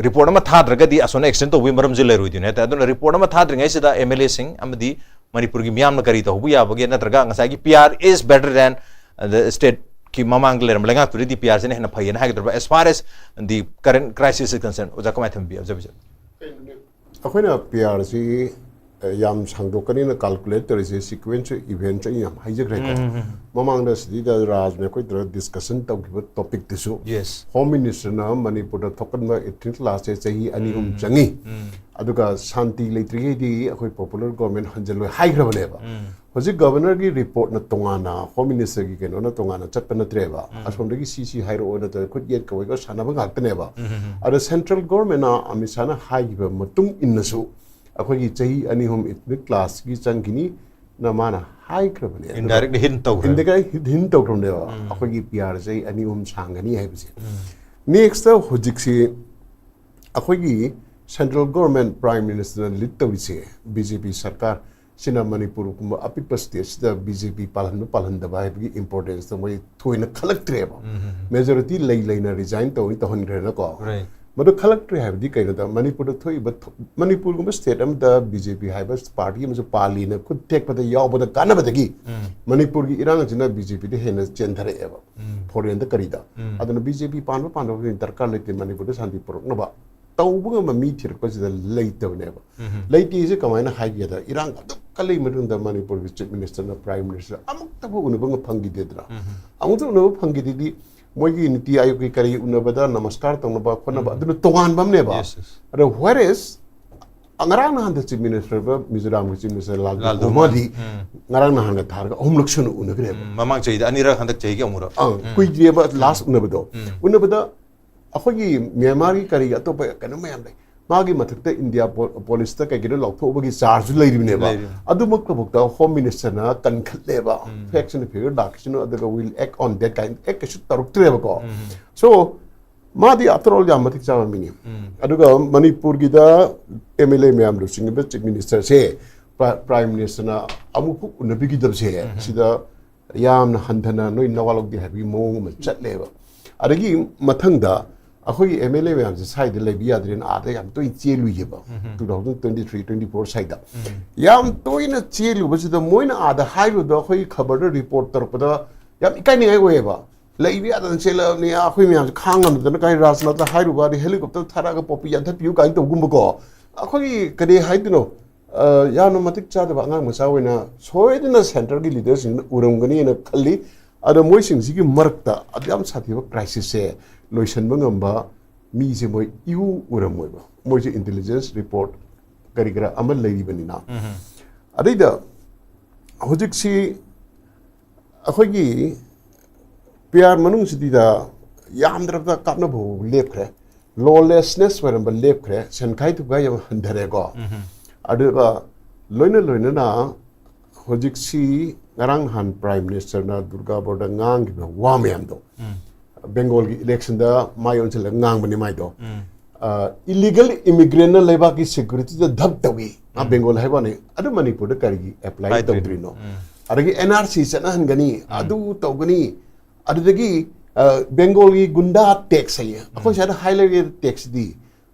report ꯑꯃ ꯊꯥꯗ꯭ꯔꯒꯗꯤ ꯑꯁꯣꯝꯅ extend ꯇꯧꯕꯒꯤ ꯃꯔꯝꯁꯨ ꯂꯩꯔꯣꯏꯗꯣꯏꯅꯦ ꯍꯥꯏꯇꯥꯔꯦ꯫ ꯑꯗꯨꯅ report ꯑꯃ ꯊꯥꯗ꯭ꯔꯤꯉꯩꯁꯤꯗ MLAꯁꯤꯡ ꯑꯃꯗꯤ ꯃꯅꯤꯄꯨꯔꯒꯤ ꯃꯤꯌꯥꯝꯅ ꯀꯔꯤ ꯇꯧꯍꯧꯕ ꯌꯥꯕꯒꯦ, ꯅꯠꯇ꯭ꯔꯒ ꯉꯁꯥꯏꯒꯤ PR is better than the stateꯀꯤ ꯃꯃꯥꯡꯗ ꯂꯩꯔꯝꯕ ꯂꯩꯉꯥꯛꯇꯨꯗꯒꯤꯗꯤ PRꯁꯤꯅ ꯍꯦꯟꯅ ꯐꯩꯌꯦꯅ ꯍꯥꯏꯒꯗꯧꯔꯤꯕ? As far as the current crisis is concerned, ꯑꯣꯖꯥ, ꯀꯃꯥꯏꯅ ꯊꯝꯕꯤ? Observation꯫ ꯑꯩꯈꯣꯏꯅ PRꯁꯤ, ꯑ, ꯌꯥꯝ ꯁꯥꯡꯗꯣꯛꯀꯅꯤꯅ calculate ꯇꯧꯔꯤꯁꯦ sequence of events ꯑꯩ ꯌꯥꯝ ꯍꯥꯏꯖꯈ꯭ꯔꯦꯀꯣ꯫ ꯎꯝ, ꯎꯝ, ꯎꯝ꯫ ꯃꯃꯥꯡꯗ ꯁꯤꯗꯩꯗ ꯔꯥꯖꯅ ꯑꯩꯈꯣꯏ ꯇꯧꯔꯒ discussion ꯇꯧꯈꯤꯕ topicꯇꯨꯁꯨ, Yes꯫ Home Ministerꯅ ꯃꯅꯤꯄꯨꯔꯗ ꯊꯣꯛꯀꯟꯕ ethnic classꯁꯦ ꯆꯍꯤ ꯑꯅꯤ ꯑꯍꯨꯝ ꯎꯝ, ꯆꯪꯉꯤ꯫ ꯎꯝ꯫ ꯑꯗꯨꯒ ꯁꯥꯟꯇꯤ ꯂꯩꯇ꯭ꯔꯤꯉꯩꯗꯤ ꯑꯩꯈꯣꯏ popular government ꯍꯟꯖꯜꯂꯣꯏ ꯍꯥꯏꯈ꯭ꯔꯕꯅꯦꯕ꯫ ꯎꯝ꯫ ꯍꯧꯖꯤꯛ Governorꯒꯤ reportꯅ ꯇꯣꯉꯥꯟꯅ, Home Ministerꯒꯤ ꯀꯩꯅꯣꯅ ꯇꯣꯉꯥꯟꯅ ꯆꯠꯄ ꯅꯠꯇ꯭ꯔꯦꯕ꯫ ꯎꯝ꯫ ꯑꯁꯣꯝꯗꯒꯤ ꯁꯤ ꯁꯤ ꯍꯥꯏꯔꯛꯑꯣꯅ ꯇꯧꯔꯒ ꯈꯨꯠ ꯌꯦꯠ ꯀꯧꯋꯦꯒ ꯁꯥꯟꯅꯕ ꯉꯥꯛꯇꯅꯦꯕ꯫ ꯎꯝ, ꯎꯝ, ꯎꯝ꯫ ꯑꯗ central governmentꯅ ꯑꯃꯤꯠ ꯁꯥꯍꯅ ꯍꯥꯏꯈꯤꯕ ꯃꯇꯨꯡ ꯏꯟꯅꯁꯨ ꯑꯩꯈꯣꯏꯒꯤ ꯆꯍꯤ ꯑꯅꯤ ꯑꯍꯨꯝ ethnic classꯀꯤ ꯆꯪꯈꯤꯅꯤꯅ ꯃꯥꯅ ꯍꯥꯏꯈ꯭ꯔꯕꯅꯦ꯫ ꯑꯗꯨꯒ Indirectly hint ꯇꯧꯈ꯭ꯔꯦ꯫ Indirectly hint ꯇꯧꯈ꯭ꯔꯕꯅꯦꯕ꯫ ꯎꯝ꯫ ꯑꯩꯈꯣꯏꯒꯤ PR ꯆꯍꯤ ꯑꯅꯤ ꯑꯍꯨꯝ ꯁꯥꯡꯒꯅꯤ ꯍꯥꯏꯕꯁꯦ꯫ ꯎꯝ꯫ Next ꯍꯧꯖꯤꯛꯁꯤ ꯑꯩꯈꯣꯏꯒꯤ central government, Prime Ministerꯅ lead ꯇꯧꯔꯤꯁꯦ, BJP ꯁꯔꯀꯥꯔ ꯁꯤꯅ ꯃꯅꯤꯄꯨꯔꯒꯨꯝꯕ ꯑꯄꯤꯛꯄ stateꯁꯤꯗ BJP ꯄꯥꯜꯍꯟꯕ ꯄꯥꯜꯍꯟꯗꯕ ꯍꯥꯏꯕꯒꯤ importanceꯇꯣ ꯃꯣꯏ ꯊꯣꯏꯅ ꯈꯜꯂꯛꯇ꯭ꯔꯦꯕ꯫ ꯎꯝ, ꯎꯝ, ꯎꯝ꯫ Majority ꯂꯩ ꯂꯩꯅ resign ꯇꯧꯅꯤ ꯇꯧꯍꯟꯈ꯭ꯔꯦꯅꯀꯣ꯫ Right꯫ ꯃꯗꯨ ꯈꯜꯂꯛꯇ꯭ꯔꯦ ꯍꯥꯏꯕꯗꯤ ꯀꯩꯅꯣꯗ, ꯃꯅꯤꯄꯨꯔꯗ ꯊꯣꯛꯏꯕ ꯊ- ꯃꯅꯤꯄꯨꯔꯒꯨꯝꯕ ꯁ꯭ꯇꯦꯠ ꯑꯃꯗ ꯕꯤ ꯖꯦ ꯄꯤ ꯍꯥꯏꯕ ꯄꯥꯔꯇꯤ ꯑꯃꯁꯨ ꯄꯥꯜꯂꯤꯅ ꯈꯨꯠ ꯊꯦꯛꯄꯗ ꯌꯥꯎꯕꯗ ꯀꯥꯟꯅꯕꯗꯒꯤ ꯃꯅꯤꯄꯨꯔꯒꯤ ꯏꯔꯥꯡ ꯑꯁꯤꯅ ꯕꯤ ꯖꯦ ꯄꯤꯗ ꯍꯦꯟꯅ ꯆꯦꯟꯊꯔꯛꯑꯦꯕ, ꯐꯣꯔꯦꯟꯗ ꯀꯔꯤꯗ꯫ ꯑꯗꯨꯅ ꯕꯤ ꯖꯦ ꯄꯤ ꯄꯥꯟꯕ ꯄꯥꯟꯗꯕ ꯗꯔꯀꯥꯔ ꯂꯩꯇꯦ, ꯃꯅꯤꯄꯨꯔꯗ ꯁꯥꯟꯇꯤ ꯄꯨꯔꯛꯅꯕ ꯇꯧꯕ ꯉꯝꯕ ꯃꯤ ꯊꯤꯔꯛꯄꯁꯤꯗ ꯂꯩꯇꯕꯅꯦꯕ꯫ ꯂꯩꯇꯦꯁꯦ ꯀꯃꯥꯏꯅ ꯍꯥꯏꯒꯦꯗ, ꯏꯔꯥꯡ ꯑꯗꯨꯛ ꯀꯜꯂꯤ ꯃꯇꯨꯡꯗ ꯃꯅꯤꯄꯨꯔꯒꯤ ꯆꯤꯐ ꯃꯤꯅꯤꯁꯇꯔꯅ ꯄ꯭ꯔꯥꯏꯝ ꯃꯤꯅꯤꯁꯇꯔ ꯑꯃꯨꯛꯇꯕꯨ ꯎꯅꯕ ꯐꯪꯈꯤꯗꯦꯗꯅ꯫ ꯑꯃꯨꯛꯇ ꯎꯅꯕ ꯐꯪꯈꯤꯗꯦꯗꯤ ꯃꯣꯏꯒꯤ ꯅꯤꯇꯤ ꯑꯥꯌꯣꯒꯀꯤ ꯀꯔꯤ ꯎꯅꯕꯗ ꯅꯃꯁꯀꯥꯔ ꯇꯧꯅꯕ ꯈꯣꯠꯅꯕ ꯑꯗꯨꯅ ꯇꯣꯉꯥꯟꯕ ꯑꯃꯅꯦꯕ꯫ Yes, yes. ꯑꯗꯣ whereas ꯉꯔꯥꯡ ꯅꯍꯥꯟꯗ ꯆꯤꯐ ꯃꯤꯅꯤꯁꯇꯔ, ꯃꯤꯖꯣꯔꯥꯝꯒꯤ ꯆꯤꯐ ꯃꯤꯅꯤꯁꯇꯔ ꯂꯥꯜ ꯂꯥꯜ ꯙꯨꯃꯥꯗꯤ ꯉꯔꯥꯡ ꯅꯍꯥꯟꯒ ꯊꯥꯔꯒ ꯑꯍꯨꯝꯂꯛ ꯁꯨꯅ ꯎꯅꯈ꯭ꯔꯦꯕ꯫ ꯎꯝ, ꯃꯃꯥꯡ ꯆꯍꯤꯗ ꯑꯅꯤꯔꯛ, ꯍꯟꯗꯛ ꯆꯍꯤꯒꯤ ꯑꯃꯨꯔꯛ꯫ ꯑꯪ, ꯀꯨꯏꯗ꯭ꯔꯤꯑꯕ ꯂꯥꯁ ꯎꯅꯕꯗꯣ꯫ ꯎꯅꯕꯗ ꯑꯩꯈꯣꯏꯒꯤ ꯃ꯭ꯌꯥꯟꯃꯥꯔꯒꯤ ꯀꯔꯤꯒꯤ ꯑꯇꯣꯞꯄ ꯀꯩꯅꯣ ꯃꯌꯥꯝ ꯂꯩ, ꯃꯥꯒꯤ ꯃꯊꯛꯇ ꯏꯟꯗꯤꯌꯥ ꯄꯣ- ꯄꯨꯂꯤꯁꯇ ꯀꯩꯒꯤꯅꯣ ꯂꯥꯎꯊꯣꯛꯎꯕꯒꯤ ꯆꯥꯔꯖꯁꯨ ꯂꯩꯔꯤꯕꯅꯦꯕ꯫ ꯂꯩꯔꯤꯕꯅꯤ꯫ ꯑꯗꯨꯃꯛꯇꯐꯥꯎꯗ ꯍꯣꯝ ꯃꯤꯅꯤꯁꯇꯔꯅ ꯀꯟꯈꯠꯂꯦꯕ, ꯐꯦꯛꯁꯟ ꯐꯤꯒꯔ ꯂꯥꯛꯈꯤꯁꯅꯨ, ꯑꯗꯨꯒ will act on that ꯀꯥꯏꯅ ꯑꯦꯛ ꯀꯩꯁꯨ ꯇꯧꯔꯛꯇ꯭ꯔꯦꯕꯀꯣ꯫ ꯁꯣ ꯃꯥꯗꯤ after all ꯌꯥꯝ ꯃꯇꯤꯛ ꯆꯥꯕ ꯃꯤꯅꯤ꯫ ꯑꯗꯨꯒ ꯃꯅꯤꯄꯨꯔꯒꯤꯗ ꯑꯦꯝ ꯑꯦꯜ ꯑꯦ ꯃꯌꯥꯝ ꯂꯨꯆꯤꯡꯉꯤꯕ ꯆꯤꯐ ꯃꯤꯅꯤꯁꯇꯔꯁꯦ ꯄ꯭ꯔꯥꯏꯝ ꯃꯤꯅꯤꯁꯇꯔꯅ ꯑꯃꯨꯛꯐꯥꯎ ꯎꯅꯕꯤꯈꯤꯗꯕꯁꯦ ꯁꯤꯗ ꯌꯥꯝꯅ ꯍꯟꯊꯅ ꯅꯣꯏ ꯅꯋꯥ ꯂꯧꯗꯦ ꯍꯥꯏꯕꯒꯤ ꯃꯑꯣꯡ ꯑꯃ ꯆꯠꯂꯦꯕ꯫ ꯑꯗꯒꯤ ꯃꯊꯪꯗ ꯑꯩꯈꯣꯏꯒꯤ ꯑꯦꯝ ꯑꯦꯜ ꯑꯦ ꯃꯌꯥꯝꯁꯦ ꯁ꯭ꯋꯥꯏꯗ ꯂꯩꯕ ꯌꯥꯗ꯭ꯔꯦꯅ ꯑꯥꯗ ꯌꯥꯝ ꯇꯣꯏꯅ ꯆꯦꯜꯂꯨꯏꯌꯦꯕ, two thousand twenty three twenty four ꯁ꯭ꯋꯥꯏꯗ꯫ ꯌꯥꯝ ꯇꯣꯏꯅ ꯆꯦꯜꯂꯨꯕꯁꯤꯗ ꯃꯣꯏꯅ ꯑꯥꯗ ꯍꯥꯏꯔꯨꯕꯗ ꯑꯩꯈꯣꯏꯒꯤ ꯈꯕꯔꯗ ꯔꯤꯄꯣꯔꯠ ꯇꯧꯔꯛꯄꯗ ꯌꯥꯝ ꯏꯀꯥꯏꯅꯤꯡꯉꯥꯏ ꯑꯣꯏꯌꯦꯕ꯫ ꯂꯩꯕ ꯌꯥꯗꯅ ꯆꯦꯜꯂꯛꯑꯕꯅꯤ, ꯑꯩꯈꯣꯏ ꯃꯌꯥꯝꯁꯦ ꯈꯥꯡ ꯉꯝꯗꯅ ꯀꯥꯏ ꯔꯥꯖꯅꯥꯊꯇ ꯍꯥꯏꯔꯨꯕ, ꯑꯗꯩ ꯍꯦꯂꯤꯀꯣꯞꯇꯔ ꯊꯥꯔꯛꯑꯒ ꯄꯣꯄꯤ ꯌꯥꯟꯊꯠꯄꯤꯌꯨ ꯀꯥꯏꯅ ꯇꯧꯒꯨꯝꯕꯀꯣ꯫ ꯑꯩꯈꯣꯏꯒꯤ ꯀꯔꯤ ꯍꯥꯏꯗꯣꯏꯅꯣ, ꯑ, ꯌꯥꯝꯅ ꯃꯇꯤꯛ ꯆꯥꯗꯕ ꯑꯉꯥꯡ ꯃꯆꯥ ꯑꯣꯏꯅ ꯁꯣꯏꯗꯅ ꯁꯦꯟꯇꯔꯒꯤ ꯂꯤꯗꯔꯁꯤꯡꯅ ꯎꯔꯝꯒꯅꯤꯅ ꯈꯜꯂꯤ꯫ ꯑꯗꯣ ꯃꯣꯏꯁꯤꯡꯁꯤꯒꯤ ꯃꯔꯛꯇ ꯑꯗꯨ ꯌꯥꯝ ꯁꯥꯊꯤꯕ ꯀ꯭ꯔꯥꯏꯁꯤꯁꯁꯦ ꯂꯣꯏꯁꯤꯟꯕ ꯉꯝꯕ ꯃꯤꯁꯦ ꯃꯣꯏ ꯏꯎ ꯎꯔꯝꯃꯣꯏꯕ, ꯃꯣꯏꯁꯦ ꯏꯟꯇꯦꯂꯤꯖꯦꯟꯁ ꯔꯤꯄꯣꯔꯠ ꯀꯔꯤ ꯀꯔꯥ ꯑꯃ ꯂꯩꯔꯤꯕꯅꯤꯅ꯫ ꯑꯗꯩꯗ ꯍꯧꯖꯤꯛꯁꯤ ꯑꯩꯈꯣꯏꯒꯤ ꯄꯤ ꯑꯥꯔ ꯃꯅꯨꯡꯁꯤꯗꯤꯗ ꯌꯥꯝꯗ꯭ꯔꯕꯗ ꯀꯥꯞꯅꯕ ꯂꯦꯞꯈ꯭ꯔꯦ, ꯂꯣꯂꯦꯁꯅꯦꯁ ꯑꯣꯏꯔꯝꯕ ꯂꯦꯞꯈ꯭ꯔꯦ, ꯁꯦꯟꯈꯥꯏ ꯊꯨꯈꯥꯏ ꯌꯥꯝ ꯍꯟꯊꯔꯦꯀꯣ꯫ ꯑꯗꯨꯒ ꯂꯣꯏꯅ ꯂꯣꯏꯅꯅ ꯍꯧꯖꯤꯛꯁꯤ ꯉꯔꯥꯡ ꯅꯍꯥꯟ ꯄ꯭ꯔꯥꯏꯝ ꯃꯤꯅꯤꯁꯇꯔꯅ ꯗꯨꯔꯒꯥ ꯕꯣꯔꯗ ꯉꯥꯡꯈꯤꯕ ꯋꯥ ꯃꯌꯥꯝꯗꯣ, ꯕꯦꯡꯒꯣꯜꯒꯤ ꯏꯂꯦꯛꯁꯟꯗ ꯃꯥꯏ ꯑꯣꯟꯁꯤꯜꯂꯒ ꯉꯥꯡꯕꯅꯤ ꯃꯥꯏꯗꯣ꯫ ꯏꯂꯤꯒꯦꯜ ꯏꯃꯤꯒ꯭ꯔꯦꯟꯅ ꯂꯩꯕꯥꯛꯀꯤ ꯁꯦꯀ꯭ꯌꯨꯔꯤꯇꯤꯗ ꯙꯞ ꯇꯧꯏ꯫ ꯃꯥ ꯕꯦꯡꯒꯣꯜ ꯍꯥꯏꯕ ꯋꯥꯅꯤ, ꯑꯗꯨ ꯃꯅꯤꯄꯨꯔꯗ ꯀꯔꯤꯒꯤ ꯑꯦꯄ꯭ꯂꯥꯏ ꯍꯥꯏꯗ꯭ꯔꯤꯅꯣ? ꯇꯧꯗ꯭ꯔꯤꯅꯣ? ꯑꯗꯒꯤ ꯑꯦꯟ ꯑꯥꯔ ꯁꯤ ꯆꯠꯅꯍꯟꯒꯅꯤ, ꯑꯗꯨ ꯇꯧꯒꯅꯤ, ꯑꯗꯨꯗꯒꯤ ꯕꯦꯡꯒꯣꯜꯒꯤ ꯒꯨꯟꯗꯥ ꯇꯦꯛꯁ ꯍꯥꯏꯌꯦ, ꯑꯩꯈꯣꯏ ꯁ꯭ꯋꯥꯏꯗ ꯍꯥꯏ ꯂꯩꯔꯦ ꯇꯦꯛꯁꯇꯤ꯫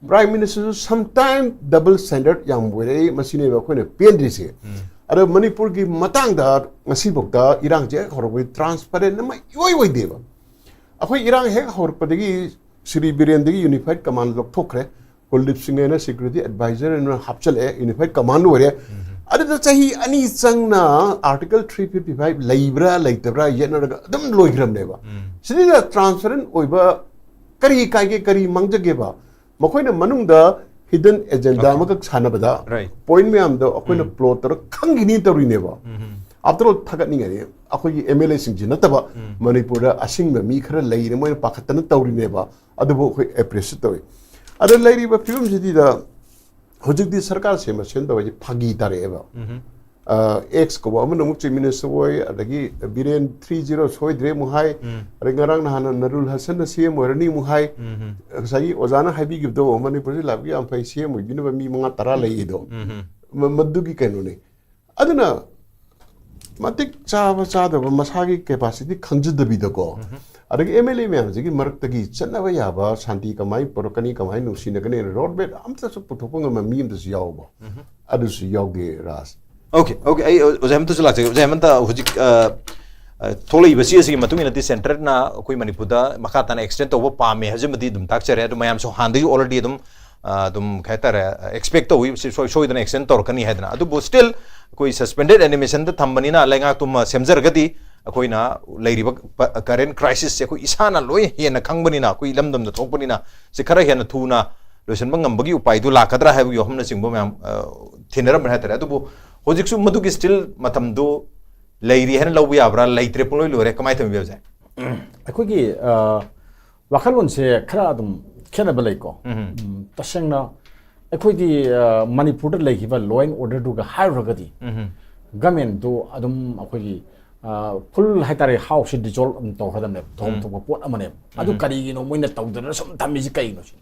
ꯄ꯭ꯔꯥꯏꯝ ꯃꯤꯅꯤꯁꯇꯔꯁꯨ ꯁꯝꯇꯥꯏꯝ ꯗꯕꯜ ꯁ꯭ꯇꯦꯟꯗꯔꯗ ꯌꯥꯝ ꯑꯣꯏꯔꯛꯏ, ꯃꯁꯤꯅꯦꯕ ꯑꯩꯈꯣꯏꯅ ꯄꯦꯟꯗ꯭ꯔꯤꯁꯦ꯫ ꯑꯗꯣ ꯃꯅꯤꯄꯨꯔꯒꯤ ꯃꯇꯥꯡꯗ ꯉꯁꯤꯐꯥꯎꯗ ꯏꯔꯥꯡꯁꯦ ꯍꯦꯛ ꯍꯧꯔꯛꯄꯗꯒꯤ ꯇ꯭ꯔꯥꯟꯁꯄꯔꯦꯟ ꯑꯃ ꯏꯑꯣꯏ ꯑꯣꯏꯗꯦꯕ꯫ ꯑꯩꯈꯣꯏ ꯏꯔꯥꯡ ꯍꯦꯛ ꯍꯧꯔꯛꯄꯗꯒꯤ ꯁ꯭ꯔꯤ ꯕꯤꯔꯦꯟꯗꯒꯤ ꯌꯨꯅꯤꯐꯥꯏꯠ ꯀꯃꯥꯟ ꯂꯧꯊꯣꯛꯈ꯭ꯔꯦ, ꯀꯨꯜꯗꯤꯞ ꯁꯤꯡ ꯍꯥꯏꯅ ꯁꯦꯀ꯭ꯌꯨꯔꯤꯇꯤ ꯑꯦꯗꯚꯥꯏꯖꯔ ꯑꯣꯏꯅ ꯍꯥꯞꯆꯤꯜꯂꯛꯑꯦ, ꯌꯨꯅꯤꯐꯥꯏꯠ ꯀꯃꯥꯟ ꯑꯣꯏꯔꯦ꯫ ꯑꯗꯨꯗ ꯆꯍꯤ ꯑꯅꯤ ꯆꯪꯅ ꯑꯥꯔꯇꯤꯀꯜ ꯊ꯭ꯔꯤ ꯐꯤꯐꯇꯤ ꯐꯥꯏꯚ ꯂꯩꯕ꯭ꯔꯥ ꯂꯩꯇꯕ꯭ꯔꯥ ꯌꯦꯠꯅꯔꯒ ꯑꯗꯨꯝ ꯂꯣꯏꯈ꯭ꯔꯕꯅꯦꯕ꯫ ꯁꯤꯗꯩꯗ ꯇ꯭ꯔꯥꯟꯁꯄꯔꯦꯟ ꯑꯣꯏꯕ ꯀꯔꯤ ꯀꯥꯏꯒꯦ, ꯀꯔꯤ ꯃꯥꯡꯖꯒꯦꯕ? ꯃꯈꯣꯏꯅ ꯃꯅꯨꯡꯗ ꯍꯤꯗꯟ ꯑꯦꯖꯦꯟꯗꯥ Okay. ꯑꯃꯈꯛ ꯁꯥꯟꯅꯕꯗ Right. ꯄꯣꯏꯟ ꯃꯌꯥꯝꯗꯣ ꯑꯩꯈꯣꯏꯅ ꯎꯝ. ꯄ꯭ꯂꯣꯠ ꯇꯧꯔꯒ ꯈꯪꯈꯤꯅꯤ ꯇꯧꯔꯤꯅꯦꯕ꯫ ꯎꯝ. ꯑꯥꯐꯇꯔ ꯑꯣꯜ, ꯊꯥꯒꯠꯅꯤꯡꯉꯥꯏꯅꯤ, ꯑꯩꯈꯣꯏꯒꯤ ꯑꯦꯝ ꯑꯦꯜ ꯑꯦꯁꯤꯡꯁꯤ ꯅꯠꯇꯕ ꯎꯝ. ꯃꯅꯤꯄꯨꯔꯗ ꯑꯁꯤꯡꯕ ꯃꯤ ꯈꯔ ꯂꯩꯔꯦ, ꯃꯣꯏꯅ ꯄꯥꯈꯠꯇꯅ ꯇꯧꯔꯤꯅꯦꯕ꯫ ꯑꯗꯨꯕꯨ ꯑꯩꯈꯣꯏ ꯑꯦꯄ꯭ꯔꯤꯁꯤꯌꯦꯠ ꯇꯧꯏ꯫ ꯑꯗ ꯂꯩꯔꯤꯕ ꯐꯤꯕꯝꯁꯤꯗ ꯍꯧꯖꯤꯛꯇꯤ ꯁꯔꯀꯥꯔ ꯁꯦꯝꯕ ꯁꯦꯝꯗꯕ ꯍꯥꯏꯁꯦ ꯐꯥꯒꯤ ꯇꯥꯔꯛꯑꯦꯕ꯫ ꯎꯝ. ꯑꯦꯛꯁ ꯀꯧꯕ ꯑꯃꯅ ꯑꯃꯨꯛ ꯆꯤꯐ ꯃꯤꯅꯤꯁꯇꯔ ꯑꯣꯏ, ꯑꯗꯒꯤ ꯕꯤꯔꯦꯟ ꯊ꯭ꯔꯤ ꯖꯤꯔꯣ ꯁꯣꯏꯗ꯭ꯔꯦ ꯑꯃꯨꯛ ꯍꯥꯏ, ꯎꯝ. ꯑꯗꯩ ꯉꯔꯥꯡ ꯅꯍꯥꯟꯅ ꯅꯔꯨꯜ ꯍꯁꯟꯅ ꯁꯤ ꯑꯦꯝ ꯑꯣꯏꯔꯅꯤ ꯑꯃꯨꯛ ꯍꯥꯏ꯫ ꯎꯝ. ꯉꯁꯥꯏꯒꯤ ꯑꯣꯖꯥꯅ ꯍꯥꯏꯕꯤꯈꯤꯕꯗꯣ, ꯃꯅꯤꯄꯨꯔꯁꯤ ꯂꯥꯛꯄ ꯌꯥꯝ ꯐꯩ, ꯁꯤ ꯑꯦꯝ ꯑꯣꯏꯕꯤꯅꯕ ꯃꯤ ꯃꯉꯥ ꯇꯔꯥ ꯂꯩ ꯑꯗꯣ꯫ ꯎꯝ. ꯃ-, ꯃꯗꯨꯒꯤ ꯀꯩꯅꯣꯅꯤ꯫ ꯑꯗꯨꯅ ꯃꯇꯤꯛ ꯆꯥꯕ ꯆꯥꯗꯕ ꯃꯁꯥꯒꯤ ꯀꯦꯄꯥꯁꯤꯇꯤ ꯈꯪꯖꯗꯕꯤꯗꯀꯣ, ꯎꯝ. ꯑꯗꯒꯤ ꯑꯦꯝ ꯑꯦꯜ ꯑꯦ ꯃꯌꯥꯝꯁꯤꯒꯤ ꯃꯔꯛꯇꯒꯤ ꯆꯠꯅꯕ ꯌꯥꯕ ꯁꯥꯟꯇꯤ ꯀꯃꯥꯏꯅ ꯄꯨꯔꯛꯀꯅꯤ, ꯀꯃꯥꯏꯅ ꯅꯨꯡꯁꯤꯅꯒꯅꯤ, ꯔꯣꯗ ꯃꯦꯞ ꯑꯝꯇꯁꯨ ꯄꯨꯊꯣꯛꯄ ꯉꯝꯕ ꯃꯤ ꯑꯝꯇꯁꯨ ꯌꯥꯎꯕ? ꯎꯝ. ꯑꯗꯨꯁꯨ ꯌꯥꯎꯗꯦ, ꯔꯥꯖ꯫ ꯑꯣꯀꯦ, ꯑꯣꯀꯦ, ꯑꯩ ꯑꯣꯖꯥ ꯍꯦꯃꯟꯇꯁꯨ ꯂꯥꯛꯆꯒꯦ꯫ ꯑꯣꯖꯥ ꯍꯦꯃꯟꯇ, ꯍꯧꯖꯤꯛ, ꯑ, ꯑ, ꯊꯣꯛꯂꯛꯏꯕ ꯁꯤ ꯑꯁꯤꯒꯤ ꯃꯇꯨꯡ ꯏꯟꯅꯗꯤ ꯁꯦꯟꯇꯔꯅ ꯑꯩꯈꯣꯏ ꯃꯅꯤꯄꯨꯔꯗ ꯃꯈꯥ ꯇꯥꯅ ꯑꯦꯛꯁꯇꯦꯟ ꯇꯧꯕ ꯄꯥꯝꯃꯦ ꯍꯥꯏꯕꯁꯤꯃꯗꯤ ꯑꯗꯨꯝ ꯇꯥꯛꯆꯔꯦ꯫ ꯑꯗꯨ ꯃꯌꯥꯝꯁꯨ ꯍꯥꯟꯅꯗꯒꯤ already ꯑꯗꯨꯝ, ꯑ, ꯑꯗꯨꯝ ꯀꯩ ꯍꯥꯏꯇꯥꯔꯦ, ꯑꯦꯛꯁꯄꯦꯛ ꯇꯧꯏ, ꯁꯤ ꯁꯣꯏ-, ꯁꯣꯏꯗꯅ ꯑꯦꯛꯁꯇꯦꯟ ꯇꯧꯔꯛꯀꯅꯤ ꯍꯥꯏꯗꯅ꯫ ꯑꯗꯨꯕꯨ still ꯑꯩꯈꯣꯏ ꯁꯁꯄꯦꯟꯗꯦꯗ ꯑꯦꯅꯤꯃꯦꯁꯟꯗ ꯊꯝꯕꯅꯤꯅ, ꯂꯩꯉꯥꯛꯇꯨꯃ ꯁꯦꯝꯖꯔꯒꯗꯤ ꯑꯩꯈꯣꯏꯅ ꯂꯩꯔꯤꯕ ꯀꯔꯦꯟ ꯀ꯭ꯔꯥꯏꯁꯤꯁꯁꯦ ꯑꯩꯈꯣꯏ ꯏꯁꯥꯅ ꯂꯣꯏ ꯍꯦꯟꯅ ꯈꯪꯕꯅꯤꯅ, ꯑꯩꯈꯣꯏ ꯏꯂꯝꯗꯝꯗ ꯊꯣꯛꯄꯅꯤꯅ, ꯁꯤ ꯈꯔ ꯍꯦꯟꯅ ꯊꯨꯅ ꯂꯣꯏꯁꯤꯟꯕ ꯉꯝꯕꯒꯤ ꯎꯄꯥꯏꯗꯨ ꯂꯥꯛꯀꯗ꯭ꯔꯥ ꯍꯥꯏꯕꯒꯤ ꯋꯥꯐꯝꯅꯆꯤꯡꯕ ꯃꯌꯥꯝ, ꯑ, ꯊꯦꯡꯅꯔꯝꯕꯅꯤ ꯍꯥꯏꯇꯥꯔꯦ꯫ ꯑꯗꯨꯕꯨ ꯍꯧꯖꯤꯛꯁꯨ ꯃꯗꯨꯒꯤ still ꯃꯇꯝꯗꯨ ꯂꯩꯔꯤ ꯍꯥꯏꯅ ꯂꯧꯕ ꯌꯥꯕ꯭ꯔꯥ, ꯂꯩꯇ꯭ꯔꯦ, ꯄꯨꯡꯂꯣꯏ ꯂꯣꯏꯔꯦ, ꯀꯃꯥꯏꯅ ꯇꯧꯕꯤꯕ ꯑꯣꯖꯥ? ꯑꯩꯈꯣꯏꯒꯤ, ꯑ, ꯋꯥꯈꯜꯂꯣꯟꯁꯦ ꯈꯔ ꯑꯗꯨꯝ ꯈꯦꯠꯅꯕ ꯂꯩꯀꯣ꯫ ꯎꯝ꯫ ꯎꯝ, ꯇꯁꯦꯡꯅ ꯑꯩꯈꯣꯏꯗꯤ, ꯑ, ꯃꯅꯤꯄꯨꯔꯗ ꯂꯩꯈꯤꯕ law and orderꯗꯨꯒ ꯍꯥꯏꯔꯨꯔꯒꯗꯤ, ꯎꯝ꯫ ꯒꯃꯦꯟꯗꯣ ꯑꯗꯨꯝ ꯑꯩꯈꯣꯏꯒꯤ, ꯑ, full ꯍꯥꯏꯇꯥꯔꯦ, ꯍꯥꯎꯁꯁꯦ dissolve ꯑꯗꯨꯝ ꯇꯧꯈ꯭ꯔꯗꯕꯅꯦꯕ, ꯇꯧꯐꯝ ꯎꯝ꯫ ꯊꯣꯛꯄ ꯄꯣꯠ ꯑꯃꯅꯦꯕ꯫ ꯑꯗꯨ ꯎꯝ꯫ ꯀꯔꯤꯒꯤꯅꯣ ꯃꯣꯏꯅ ꯇꯧꯗꯅ ꯁꯨꯝ ꯊꯝꯃꯤꯁꯤ ꯀꯩꯒꯤꯅꯣ ꯁꯤꯅꯤ?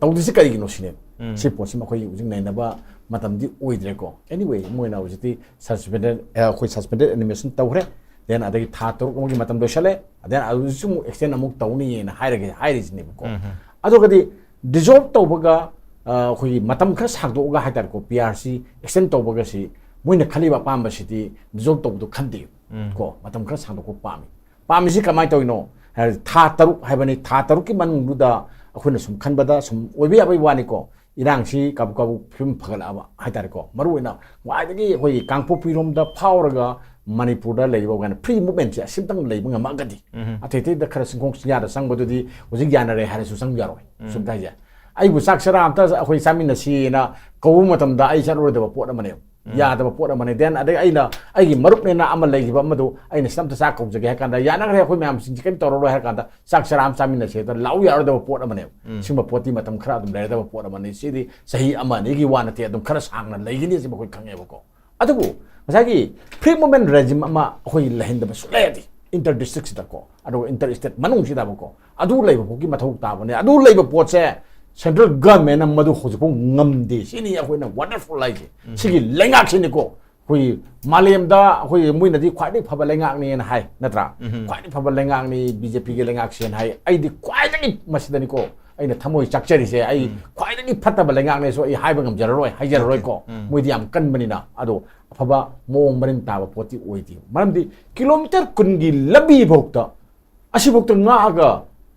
ꯇꯧꯗ꯭ꯔꯤꯁꯤ ꯀꯔꯤꯒꯤꯅꯣ ꯁꯤꯅꯦꯕ꯫ ꯎꯝ꯫ ꯁꯤ ꯄꯣꯠꯁꯤꯃ ꯑꯩꯈꯣꯏ ꯍꯧꯖꯤꯛ ꯅꯩꯅꯕ ꯃꯇꯝꯗꯤ ꯑꯣꯏꯗ꯭ꯔꯦꯀꯣ꯫ Anyway, ꯃꯣꯏꯅ ꯍꯧꯖꯤꯛꯇꯤ suspended, ꯑ, ꯑꯩꯈꯣꯏ suspended animation ꯇꯧꯈ꯭ꯔꯦ꯫ Then ꯑꯗꯒꯤ ꯊꯥ ꯇꯔꯨꯛ ꯑꯃꯒꯤ ꯃꯇꯝ ꯂꯣꯏꯁꯜꯂꯦ, then ꯑꯗꯨꯁꯨ ꯑꯃꯨꯛ extend ꯑꯃꯨꯛ ꯇꯧꯅꯤꯅ ꯍꯥꯏꯔꯒ ꯍꯥꯏꯔꯤꯁꯤꯅꯦꯕꯀꯣ꯫ ꯑꯗꯨꯒꯗꯤ dissolve ꯇꯧꯕꯒ ꯑ, ꯑꯩꯈꯣꯏꯒꯤ ꯃꯇꯝ ꯈꯔ ꯁꯥꯡꯗꯣꯛꯑꯒ ꯍꯥꯏꯇꯥꯔꯦꯀꯣ, ꯄꯤ ꯑꯥꯔ ꯁꯤ extend ꯇꯧꯕꯒꯁꯤ ꯃꯣꯏꯅ ꯈꯜꯂꯤꯕ ꯑꯄꯥꯝꯕꯁꯤꯗꯤ dissolve ꯇꯧꯕꯗꯣ ꯈꯟꯗꯦ꯫ ꯀꯣ, ꯃꯇꯝ ꯈꯔ ꯁꯥꯡꯗꯣꯛꯄ ꯄꯥꯝꯃꯤ꯫ ꯄꯥꯝꯃꯤꯁꯤ ꯀꯃꯥꯏꯅ ꯇꯧꯔꯤꯅꯣ ꯍꯥꯏꯔꯗꯤ, ꯊꯥ ꯇꯔꯨꯛ ꯍꯥꯏꯕꯅꯤ, ꯊꯥ ꯇꯔꯨꯛꯀꯤ ꯃꯅꯨꯡꯗꯨꯗ ꯑꯩꯈꯣꯏꯅ ꯁꯨꯝ ꯈꯟꯕꯗ ꯁꯨꯝ ꯑꯣꯏꯕ ꯌꯥꯕꯒꯤ ꯋꯥꯅꯤꯀꯣ, ꯏꯔꯥꯡꯁꯤ ꯀꯥꯕꯨ ꯀꯥꯕꯨ ꯐꯤꯕꯝ ꯐꯒꯠꯂꯛꯑꯕ ꯍꯥꯏꯇꯥꯔꯦꯀꯣ꯫ ꯃꯔꯨꯑꯣꯏꯅ ꯈ꯭ꯋꯥꯏꯗꯒꯤ ꯑꯩꯈꯣꯏꯒꯤ ꯀꯥꯡꯄꯣꯛꯄꯤꯔꯣꯝꯗ ꯐꯥꯎꯔꯒ ꯃꯅꯤꯄꯨꯔꯗ ꯂꯩꯔꯤꯕ ꯑꯣꯏꯅ free movementꯁꯦ ꯑꯁꯤꯝꯇꯪ ꯂꯩꯕ ꯉꯝꯃꯛꯑꯒꯗꯤ, ꯑꯇꯩ ꯑꯇꯩꯗ ꯈꯔ ꯆꯤꯡꯈꯣꯡ ꯆꯤꯡꯌꯥꯗ ꯆꯪꯕꯗꯨꯗꯤ ꯍꯧꯖꯤꯛ ꯌꯥꯅꯔꯦ ꯍꯥꯏꯔꯁꯨ ꯆꯪꯕ ꯌꯥꯔꯣꯏ꯫ ꯁꯨꯝ ꯍꯥꯏꯁꯦ, ꯑꯩꯕꯨ ꯆꯥꯛ ꯆꯔꯥ ꯑꯝꯇ ꯑꯩꯈꯣꯏ ꯆꯥꯃꯤꯟꯅꯁꯤꯅ ꯀꯧꯕ ꯃꯇꯝꯗ ꯑꯩ ꯆꯠꯂꯔꯣꯏꯗꯕ ꯄꯣꯠ ꯑꯃꯅꯦꯕ꯫ ꯌꯥꯗꯕ ꯄꯣꯠ ꯑꯃꯅꯤ꯫ Then ꯑꯗꯩ ꯑꯩꯅ ꯑꯩꯒꯤ ꯃꯔꯨꯞꯅꯦꯅ ꯑꯃ ꯂꯩꯈꯤꯕ ꯑꯃꯗꯨ ꯑꯩꯅ ꯁꯤꯗ ꯑꯝꯇ ꯆꯥꯛ ꯀꯧꯖꯒꯦ ꯍꯥꯏ ꯀꯥꯟꯗ, "ꯌꯥꯅꯈ꯭ꯔꯦ, ꯑꯩꯈꯣꯏ ꯃꯌꯥꯝꯁꯤꯡꯁꯦ ꯀꯔꯤꯝ ꯇꯧꯔꯔꯣꯏ" ꯍꯥꯏ ꯀꯥꯟꯗ, ꯆꯥꯛ ꯆꯔꯥ ꯑꯃ ꯆꯥꯃꯤꯟꯅꯁꯦ ꯍꯦꯛꯇ ꯂꯥꯎ ꯌꯥꯔꯣꯏꯗꯕ ꯄꯣꯠ ꯑꯃꯅꯦꯕ꯫ ꯁꯤꯒꯨꯝꯕ ꯄꯣꯠꯇꯤ ꯃꯇꯝ ꯈꯔ ꯑꯗꯨꯝ ꯂꯩꯔꯗꯕ ꯄꯣꯠ ꯑꯃꯅꯤ꯫ ꯁꯤꯗꯤ ꯆꯍꯤ ꯑꯃ ꯑꯅꯤꯒꯤ ꯋꯥ ꯅꯠꯇꯦ, ꯑꯗꯨꯝ ꯈꯔ ꯁꯥꯡꯅ ꯂꯩꯒꯅꯤ, ꯁꯤꯃ ꯑꯩꯈꯣꯏ ꯈꯪꯉꯦꯕꯀꯣ꯫ ꯑꯗꯨꯕꯨ ꯉꯁꯥꯏꯒꯤ free movement regime ꯑꯃ ꯑꯩꯈꯣꯏ ꯂꯩꯍꯟꯗꯕ ꯁꯨꯡꯌꯥ ꯌꯥꯗꯦ, inter districtꯁꯤꯗꯀꯣ, ꯑꯗꯨꯒ inter state ꯃꯅꯨꯡꯁꯤꯗꯕꯀꯣ꯫ ꯑꯗꯨ ꯂꯩꯕ ꯐꯥꯎꯒꯤ ꯃꯊꯧ ꯇꯥꯕꯅꯦ꯫ ꯑꯗꯨ ꯂꯩꯕ ꯄꯣꯠꯁꯦ central governmentꯅ ꯃꯗꯨ ꯍꯧꯖꯤꯛꯐꯥꯎ ꯉꯝꯗꯦ꯫ ꯁꯤꯅꯤ ꯑꯩꯈꯣꯏꯅ wonderful ꯍꯥꯏꯁꯦ꯫ ꯁꯤꯒꯤ ꯂꯩꯉꯥꯛꯁꯤꯅꯤꯀꯣ꯫ ꯑꯩꯈꯣꯏꯒꯤ ꯃꯥꯂꯦꯝꯗ ꯑꯩꯈꯣꯏ ꯃꯣꯏꯅꯗꯤ ꯈ꯭ꯋꯥꯏꯗꯒꯤ ꯐꯕ ꯂꯩꯉꯥꯛꯅꯦꯅ ꯍꯥꯏ, ꯅꯠꯇ꯭ꯔꯥ? ꯈ꯭ꯋꯥꯏꯗꯒꯤ ꯐꯕ ꯂꯩꯉꯥꯛꯅꯤ BJPꯒꯤ ꯂꯩꯉꯥꯛꯁꯦꯅ ꯍꯥꯏ꯫ ꯑꯩꯗꯤ ꯈ꯭ꯋꯥꯏꯗꯒꯤ ꯃꯁꯤꯗꯅꯤꯀꯣ ꯑꯩꯅ ꯊꯃꯣꯏ ꯆꯥꯛꯆꯔꯤꯁꯦ꯫ ꯑꯩ ꯈ꯭ꯋꯥꯏꯗꯒꯤ ꯐꯠꯇꯕ ꯂꯩꯉꯥꯛꯅꯦꯁꯨ ꯑꯩ ꯍꯥꯏꯕ ꯉꯝꯖꯔꯔꯣꯏ, ꯍꯥꯏꯖꯔꯔꯣꯏꯀꯣ꯫ ꯃꯣꯏꯗꯤ ꯌꯥꯝ ꯀꯟꯕꯅꯤꯅ꯫ ꯑꯗꯣ ꯑꯐꯕ ꯃꯑꯣꯡ ꯃꯔꯤꯟ ꯇꯥꯕ ꯄꯣꯠꯇꯤ ꯑꯣꯏꯗꯦ꯫ ꯃꯔꯝꯗꯤ ꯀꯤꯂꯣꯃꯤꯇꯔ ꯀꯨꯟꯒꯤ ꯂꯝꯕꯤ ꯐꯥꯎꯗ ꯑꯁꯤꯐꯥꯎꯗ ꯉꯥꯛꯑꯒ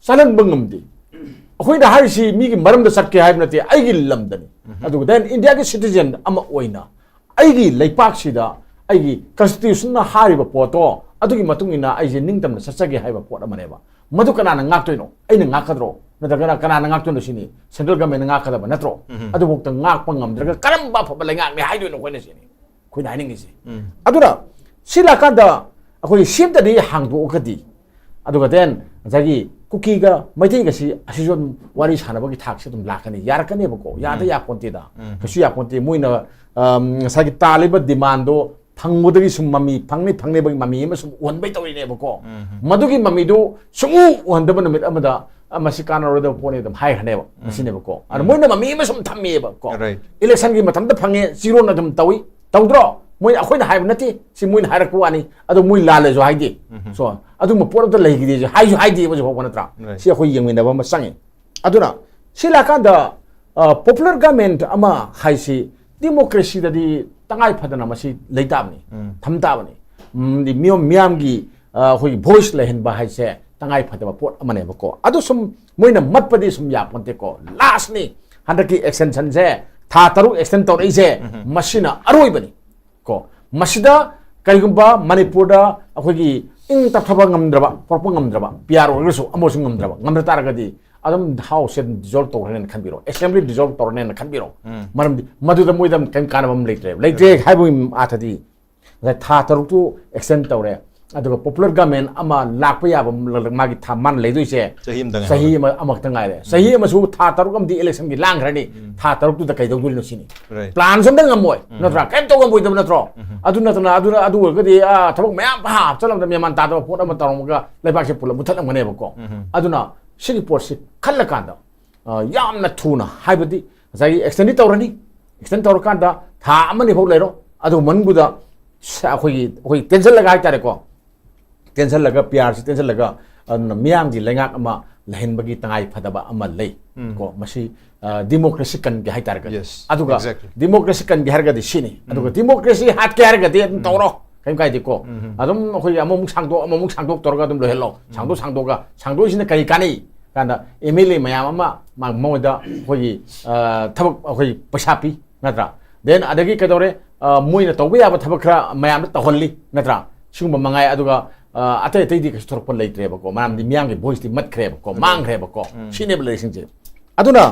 ꯆꯠꯍꯟꯕ ꯉꯝꯗꯦ꯫ ꯑꯩꯈꯣꯏꯅ ꯍꯥꯏꯔꯤꯁꯤ ꯃꯤꯒꯤ ꯃꯔꯝꯗ ꯆꯠꯀꯦ ꯍꯥꯏꯕ ꯅꯠꯇꯦ, ꯑꯩꯒꯤ ꯂꯝꯗꯅꯤ꯫ ꯑꯗꯨꯒ then Indiaꯒꯤ citizen ꯑꯃ ꯑꯣꯏꯅ ꯑꯩꯒꯤ ꯂꯩꯄꯥꯛꯁꯤꯗ ꯑꯩꯒꯤ constitutionꯅ ꯍꯥꯏꯔꯤꯕ ꯄꯣꯠꯇꯣ ꯑꯗꯨꯒꯤ ꯃꯇꯨꯡ ꯏꯟꯅ ꯑꯩꯁꯦ ꯅꯤꯡꯇꯝꯅ ꯆꯠꯆꯒꯦ ꯍꯥꯏꯕ ꯄꯣꯠ ꯑꯃꯅꯦꯕ꯫ ꯃꯗꯨ ꯀꯅꯥꯅ ꯉꯥꯛꯇꯣꯏꯅꯣ? ꯑꯩꯅ ꯉꯥꯛꯀꯗ꯭ꯔꯣ? ꯅꯠꯇ꯭ꯔꯒꯅ ꯀꯅꯥꯅ ꯉꯥꯛꯇꯣꯏꯅꯣ ꯁꯤꯅꯤ? Central governmentꯅ ꯉꯥꯛꯀꯗꯕ ꯅꯠꯇ꯭ꯔꯣ? ꯑꯗꯨꯐꯥꯎꯗ ꯉꯥꯛꯄ ꯉꯝꯗ꯭ꯔꯒ ꯀꯔꯝꯕ ꯑꯐꯕ ꯂꯩꯉꯥꯛꯅꯤ ꯍꯥꯏꯗꯣꯏꯅꯣ ꯑꯩꯈꯣꯏꯅ ꯁꯤꯅꯤ? ꯑꯩꯈꯣꯏꯅ ꯍꯥꯏꯅꯤꯡꯉꯤꯁꯦ꯫ ꯑꯗꯨꯅ ꯁꯤ ꯂꯥꯛꯀꯥꯟꯗ ꯑꯩꯈꯣꯏ ꯁꯤꯝꯇꯗꯤ ꯍꯥꯡꯗꯣꯛꯑꯒꯗꯤ, ꯑꯗꯨꯒ then ꯉꯁꯥꯏꯒꯤ ꯀꯨꯀꯤꯒ ꯃꯩꯇꯩꯒꯁꯤ ꯑꯁꯤꯁꯨ ꯑꯗꯨꯝ ꯋꯥꯔꯤ ꯁꯥꯟꯅꯕꯒꯤ ꯊꯥꯛꯁꯤ ꯑꯗꯨꯝ ꯂꯥꯛꯀꯅꯤ, ꯌꯥꯔꯛꯀꯅꯦꯕꯀꯣ꯫ ꯌꯥꯗ ꯌꯥꯄꯣꯟꯇꯦꯗ꯫ ꯀꯩꯁꯨ ꯌꯥꯄꯣꯟꯇꯦ꯫ ꯃꯣꯏꯅ, ꯑꯝ, ꯉꯁꯥꯏꯒꯤ ꯇꯥꯜꯂꯤꯕ demandꯗꯣ ꯐꯪꯕꯗꯒꯤ ꯁꯨꯝ ꯃꯃꯤ, ꯐꯪꯅꯤ ꯐꯪꯅꯤꯕꯒꯤ ꯃꯃꯤ ꯑꯃ ꯁꯨꯝ ꯎꯍꯟꯕꯩ ꯇꯧꯔꯤꯅꯦꯕꯀꯣ꯫ ꯃꯗꯨꯒꯤ ꯃꯃꯤꯗꯨ ꯁꯨꯡꯎ ꯎꯍꯟꯗꯕ ꯅꯨꯃꯤꯠ ꯑꯃꯗ, "ꯑ, ꯃꯁꯤ ꯀꯥꯟꯅꯔꯣꯏꯗꯕ ꯄꯣꯠꯅꯤ" ꯑꯗꯨꯝ ꯍꯥꯏꯈ꯭ꯔꯅꯦꯕ꯫ ꯃꯁꯤꯅꯦꯕꯀꯣ꯫ ꯑꯗꯨ ꯃꯣꯏꯅ ꯃꯃꯤ ꯑꯃ ꯁꯨꯝ ꯊꯝꯃꯤꯑꯕꯀꯣ꯫ Right. Electionꯒꯤ ꯃꯇꯝꯗ ꯐꯪꯉꯦ, ꯆꯤꯔꯣꯟ ꯑꯗꯨꯝ ꯇꯧꯏ, ꯇꯧꯗ꯭ꯔꯣ? ꯃꯣꯏ, ꯑꯩꯈꯣꯏꯅ ꯍꯥꯏꯕ ꯅꯠꯇꯦ, ꯁꯤ ꯃꯣꯏꯅ ꯍꯥꯏꯔꯛꯄ ꯋꯥꯅꯤ꯫ ꯑꯗꯣ ꯃꯣꯏ ꯂꯥꯜꯂꯦꯁꯨ ꯍꯥꯏꯗꯦ꯫ So, ꯑꯗꯨꯝꯕ ꯄꯣꯠ ꯑꯝꯇ ꯂꯩꯈꯤꯗꯦꯁꯨ ꯍꯥꯏꯁꯨ ꯍꯥꯏꯗꯦ ꯍꯧꯖꯤꯛ ꯐꯥꯎꯕ, ꯅꯠꯇ꯭ꯔꯥ? Right. ꯁꯤ ꯑꯩꯈꯣꯏ ꯌꯦꯡꯃꯤꯟꯅꯕ ꯑꯃ ꯆꯪꯉꯤ꯫ ꯑꯗꯨꯅ ꯁꯤ ꯂꯥꯛꯀꯥꯟꯗ, ꯑ, popular government ꯑꯃ ꯍꯥꯏꯁꯤ democracyꯗꯗꯤ ꯇꯉꯥꯏ ꯐꯗꯅ ꯃꯁꯤ ꯂꯩ ꯇꯥꯕꯅꯤ, ꯊꯝ ꯇꯥꯕꯅꯤ꯫ ꯎꯝ, ꯗꯤ ꯃꯤꯌꯥꯝ, ꯃꯤꯌꯥꯝꯒꯤ, ꯑ, ꯑꯩꯈꯣꯏꯒꯤ voice ꯂꯩꯍꯟꯕ ꯍꯥꯏꯁꯦ ꯇꯉꯥꯏ ꯐꯗꯕ ꯄꯣꯠ ꯑꯃꯅꯦꯕꯀꯣ꯫ ꯑꯗꯨ ꯁꯨꯝ ꯃꯣꯏꯅ ꯃꯠꯄꯗꯤ ꯁꯨꯝ ꯌꯥꯄꯣꯟꯇꯦꯀꯣ꯫ Lastꯅꯤ, ꯍꯟꯗꯛꯀꯤ extensionꯁꯦ, ꯊꯥ ꯇꯔꯨꯛ extend ꯇꯧꯔꯛꯏꯁꯦ, ꯃꯁꯤꯅ ꯑꯔꯣꯏꯕꯅꯤ꯫ ꯀꯣ, ꯃꯁꯤꯗ ꯀꯔꯤꯒꯨꯝꯕ ꯃꯅꯤꯄꯨꯔꯗ ꯑꯩꯈꯣꯏꯒꯤ ꯏꯪ ꯇꯞꯊꯕ ꯉꯝꯗ꯭ꯔꯕ, ꯄꯨꯔꯛꯄ ꯉꯝꯗ꯭ꯔꯕ, ꯄꯤ ꯑꯥꯔ ꯑꯣꯏꯔꯒꯁꯨ ꯑꯃꯁꯨ ꯉꯝꯗ꯭ꯔꯕ, ꯉꯝꯗ ꯇꯥꯔꯒꯗꯤ ꯑꯗꯨꯝ Houseꯁꯦ dissolve ꯇꯧꯔꯅꯦꯅ ꯈꯟꯕꯤꯔꯣ, Assembly dissolve ꯇꯧꯔꯅꯦꯅ ꯈꯟꯕꯤꯔꯣ꯫ ꯃꯔꯝꯗꯤ ꯃꯗꯨꯗ ꯃꯣꯏꯗ ꯀꯔꯤꯝ ꯀꯥꯟꯅꯕ ꯑꯃ ꯂꯩꯇ꯭ꯔꯦꯕ꯫ ꯂꯩꯇ꯭ꯔꯦ ꯍꯥꯏꯕꯒꯤ ꯑꯥꯊꯗꯤ, ꯉꯁꯥꯏ ꯊꯥ ꯇꯔꯨꯛꯇꯨ extend ꯇꯧꯔꯦ, ꯑꯗꯨꯒ popular government ꯑꯃ ꯂꯥꯛꯄ ꯌꯥꯕ, ꯃꯥꯒꯤ ꯊꯥ, ꯃꯥꯅ ꯂꯩꯗꯣꯏꯁꯦ ꯆꯍꯤ ꯑꯃꯇꯪ ꯆꯍꯤ ꯑꯃ, ꯑꯃꯈꯛꯇ ꯉꯥꯏꯔꯦ꯫ ꯆꯍꯤ ꯑꯃꯁꯨ ꯊꯥ ꯇꯔꯨꯛ ꯑꯃꯗꯤ electionꯒꯤ ꯂꯥꯡꯈ꯭ꯔꯅꯤ꯫ ꯊꯥ ꯇꯔꯨꯛꯇꯨꯗ ꯀꯩꯗꯧꯗꯣꯏꯅꯣ ꯁꯤꯅꯤ꯫ Right. Planꯁꯨ ꯑꯝꯇ ꯉꯝꯃꯣꯏ, ꯅꯠꯇ꯭ꯔꯥ? ꯀꯔꯤꯝ ꯇꯧ ꯉꯝꯃꯣꯏꯗꯕ ꯅꯠꯇ꯭ꯔꯣ? ꯑꯗꯨ ꯅꯠꯇꯅ, ꯑꯗꯨꯅ, ꯑꯗꯨ ꯑꯣꯏꯔꯒꯗꯤ, ꯑꯥ, ꯊꯕꯛ ꯃꯌꯥꯝ ꯍꯥꯞꯆꯜꯂꯝꯗ ꯃꯦꯃꯥꯟ ꯇꯥꯗꯕ ꯄꯣꯠ ꯑꯃ ꯇꯧꯔꯝꯃꯒ ꯂꯩꯕꯥꯛꯁꯦ ꯄꯨꯂꯞ ꯃꯨꯊꯠꯂꯝꯒꯅꯦꯕꯀꯣ꯫ ꯑꯗꯨꯅ ꯁꯤꯒꯤ ꯄꯣꯠꯁꯤ ꯈꯜꯂꯀꯥꯟꯗ, ꯑ, ꯌꯥꯝꯅ ꯊꯨꯅ, ꯍꯥꯏꯕꯗꯤ ꯉꯁꯥꯏꯒꯤ extendꯗꯤ ꯇꯧꯔꯅꯤ, extend ꯇꯧꯔꯀꯥꯟꯗ ꯊꯥ ꯑꯃꯅꯤ ꯐꯥꯎ ꯂꯩꯔꯣ, ꯑꯗꯨ ꯃꯅꯨꯡꯗꯨꯗ ꯁ-, ꯑꯩꯈꯣꯏꯒꯤ, ꯑꯩꯈꯣꯏ ꯇꯦꯟꯁꯤꯜꯂꯒ ꯍꯥꯏꯇꯥꯔꯦꯀꯣ, ꯇꯦꯟꯁꯤꯜꯂꯒ, ꯄꯤ ꯑꯥꯔꯁꯤ ꯇꯦꯟꯁꯤꯜꯂꯒ, ꯑꯗꯨꯅ ꯃꯤꯌꯥꯝꯒꯤ ꯂꯩꯉꯥꯛ ꯑꯃ ꯂꯩꯍꯟꯕꯒꯤ ꯇꯉꯥꯏ ꯐꯗꯕ ꯑꯃ ꯂꯩ꯫ ꯀꯣ, ꯃꯁꯤ, ꯑ, democracy ꯀꯟꯒꯦ ꯍꯥꯏꯇꯥꯔꯒꯗꯤ꯫ Yes, ꯑꯗꯨꯒ exactly. Democracy ꯀꯟꯒꯦ ꯍꯥꯏꯔꯒꯗꯤ ꯁꯤꯅꯤ꯫ ꯑꯗꯨꯒ democracy ꯍꯥꯠꯀꯦ ꯍꯥꯏꯔꯒꯗꯤ ꯑꯗꯨꯝ ꯇꯧꯔꯣ, ꯀꯩꯝ ꯀꯥꯏꯗꯦꯀꯣ꯫ ꯑꯗꯨꯝ ꯑꯩꯈꯣꯏꯒꯤ ꯑꯃꯃꯨꯛ ꯁꯥꯡꯗꯣꯛ, ꯑꯃꯃꯨꯛ ꯁꯥꯡꯗꯣꯛ ꯇꯧꯔꯒ ꯑꯗꯨꯝ ꯂꯣꯏꯍꯜꯂꯣ꯫ ꯁꯥꯡꯗꯣꯛ ꯁꯥꯡꯗꯣꯛꯑꯒ, ꯁꯥꯡꯗꯣꯛꯏꯁꯤꯅ ꯀꯔꯤ ꯀꯥꯟꯅꯩ ꯀꯥꯟꯗ, ꯑꯦꯝ ꯑꯦꯜ ꯑꯦ ꯃꯌꯥꯝ ꯑꯃ ꯃꯥ-, ꯃꯉꯣꯟꯗ ꯑꯩꯈꯣꯏꯒꯤ, ꯑ, ꯊꯕꯛ, ꯑꯩꯈꯣꯏ ꯄꯩꯁꯥ ꯄꯤ, ꯅꯠꯇ꯭ꯔꯥ? Then ꯑꯗꯒꯤ ꯀꯩꯗꯧꯔꯦ? ꯑ, ꯃꯣꯏꯅ ꯇꯧꯕ ꯌꯥꯕ ꯊꯕꯛ ꯈꯔ ꯃꯌꯥꯝꯗ ꯇꯧꯍꯜꯂꯤ, ꯅꯠꯇ꯭ꯔꯥ? ꯁꯤꯒꯨꯝꯕ ꯃꯉꯥꯏ꯫ ꯑꯗꯨꯒ, ꯑ, ꯑꯇꯩ ꯑꯇꯩꯗꯤ ꯀꯩꯁꯨ ꯊꯣꯔꯛꯄ ꯂꯩꯇ꯭ꯔꯦꯕꯀꯣ, ꯃꯔꯝꯗꯤ ꯃꯤꯌꯥꯝꯒꯤ voiceꯇꯤ ꯃꯠꯈ꯭ꯔꯦꯕꯀꯣ, ꯃꯥꯡꯈ꯭ꯔꯦꯕꯀꯣ꯫ ꯁꯤꯅꯦꯕ ꯂꯩꯔꯤꯁꯤꯡꯁꯦ꯫ ꯑꯗꯨꯅ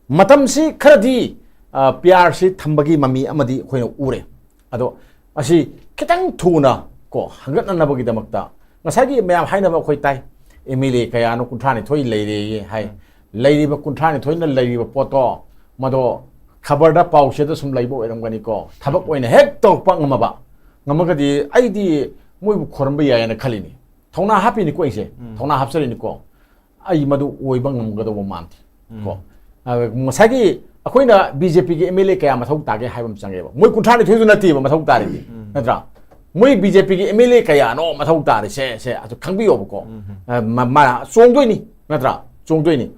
ꯃꯇꯝꯁꯤ ꯈꯔꯗꯤ, ꯑ, ꯄꯤ ꯑꯥꯔꯁꯤ ꯊꯝꯕꯒꯤ ꯃꯃꯤ ꯑꯃꯗꯤ ꯑꯩꯈꯣꯏꯅ ꯎꯔꯦ꯫ ꯑꯗꯣ ꯃꯁꯤ ꯈꯤꯇꯪ ꯊꯨꯅ ꯀꯣ ꯍꯪꯒꯠꯅꯅꯕꯒꯤꯗꯃꯛꯇ ꯉꯁꯥꯏꯒꯤ ꯃꯌꯥꯝ ꯍꯥꯏꯅꯕ ꯑꯩꯈꯣꯏ ꯇꯥꯏ, ꯑꯦꯝ ꯑꯦꯜ ꯑꯦ ꯀꯌꯥꯅꯣ ꯀꯨꯟꯊ꯭ꯔꯥ ꯅꯤꯊꯣꯏ ꯂꯩꯔꯦꯌꯦ ꯍꯥꯏ꯫ ꯂꯩꯔꯤꯕ ꯀꯨꯟꯊ꯭ꯔꯥ ꯅꯤꯊꯣꯏꯅ ꯂꯩꯔꯤꯕ ꯄꯣꯠꯇꯣ, ꯃꯗꯣ ꯈꯕꯔꯗ, ꯄꯥꯎꯆꯦꯗ ꯁꯨꯝ ꯂꯩꯕ ꯑꯣꯏꯔꯝꯒꯅꯤꯀꯣ꯫ ꯊꯕꯛ ꯑꯣꯏꯅ ꯍꯦꯛ ꯇꯧꯔꯛꯄ ꯉꯝꯃꯕ, ꯉꯝꯃꯒꯗꯤ ꯑꯩꯗꯤ ꯃꯣꯏꯕꯨ ꯈꯣꯏꯔꯝꯕ ꯌꯥꯏꯌꯦꯅ ꯈꯜꯂꯤꯅꯤ꯫ ꯊꯧꯅꯥ ꯍꯥꯞꯄꯤꯅꯤꯀꯣ ꯑꯩꯁꯦ, ꯊꯧꯅꯥ ꯍꯥꯞꯆꯔꯤꯅꯤꯀꯣ꯫ ꯑꯩ ꯃꯗꯨ ꯑꯣꯏꯕ ꯉꯝꯒꯗꯧꯕ ꯃꯥꯟꯗꯦ꯫ ꯀꯣ, ꯑ, ꯉꯁꯥꯏꯒꯤ ꯑꯩꯈꯣꯏꯅ ꯕꯤ ꯖꯦ ꯄꯤꯒꯤ ꯑꯦꯝ ꯑꯦꯜ ꯑꯦ ꯀꯌꯥ ꯃꯊꯧ ꯇꯥꯒꯦ ꯍꯥꯏꯕ ꯑꯃ ꯆꯪꯉꯦꯕ꯫ ꯃꯣꯏ ꯀꯨꯟꯊ꯭ꯔꯥ ꯅꯤꯊꯣꯏꯗꯨ ꯅꯠꯇꯦꯕ ꯃꯊꯧ ꯇꯥꯔꯤꯗꯤ, ꯅꯠꯇ꯭ꯔꯥ? ꯃꯣꯏ ꯕꯤ ꯖꯦ ꯄꯤꯒꯤ ꯑꯦꯝ ꯑꯦꯜ ꯑꯦ ꯀꯌꯥꯅꯣ ꯃꯊꯧ ꯇꯥꯔꯤꯁꯦ, ꯁꯦ ꯑꯗꯨ ꯈꯪꯕꯤꯌꯣꯕꯀꯣ꯫ ꯑ, ꯃ-, ꯃ-, ꯆꯣꯡꯗꯣꯏꯅꯤ, ꯅꯠꯇ꯭ꯔꯥ? ꯆꯣꯡꯗꯣꯏꯅꯤ꯫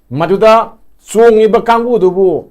ꯃꯗꯨꯗ ꯆꯣꯡꯉꯤꯕ ꯀꯥꯡꯕꯨꯗꯨꯕꯨ,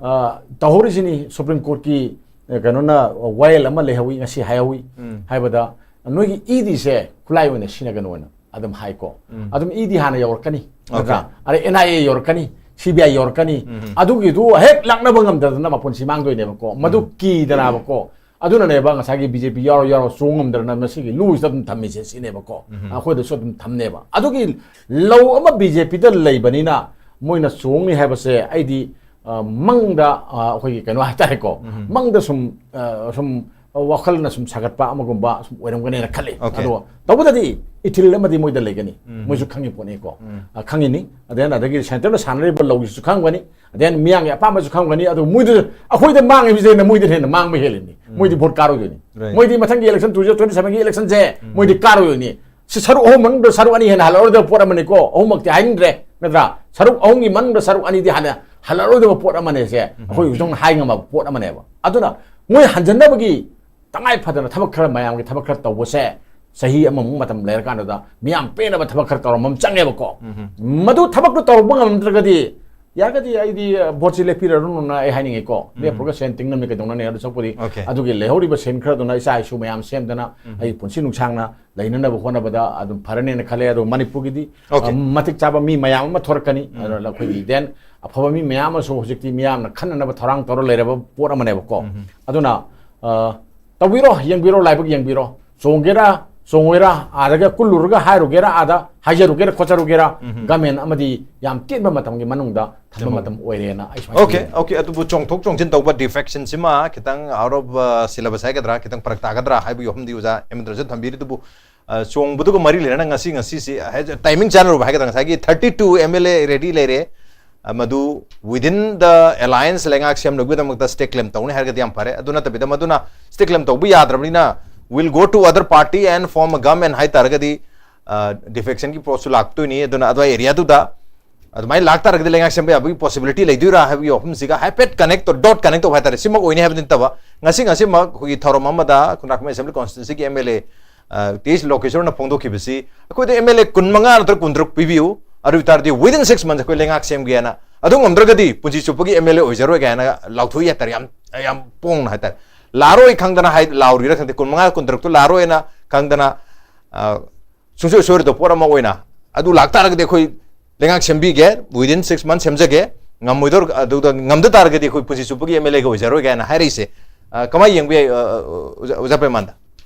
ꯑ, ꯇꯧꯍꯧꯔꯤꯁꯤꯅꯤ, ꯁꯨꯄ꯭ꯔꯤꯝ ꯀꯣꯔꯠꯀꯤ, ꯑ, ꯀꯩꯅꯣꯅ ꯋꯥꯌꯦꯜ ꯑꯃ ꯂꯩꯍꯧꯋꯤ, ꯉꯁꯤ ꯍꯥꯏꯍꯧꯋꯤ꯫ ꯎꯝ꯫ ꯍꯥꯏꯕꯗ, ꯅꯣꯏꯒꯤ ꯏ ꯗꯤꯁꯦ ꯈꯨꯠꯂꯥꯏ ꯑꯣꯏꯅ ꯁꯤꯖꯤꯟꯅꯒꯅꯣꯅ ꯑꯗꯨꯝ ꯍꯥꯏꯀꯣ꯫ ꯎꯝ꯫ ꯑꯗꯨꯝ ꯏ ꯗꯤ ꯍꯥꯟꯅ ꯌꯧꯔꯛꯀꯅꯤ, ꯅꯠꯇ꯭ꯔꯥ? ꯑꯗꯩ ꯑꯦꯟ ꯑꯥꯏ ꯑꯦ ꯌꯧꯔꯛꯀꯅꯤ, ꯁꯤ ꯕꯤ ꯑꯥꯏ ꯌꯧꯔꯛꯀꯅꯤ꯫ ꯎꯝ꯫ ꯑꯗꯨꯒꯤꯗꯨ ꯍꯦꯛ ꯂꯥꯛꯅꯕ ꯉꯝꯗꯗꯅ ꯃꯄꯨꯟꯁꯤ ꯃꯥꯡꯗꯣꯏꯅꯦꯕꯀꯣ꯫ ꯃꯗꯨ ꯎꯝ꯫ ꯀꯤꯗꯅꯕꯀꯣ꯫ ꯑꯗꯨꯅꯅꯦꯕ ꯉꯁꯥꯏꯒꯤ ꯕꯤ ꯖꯦ ꯄꯤ ꯌꯥꯎꯔ ꯌꯥꯎꯔ ꯆꯣꯡ ꯉꯝꯗꯅ ꯃꯁꯤꯒꯤ ꯂꯨꯁꯤꯗ ꯑꯗꯨꯝ ꯊꯝꯃꯤꯁꯦ ꯁꯤꯅꯦꯕꯀꯣ꯫ ꯎꯝ꯫ ꯑꯩꯈꯣꯏꯗꯁꯨ ꯑꯗꯨꯝ ꯊꯝꯅꯦꯕ꯫ ꯑꯗꯨꯒꯤ ꯂꯧ ꯑꯃ ꯕꯤ ꯖꯦ ꯄꯤꯗ ꯂꯩꯕꯅꯤꯅ ꯃꯣꯏꯅ ꯆꯣꯡꯅꯤ ꯍꯥꯏꯕꯁꯦ ꯑꯩꯗꯤ, ꯑ, ꯃꯪꯗ, ꯑ, ꯑꯩꯈꯣꯏꯒꯤ ꯀꯩꯅꯣ ꯍꯥꯏꯇꯥꯔꯦꯀꯣ꯫ ꯎꯝ꯫ ꯃꯪꯗ ꯁꯨꯝ, ꯑ, ꯁꯨꯝ ꯋꯥꯈꯜꯅ ꯁꯨꯝ ꯁꯥꯒꯠꯄ ꯑꯃꯒꯨꯝꯕ ꯁꯨꯝ ꯑꯣꯏꯔꯝꯒꯅꯦꯅ ꯈꯜꯂꯤ꯫ Okay꯫ ꯑꯗꯣ ꯇꯧꯕꯗꯗꯤ ꯏꯊꯤꯜ ꯑꯃꯗꯤ ꯃꯣꯏꯗ ꯂꯩꯒꯅꯤ꯫ ꯎꯝ꯫ ꯃꯣꯏꯁꯨ ꯈꯪꯉꯤ ꯄꯣꯠꯅꯤꯀꯣ꯫ ꯎꯝ꯫ ꯑ, ꯈꯪꯉꯤꯅꯤ꯫ ꯑꯗꯩ ꯑꯗꯒꯤ ꯁꯦꯟꯇꯔꯅ ꯁꯥꯟꯅꯔꯤꯕ ꯂꯧꯁꯤꯁꯨ ꯈꯪꯒꯅꯤ꯫ ꯑꯗꯩ ꯃꯤꯌꯥꯝꯒꯤ ꯑꯄꯥꯝꯕꯁꯨ ꯈꯪꯒꯅꯤ꯫ ꯑꯗꯨ ꯃꯣꯏꯗ, ꯑꯩꯈꯣꯏꯗ ꯃꯥꯡꯉꯤꯕꯁꯤꯅ ꯃꯣꯏꯗ ꯍꯦꯟꯅ ꯃꯥꯡꯕ ꯍꯦꯜꯂꯤꯅꯤ꯫ ꯎꯝ꯫ ꯃꯣꯏꯗꯤ ꯚꯣꯠ ꯀꯥꯔꯣꯏꯗꯣꯏꯅꯤ꯫ Right꯫ ꯃꯣꯏꯗꯤ ꯃꯊꯪꯒꯤ election, two thousand twenty seven ꯒꯤ election ꯁꯦ, ꯎꯝ꯫ ꯃꯣꯏꯗꯤ ꯀꯥꯔꯣꯏꯗꯣꯏꯅꯤ꯫ ꯁꯤ ꯁꯔꯨꯛ ꯑꯍꯨꯝ ꯃꯅꯨꯡꯗ ꯁꯔꯨꯛ ꯑꯅꯤ ꯍꯦꯟꯅ ꯍꯜꯂꯛꯑꯔꯣꯏꯗꯕ ꯄꯣꯠ ꯑꯃꯅꯤꯀꯣ꯫ ꯑꯍꯨꯝꯃꯛꯇꯤ ꯍꯥꯏꯅꯤꯡꯗ꯭ꯔꯦ, ꯅꯠꯇ꯭ꯔꯥ? ꯁꯔꯨꯛ ꯑꯍꯨꯝꯒꯤ ꯃꯅꯨꯡꯗ ꯁꯔꯨꯛ ꯑꯅꯤꯗꯤ ꯍꯥꯟꯅ ꯍꯜꯂꯛꯑꯔꯣꯏꯗꯕ ꯄꯣꯠ ꯑꯃꯅꯦꯁꯦ꯫ ꯎꯝ꯫ ꯑꯩꯈꯣꯏ ꯍꯧꯖꯤꯛ ꯍꯥꯏ ꯉꯝꯃꯕ ꯄꯣꯠ ꯑꯃꯅꯦꯕ꯫ ꯑꯗꯨꯅ ꯃꯣꯏ ꯍꯟꯖꯟꯅꯕꯒꯤ ꯇꯉꯥꯏ ꯐꯗꯅ ꯊꯕꯛ ꯈꯔ, ꯃꯌꯥꯝꯒꯤ ꯊꯕꯛ ꯈꯔ ꯇꯧꯕꯁꯦ ꯆꯍꯤ ꯑꯃꯃꯨꯛ ꯃꯇꯝ ꯂꯩꯔꯀꯥꯟꯗꯨꯗ ꯃꯤꯌꯥꯝ ꯄꯦꯟꯅꯕ ꯊꯕꯛ ꯈꯔ ꯇꯧꯔꯝꯕ ꯑꯃ ꯆꯪꯉꯦꯕꯀꯣ꯫ ꯎꯝ꯫ ꯃꯗꯨ ꯊꯕꯛꯇꯨ ꯇꯧꯔꯛꯄ ꯉꯝꯗ꯭ꯔꯒꯗꯤ, ꯌꯥꯔꯒꯗꯤ ꯑꯩꯗꯤ, ꯑ, ꯚꯣꯠꯁꯤ ꯂꯦꯞꯄꯤꯔꯅꯨꯅ ꯑꯩ ꯍꯥꯏꯅꯤꯡꯉꯤꯀꯣ꯫ ꯎꯝ꯫ ꯂꯦꯞꯄꯨꯔꯒ ꯁꯦꯟ ꯇꯤꯡꯅꯕꯅꯤ ꯀꯩꯗꯧꯅꯅꯤ? ꯑꯗꯨ ꯁꯔꯨꯛꯄꯨꯗꯤ Okay꯫ ꯑꯗꯨꯒꯤ ꯂꯩꯍꯧꯔꯤꯕ ꯁꯦꯟ ꯈꯔꯗꯨꯅ ꯏꯆꯥ ꯏꯁꯨ ꯃꯌꯥꯝ ꯁꯦꯝꯗꯅ ꯎꯝ꯫ ꯑꯩ ꯄꯨꯟꯁꯤ ꯅꯨꯡꯁꯥꯡꯅ ꯂꯩꯅꯅꯕ ꯍꯣꯠꯅꯕꯗ ꯑꯗꯨꯝ ꯐꯔꯅꯦꯅ ꯈꯜꯂꯦ꯫ ꯑꯗꯣ ꯃꯅꯤꯄꯨꯔꯒꯤꯗꯤ, Okay꯫ ꯑ, ꯃꯇꯤꯛ ꯆꯥꯕ ꯃꯤ ꯃꯌꯥꯝ ꯑꯃ ꯊꯣꯔꯛꯀꯅꯤ꯫ ꯎꯝ꯫ ꯑꯗꯨꯅ ꯑꯩꯈꯣꯏꯒꯤ then ꯑꯐꯕ ꯃꯤ ꯃꯌꯥꯝ ꯑꯃꯁꯨ ꯍꯧꯖꯤꯛꯇꯤ ꯃꯤꯌꯥꯝꯅ ꯈꯟꯅꯅꯕ ꯊꯧꯔꯥꯡ ꯇꯧꯔ ꯂꯩꯔꯕ ꯄꯣꯠ ꯑꯃꯅꯦꯕꯀꯣ꯫ ꯎꯝ꯫ ꯑꯗꯨꯅ, ꯑ, ꯇꯧꯕꯤꯔꯣ, ꯌꯦꯡꯕꯤꯔꯣ, ꯂꯥꯏꯕꯛ ꯌꯦꯡꯕꯤꯔꯣ꯫ ꯆꯣꯡꯒꯦꯔꯥ, ꯆꯣꯡꯉꯣꯏꯔꯥ, ꯑꯥꯗꯒ ꯀꯨꯜꯂꯨꯔꯒ ꯍꯥꯏꯔꯨꯒꯦꯔꯥ, ꯑꯥꯗ ꯍꯥꯏꯖꯔꯨꯒꯦꯔꯥ, ꯈꯣꯠꯆꯔꯨꯒꯦꯔꯥ, ꯎꯝ꯫ Government ꯑꯃꯗꯤ ꯌꯥꯝ ꯇꯦꯟꯕ ꯃꯇꯝꯒꯤ ꯃꯅꯨꯡꯗ ꯊꯝꯕ ꯎꯝ꯫ ꯃꯇꯝ ꯑꯣꯏꯔꯦꯅ ꯑꯩ ꯁꯨꯃꯥꯏꯅ Okay, ꯈꯜꯂꯤ꯫ Okay, ꯑꯗꯨꯕꯨ ꯆꯣꯡꯊꯣꯛ ꯆꯣꯡꯁꯤꯟ ꯇꯧꯕ defection ꯁꯤꯃ ꯈꯤꯇꯪ out of, ꯑ, syllabus ꯍꯥꯏꯒꯗ꯭ꯔꯥ, ꯈꯤꯇꯪ ꯐꯔꯛ ꯇꯥꯒꯗ꯭ꯔꯥ ꯍꯥꯏꯕꯒꯤ ꯋꯥꯐꯝꯗꯤ ꯑꯣꯖꯥ ꯍꯦꯃꯦꯟꯗ꯭ꯔꯁꯨ ꯊꯝꯕꯤꯔꯤ꯫ ꯑꯗꯨꯕꯨ, ꯑ, ꯆꯣꯡꯕꯗꯨꯒ ꯃꯔꯤ ꯂꯩꯅꯅ ꯉꯁꯤ, ꯉꯁꯤꯁꯤ, ꯍꯥꯏ-, timing ꯆꯥꯟꯅꯔꯨꯕ ꯍꯥꯏꯒꯗ꯭ꯔꯥ, ꯉꯁꯥꯏꯒꯤ thirty two M L A ready ꯂꯩꯔꯦ꯫ ꯑ, ꯃꯗꯨ within the alliance ꯂꯩꯉꯥꯛ ꯁꯦꯝꯅꯕꯒꯤꯗꯃꯛꯇ state claim ꯇꯧꯅꯤ ꯍꯥꯏꯔꯒꯗꯤ ꯌꯥꯝ ꯐꯔꯦ꯫ ꯑꯗꯨ ꯅꯠꯇꯕꯤꯗ ꯃꯗꯨꯅ state claim ꯇꯧꯕ ꯌꯥꯗ꯭ꯔꯕꯅꯤꯅ will go to other party and form a government ꯍꯥꯏ ꯇꯥꯔꯒꯗꯤ, ꯑ, defectionꯒꯤ ꯄꯣꯠꯁꯨ ꯂꯥꯛꯇꯣꯏꯅꯤ꯫ ꯑꯗꯨꯅ ꯑꯗꯨꯋꯥꯏ areaꯗꯨꯗ ꯑꯗꯨꯃꯥꯏꯅ ꯂꯥꯛꯇꯥꯔꯒꯗꯤ ꯂꯩꯉꯥꯛ ꯁꯦꯝꯕ ꯌꯥꯕꯒꯤ possibility ꯂꯩꯗꯣꯏꯔꯥ ꯍꯥꯏꯕꯒꯤ ꯋꯥꯐꯝꯁꯤꯒ ꯍꯥꯏꯐꯦꯠ connect, dot connect ꯇꯧꯕ ꯍꯥꯏꯇꯥꯔꯦ꯫ ꯁꯤꯃꯛ ꯑꯣꯏꯅꯤ ꯍꯥꯏꯕꯗꯤ ꯅꯠꯇꯕ, ꯉꯁꯤ ꯉꯁꯤꯃꯛ ꯑꯩꯈꯣꯏꯒꯤ ꯊꯧꯔꯝ ꯑꯃꯗ ꯈꯨꯟꯗ꯭ꯔꯥꯛꯄꯝ assembly constituencyꯒꯤ MLA, ꯑ, ꯇꯤ ꯑꯩꯆ ꯂꯣꯀꯦꯁꯣꯔꯅ ꯐꯣꯡꯗꯣꯛꯈꯤꯕꯁꯤ, "ꯑꯩꯈꯣꯏꯗ MLA ꯀꯨꯟꯃꯉꯥ ꯅꯠꯇ꯭ꯔ ꯀꯨꯟꯇꯔꯨꯛ ꯄꯤꯕꯤꯌꯨ, ꯑꯗꯨ ꯑꯣꯏꯇꯥꯔꯗꯤ within six months ꯑꯩꯈꯣꯏ ꯂꯩꯉꯥꯛ ꯁꯦꯝꯒꯦꯅ, ꯑꯗꯨ ꯉꯝꯗ꯭ꯔꯒꯗꯤ ꯄꯨꯟꯁꯤ ꯆꯨꯞꯄꯒꯤ MLA ꯑꯣꯏꯖꯔꯣꯏ" ꯀꯥꯏꯅ ꯂꯥꯎꯊꯣꯛꯏ ꯍꯥꯏꯇꯥꯔꯦ꯫ ꯌꯥꯝ, ꯌꯥꯝ ꯄꯣꯡꯅ ꯍꯥꯏꯇꯥꯔꯦ꯫ ꯂꯥꯛꯑꯔꯣꯏ ꯈꯪꯗꯅ ꯍꯥꯏ, ꯂꯥꯎꯔꯤꯔꯥ ꯈꯪꯗꯦ, ꯀꯨꯟꯃꯉꯥ ꯀꯨꯟꯇꯔꯨꯛꯇꯨ ꯂꯥꯛꯑꯔꯣꯏꯅ ꯈꯪꯗꯅ, ꯑ, ꯁꯨꯡꯁꯣꯏ ꯁꯣꯏꯔꯣꯏꯗꯕ ꯄꯣꯠ ꯑꯃ ꯑꯣꯏꯅ, "ꯑꯗꯨ ꯂꯥꯛꯇꯥꯔꯒꯗꯤ ꯑꯩꯈꯣꯏ ꯂꯩꯉꯥꯛ ꯁꯦꯝꯕꯤꯒꯦ, within six months ꯁꯦꯝꯖꯒꯦ, ꯉꯝꯃꯣꯏꯗꯧꯔ, ꯑꯗꯨꯗ ꯉꯝꯗ ꯇꯥꯔꯒꯗꯤ ꯑꯩꯈꯣꯏ ꯄꯨꯟꯁꯤ ꯆꯨꯞꯄꯒꯤ MLAꯒ ꯑꯣꯏꯖꯔꯣꯏ" ꯀꯥꯏꯅ ꯍꯥꯏꯔꯛꯏꯁꯦ, ꯑ, ꯀꯃꯥꯏꯅ ꯌꯦꯡꯕ ꯌꯥꯏ, ꯑ, ꯑ, ꯑꯣꯖꯥ, ꯑꯣꯖꯥ ꯄ꯭ꯔꯦꯃꯥꯅꯟꯗ?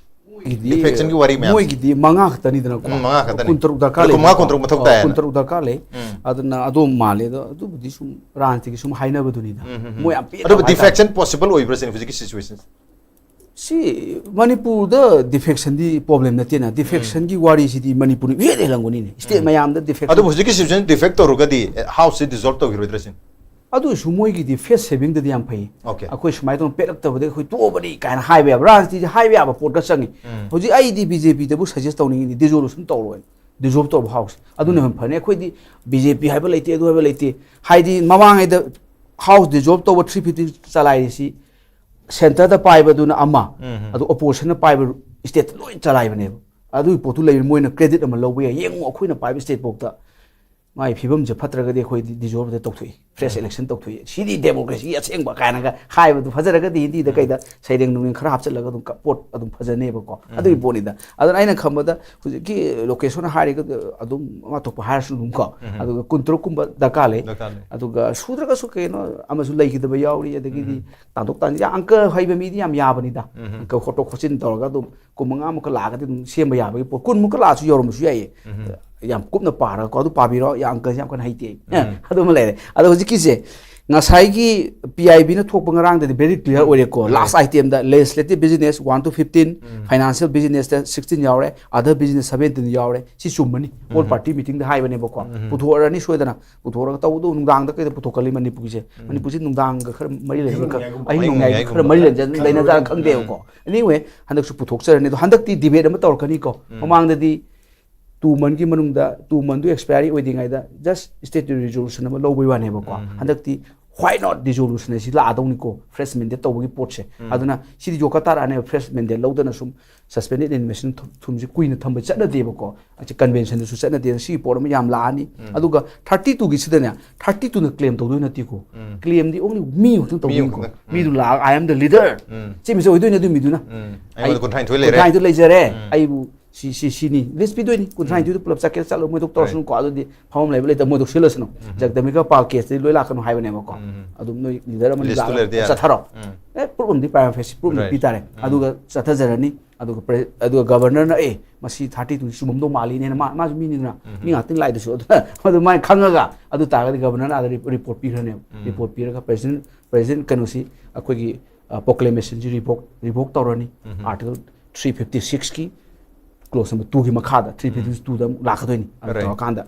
ꯃꯣꯏꯒꯤꯗꯤ, defection ꯒꯤ ꯋꯥꯔꯤ ꯃꯌꯥꯝ꯫ ꯃꯣꯏꯒꯤꯗꯤ ꯃꯉꯥ ꯈꯛꯇꯅꯤꯗꯅꯀꯣ꯫ ꯎꯝ, ꯃꯉꯥ ꯈꯛꯇꯅꯤ꯫ ꯀꯨꯟꯇꯔꯨꯛ ꯗꯔꯀꯥꯔ ꯑꯗꯨ ꯀꯨꯟꯃꯉꯥ, ꯂꯩꯕꯀꯣ꯫ ꯀꯨꯟꯇꯔꯨꯛ ꯃꯊꯧ ꯑꯣ, ꯇꯥꯏꯌꯦꯅ꯫ ꯀꯨꯟꯇꯔꯨꯛ ꯗꯔꯀꯥꯔ ꯂꯩ꯫ ꯎꯝ꯫ ꯑꯗꯨꯅ ꯑꯗꯨꯝ ꯃꯥꯜꯂꯦ꯫ ꯑꯗꯣ ꯑꯗꯨꯕꯨꯗꯤ ꯁꯨꯝ ꯔꯥꯖꯅꯤꯇꯤꯒꯤ ꯁꯨꯝ ꯍꯥꯏꯅꯕꯗꯨꯅꯤꯗ꯫ ꯎꯝ, ꯎꯝ, ꯎꯝ꯫ ꯃꯣꯏ ꯌꯥꯝ ꯄꯦꯟꯗꯕ ꯑꯗꯨꯕꯨ ꯍꯥꯏꯇꯥꯔꯦ꯫ Defection possible ꯑꯣꯏꯕ꯭ꯔꯥ ꯁꯤꯅꯤ ꯍꯧꯖꯤꯛꯀꯤ situation? ꯁꯤ ꯃꯅꯤꯄꯨꯔꯗ defection ꯗꯤ problem ꯅꯠꯇꯦꯅ꯫ Defection ꯒꯤ ꯋꯥꯔꯤꯁꯤꯗꯤ ꯃꯅꯤꯄꯨꯔꯅ ꯏꯍꯦꯟ ꯍꯦꯜꯂꯝꯒꯅꯤꯅꯦ꯫ State ꯎꯝ꯫ ꯃꯌꯥꯝꯗ defection ꯑꯗꯨꯕꯨ ꯍꯧꯖꯤꯛꯀꯤ situation defect ꯇꯧꯔꯒꯗꯤ, ꯑꯦ, House ꯁꯤ dissolve ꯇꯧꯈꯤꯔꯣꯏꯗ꯭ꯔꯥ ꯁꯤꯅꯤ? ꯑꯗꯨ ꯑꯣꯏꯔꯁꯨ ꯃꯣꯏꯒꯤꯗꯤ face saving ꯗꯗꯤ ꯌꯥꯝ ꯐꯩ꯫ Okay꯫ ꯑꯩꯈꯣꯏ ꯁꯨꯃꯥꯏꯅ ꯇꯧꯅ ꯄꯦꯜꯂꯛꯇꯕꯗꯒꯤ ꯑꯩꯈꯣꯏ ꯇꯣꯛꯑꯕꯅꯤ ꯀꯥꯏꯅ ꯍꯥꯏꯕ ꯌꯥꯕ, ꯔꯥꯖꯅꯤꯇꯤꯁꯦ ꯍꯥꯏꯕ ꯌꯥꯕ ꯄꯣꯠꯀ ꯆꯪꯉꯤ꯫ ꯎꯝ꯫ ꯍꯧꯖꯤꯛ ꯑꯩꯗꯤ BJP ꯗꯕꯨ suggest ꯇꯧꯅꯤꯡꯉꯤꯗꯤ dissolution ꯇꯧꯔꯣꯏ꯫ Dissolve ꯇꯧꯕ House꯫ ꯑꯗꯨꯅ ꯎꯝ꯫ ꯍꯦꯟꯅ ꯐꯅꯤ꯫ ꯑꯩꯈꯣꯏꯗꯤ BJP ꯍꯥꯏꯕ ꯂꯩꯇꯦ, ꯑꯗꯨ ꯍꯥꯏꯕ ꯂꯩꯇꯦ꯫ ꯍꯥꯏꯗꯤ ꯃꯃꯥꯡꯉꯩꯗ House dissolve ꯇꯧꯕ three fifty ꯆꯂꯥꯏꯔꯤꯁꯤ centre ꯗ ꯄꯥꯏꯕꯗꯨꯅ ꯑꯃ, ꯎꯝ, ꯎꯝ꯫ ꯑꯗꯨ opposition ꯅ ꯄꯥꯏꯕ state ꯇ ꯂꯣꯏ ꯆꯂꯥꯏꯕꯅꯦꯕ꯫ ꯑꯗꯨꯒꯤ ꯄꯣꯠꯇꯨ ꯂꯩꯕ ꯃꯣꯏꯅ credit ꯑꯃ ꯂꯧꯕ ꯌꯥꯏ꯫ ꯌꯦꯡꯉꯨ, ꯑꯩꯈꯣꯏꯅ ꯄꯥꯏꯕ state ꯐꯥꯎꯗ ꯃꯥꯒꯤ ꯐꯤꯕꯝꯁꯦ ꯐꯠꯇ꯭ꯔꯒꯗꯤ ꯑꯩꯈꯣꯏꯗꯤ dissolve ꯇꯧꯊꯣꯛꯏ, fresh ꯎꯝ꯫ Election ꯇꯧꯊꯣꯛꯏ꯫ ꯁꯤꯗꯤ democracy ꯒꯤ ꯑꯁꯦꯡꯕ ꯀꯥꯏꯅꯒ ꯍꯥꯏꯕꯗꯨ ꯐꯖꯔꯒꯗꯤ ꯍꯤꯟꯗꯤꯗ ꯎꯝ꯫ ꯀꯩꯗ ꯁꯩꯔꯦꯡ ꯅꯨꯡꯔꯦꯡ ꯈꯔ ꯍꯥꯞꯆꯤꯜꯂꯒ ꯑꯗꯨꯝ ꯀ-, ꯄꯣꯠ ꯑꯗꯨꯝ ꯐꯖꯅꯦꯕꯀꯣ꯫ ꯎꯝ꯫ ꯑꯗꯨꯒꯤ ꯄꯣꯠꯅꯤꯗ꯫ ꯑꯗꯨꯅ ꯑꯩꯅ ꯈꯟꯕꯗ ꯍꯧꯖꯤꯛꯀꯤ ꯂꯣꯀꯦꯁꯣꯔꯅ ꯍꯥꯏꯔꯤꯒ ꯑꯗꯨꯝ ꯑꯃ ꯑꯇꯣꯞꯄ ꯍꯥꯏꯔꯁꯨ ꯑꯗꯨꯝ ꯀꯣ꯫ ꯎꯝ꯫ ꯑꯗꯨꯒ ꯀꯨꯟꯇꯔꯨꯛ ꯀꯨꯝꯕ ꯗꯔꯀꯥꯔ ꯂꯩ꯫ ꯗꯔꯀꯥꯔ ꯂꯩ꯫ ꯑꯗꯨꯒ ꯁꯨꯗ꯭ꯔꯒꯁꯨ ꯀꯩꯅꯣ ꯑꯃꯁꯨ ꯂꯩꯈꯤꯗꯕ ꯌꯥꯎꯔꯤ꯫ ꯑꯗꯒꯤꯗꯤ ꯎꯝ꯫ ꯇꯥꯟꯊꯣꯛ ꯇꯥꯟꯁꯤꯟ, ꯌꯥꯝ ꯑꯪꯀ ꯍꯩꯕ ꯃꯤꯗꯤ ꯌꯥꯝ ꯌꯥꯕꯅꯤꯗ꯫ ꯎꯝ꯫ ꯑꯪꯀ ꯍꯣꯠꯇꯣꯛ ꯍꯣꯠꯆꯤꯟ ꯇꯧꯔꯒ ꯑꯗꯨꯝ ꯀꯨꯟ ꯃꯉꯥꯃꯨꯛꯀ ꯂꯥꯛꯑꯒꯗꯤ ꯑꯗꯨꯝ ꯁꯦꯝꯕ ꯌꯥꯕꯒꯤ ꯄꯣꯠ, ꯀꯨꯟꯃꯨꯛꯀ ꯂꯥꯛꯑꯁꯨ ꯌꯧꯔꯝꯕꯁꯨ ꯌꯥꯏꯌꯦ꯫ ꯎꯝ꯫ ꯌꯥꯝ ꯀꯨꯞꯅ ꯄꯥꯔꯒꯀꯣ, ꯑꯗꯨ ꯄꯥꯕꯤꯔꯣ, ꯌꯥꯝ ꯑꯪꯀꯁꯦ ꯌꯥꯝ ꯀꯟꯅ ꯍꯩꯇꯦ꯫ ꯎꯝ꯫ ꯑꯗꯨꯃ ꯂꯩꯔꯦ꯫ ꯑꯗꯣ ꯍꯧꯖꯤꯛꯀꯤꯁꯦ ꯉꯁꯥꯏꯒꯤ PIB ꯅ ꯊꯣꯛꯄ ꯉꯔꯥꯡꯗꯗꯤ very clear ꯎꯝ꯫ ꯑꯣꯏꯔꯦꯀꯣ꯫ ꯎꯝ꯫ Last item the legislative business one to fifteen, um. Financial business ꯇ sixteen ꯌꯥꯎꯔꯦ, other business seventeen ꯌꯥꯎꯔꯦ꯫ ꯁꯤ ꯆꯨꯝꯃꯅꯤ꯫ All ꯎꯝ꯫ Party meeting ꯗ ꯍꯥꯏꯕꯅꯦꯕꯀꯣ꯫ ꯎꯝ꯫ ꯄꯨꯊꯣꯛꯑꯔꯅꯤ ꯁꯣꯏꯗꯅ꯫ ꯄꯨꯊꯣꯛꯑꯒ ꯇꯧꯕꯗꯣ ꯅꯨꯡꯗꯥꯡꯗ ꯀꯩꯗ ꯄꯨꯊꯣꯛꯀꯜꯂꯤ ꯃꯅꯤꯄꯨꯔꯒꯤꯁꯦ꯫ ꯎꯝ꯫ ꯃꯅꯤꯄꯨꯔꯁꯦ ꯅꯨꯡꯗꯥꯡꯒ ꯈꯔ ꯃꯔꯤ ꯂꯩꯅꯕ ꯑꯍꯤꯡ ꯈꯔ, ꯅꯣꯡꯌꯥꯏꯒꯨꯝꯕ, ꯑꯍꯤꯡ ꯑꯍꯤꯡ ꯅꯣꯡꯌꯥꯏꯒꯤ ꯈꯔ ꯅꯣꯡꯌꯥꯏꯒꯨꯝꯕ ꯃꯔꯤ ꯈꯔ ꯂꯩꯅ-, ꯈꯔ ꯂꯩꯅꯖꯥꯠꯅ ꯎꯝ꯫ ꯈꯪꯗꯦꯕꯀꯣ꯫ Anyway, ꯍꯟꯗꯛꯁꯨ ꯄꯨꯊꯣꯛꯆꯔꯅꯤ꯫ ꯑꯗꯣ ꯍꯟꯗꯛꯇꯤ debate ꯑꯃ ꯇꯧꯔꯛꯀꯅꯤꯀꯣ꯫ ꯎꯝ꯫ ꯃꯃꯥꯡꯗꯗꯤ ꯇꯨ ꯃꯟꯊꯀꯤ ꯃꯅꯨꯡꯗ, ꯇꯨ ꯃꯟꯊꯇꯨ ꯑꯦꯛꯁꯄꯥꯏꯔꯤ ꯑꯣꯏꯗ꯭ꯔꯤꯉꯩꯗ just statutory resolution ꯑꯃ ꯂꯧꯕꯩ ꯋꯥꯅꯦꯕꯀꯣ꯫ ꯎꯝ꯫ ꯍꯟꯗꯛꯇꯤ why not resolution ꯍꯥꯏꯁꯤ ꯂꯥꯛꯑꯗꯧꯅꯤꯀꯣ, fresh mandate ꯇꯧꯕꯒꯤ ꯄꯣꯠꯁꯦ꯫ ꯎꯝ꯫ ꯑꯗꯨꯅ ꯁꯤꯗꯤ ꯌꯣꯛꯈꯠ ꯇꯥꯔꯛꯑꯅꯦꯕ, fresh mandate ꯂꯧꯗꯅ ꯁꯨꯝ suspended inhumation ꯊꯨꯝ-, ꯊꯨꯝꯁꯤ ꯀꯨꯏꯅ ꯊꯝꯕ ꯆꯠꯅꯗꯦꯕꯀꯣ꯫ ꯑꯁꯤ convention ꯗꯁꯨ ꯆꯠꯅꯗꯦ, ꯁꯤꯒꯤ ꯄꯣꯠ ꯑꯃ ꯌꯥꯝ ꯂꯥꯛꯑꯅꯤ꯫ ꯎꯝ꯫ ꯑꯗꯨꯒ thirty two ꯒꯤꯁꯤꯗꯅꯦ, thirty two ꯅ claim ꯇꯧꯗꯣꯏ ꯅꯠꯇꯦꯀꯣ꯫ ꯎꯝ꯫ Claim ꯗꯤ only ꯃꯤ ꯈꯛꯇꯪ ꯃꯤ ꯇꯧꯗꯣꯏꯅꯤꯀꯣ꯫ ꯈꯛꯇꯪ꯫ ꯎꯝ꯫ ꯃꯤꯗꯨ ꯂꯥꯛꯑꯒ "I am the leader"꯫ ꯎꯝ꯫ ꯁꯤ ꯃꯤꯁꯦ ꯑꯣꯏꯗꯣꯏꯅꯦ ꯑꯗꯨ ꯃꯤꯗꯨꯅ꯫ ꯎꯝ꯫ ꯑꯩꯉꯣꯟꯗ ꯑꯩ ꯀꯨꯟꯊ꯭ꯔꯥ ꯅꯤꯊꯣꯏ ꯂꯩꯔꯦ꯫ ꯀꯨꯟꯊ꯭ꯔꯥ ꯅꯤꯊꯣꯏ ꯂꯩꯖꯔꯦ꯫ ꯎꯝ꯫ ꯑꯩꯕꯨ ꯁꯤ, ꯁꯤ, ꯁꯤꯅꯤ꯫ List ꯄꯤꯗꯣꯏꯅꯤ꯫ ꯀꯨꯟꯊ꯭ꯔꯥ ꯅꯤꯊꯣꯏꯗꯨ ꯄꯨꯂꯞ ꯆꯠꯀꯦꯔꯥ ꯆꯠꯂꯣ, ꯃꯣꯏ ꯊꯣꯛ ꯇꯧꯔꯁꯅꯨꯀꯣ꯫ ꯑꯗꯨꯗꯤ ꯐꯝꯐꯝ ꯂꯩꯕ ꯂꯩꯇꯕ ꯃꯣꯏ ꯊꯣꯛ ꯁꯤꯜꯂꯁꯅꯨ꯫ ꯎꯝ꯫ ꯖꯒꯗꯝꯕꯤꯀꯥ ꯄꯥꯜ case ꯇꯗꯤ ꯂꯣꯏ ꯂꯥꯛꯀꯅꯨ ꯍꯥꯏꯕꯅꯦꯕꯀꯣ꯫ ꯎꯝ꯫ ꯑꯗꯨꯝ ꯅꯣꯏ leader ꯑꯃꯅꯤ List ꯇꯨ ꯂꯥꯛꯑꯒ ꯂꯩꯔꯗꯤ ꯌꯥꯔꯦ꯫ ꯆꯠꯊꯔꯣ꯫ ꯎꯝ꯫ ꯑꯦ, proof ꯑꯃꯗꯤ prima facie proof ꯑꯃꯗꯤ ꯔꯥꯏꯠ꯫ ꯄꯤ ꯇꯥꯔꯦ꯫ ꯎꯝ꯫ ꯑꯗꯨꯒ ꯆꯠꯊꯖꯔꯅꯤ꯫ ꯑꯗꯨꯒ ꯄ꯭ꯔꯦ-, ꯑꯗꯨꯒ ꯒꯕꯔꯅꯔꯅ, "ꯑꯦ, ꯃꯁꯤ thirty two ꯁꯤ ꯆꯨꯝꯃꯝꯗꯧ ꯃꯥꯜꯂꯤꯅꯦꯅ", ꯃꯥ, ꯃꯥꯁꯨ ꯃꯤꯅꯤꯗꯅ, ꯎꯝ꯫ ꯃꯤ ꯉꯥꯛꯇꯪ ꯂꯥꯛꯏꯗꯨꯁꯨ꯫ ꯑꯗꯨ, ꯑꯗꯨꯃꯥꯏꯅ ꯈꯪꯉꯒ, ꯑꯗꯨ ꯇꯥꯔꯒꯗꯤ ꯒꯕꯔꯅꯔꯅ ꯑꯥꯗ ꯔꯤ-, report ꯄꯤꯈ꯭ꯔꯅꯦꯕ꯫ ꯎꯝ꯫ Report ꯄꯤꯔꯒ president, president ꯀꯩꯅꯣꯁꯤ, ꯑꯩꯈꯣꯏꯒꯤ, ꯑ, proclamation ꯁꯤ revoke, revoke ꯇꯧꯔꯅꯤ꯫ ꯎꯝ꯫ Article three fifty six ꯀꯤ clause number two ꯒꯤ ꯃꯈꯥꯗ, three fifty two ꯗ ꯑꯃꯨꯛ ꯂꯥꯛꯀꯗꯣꯏꯅꯤ꯫ ꯑꯗꯨ ꯀꯔꯦꯛ꯫ ꯇꯧꯔꯀꯥꯟꯗ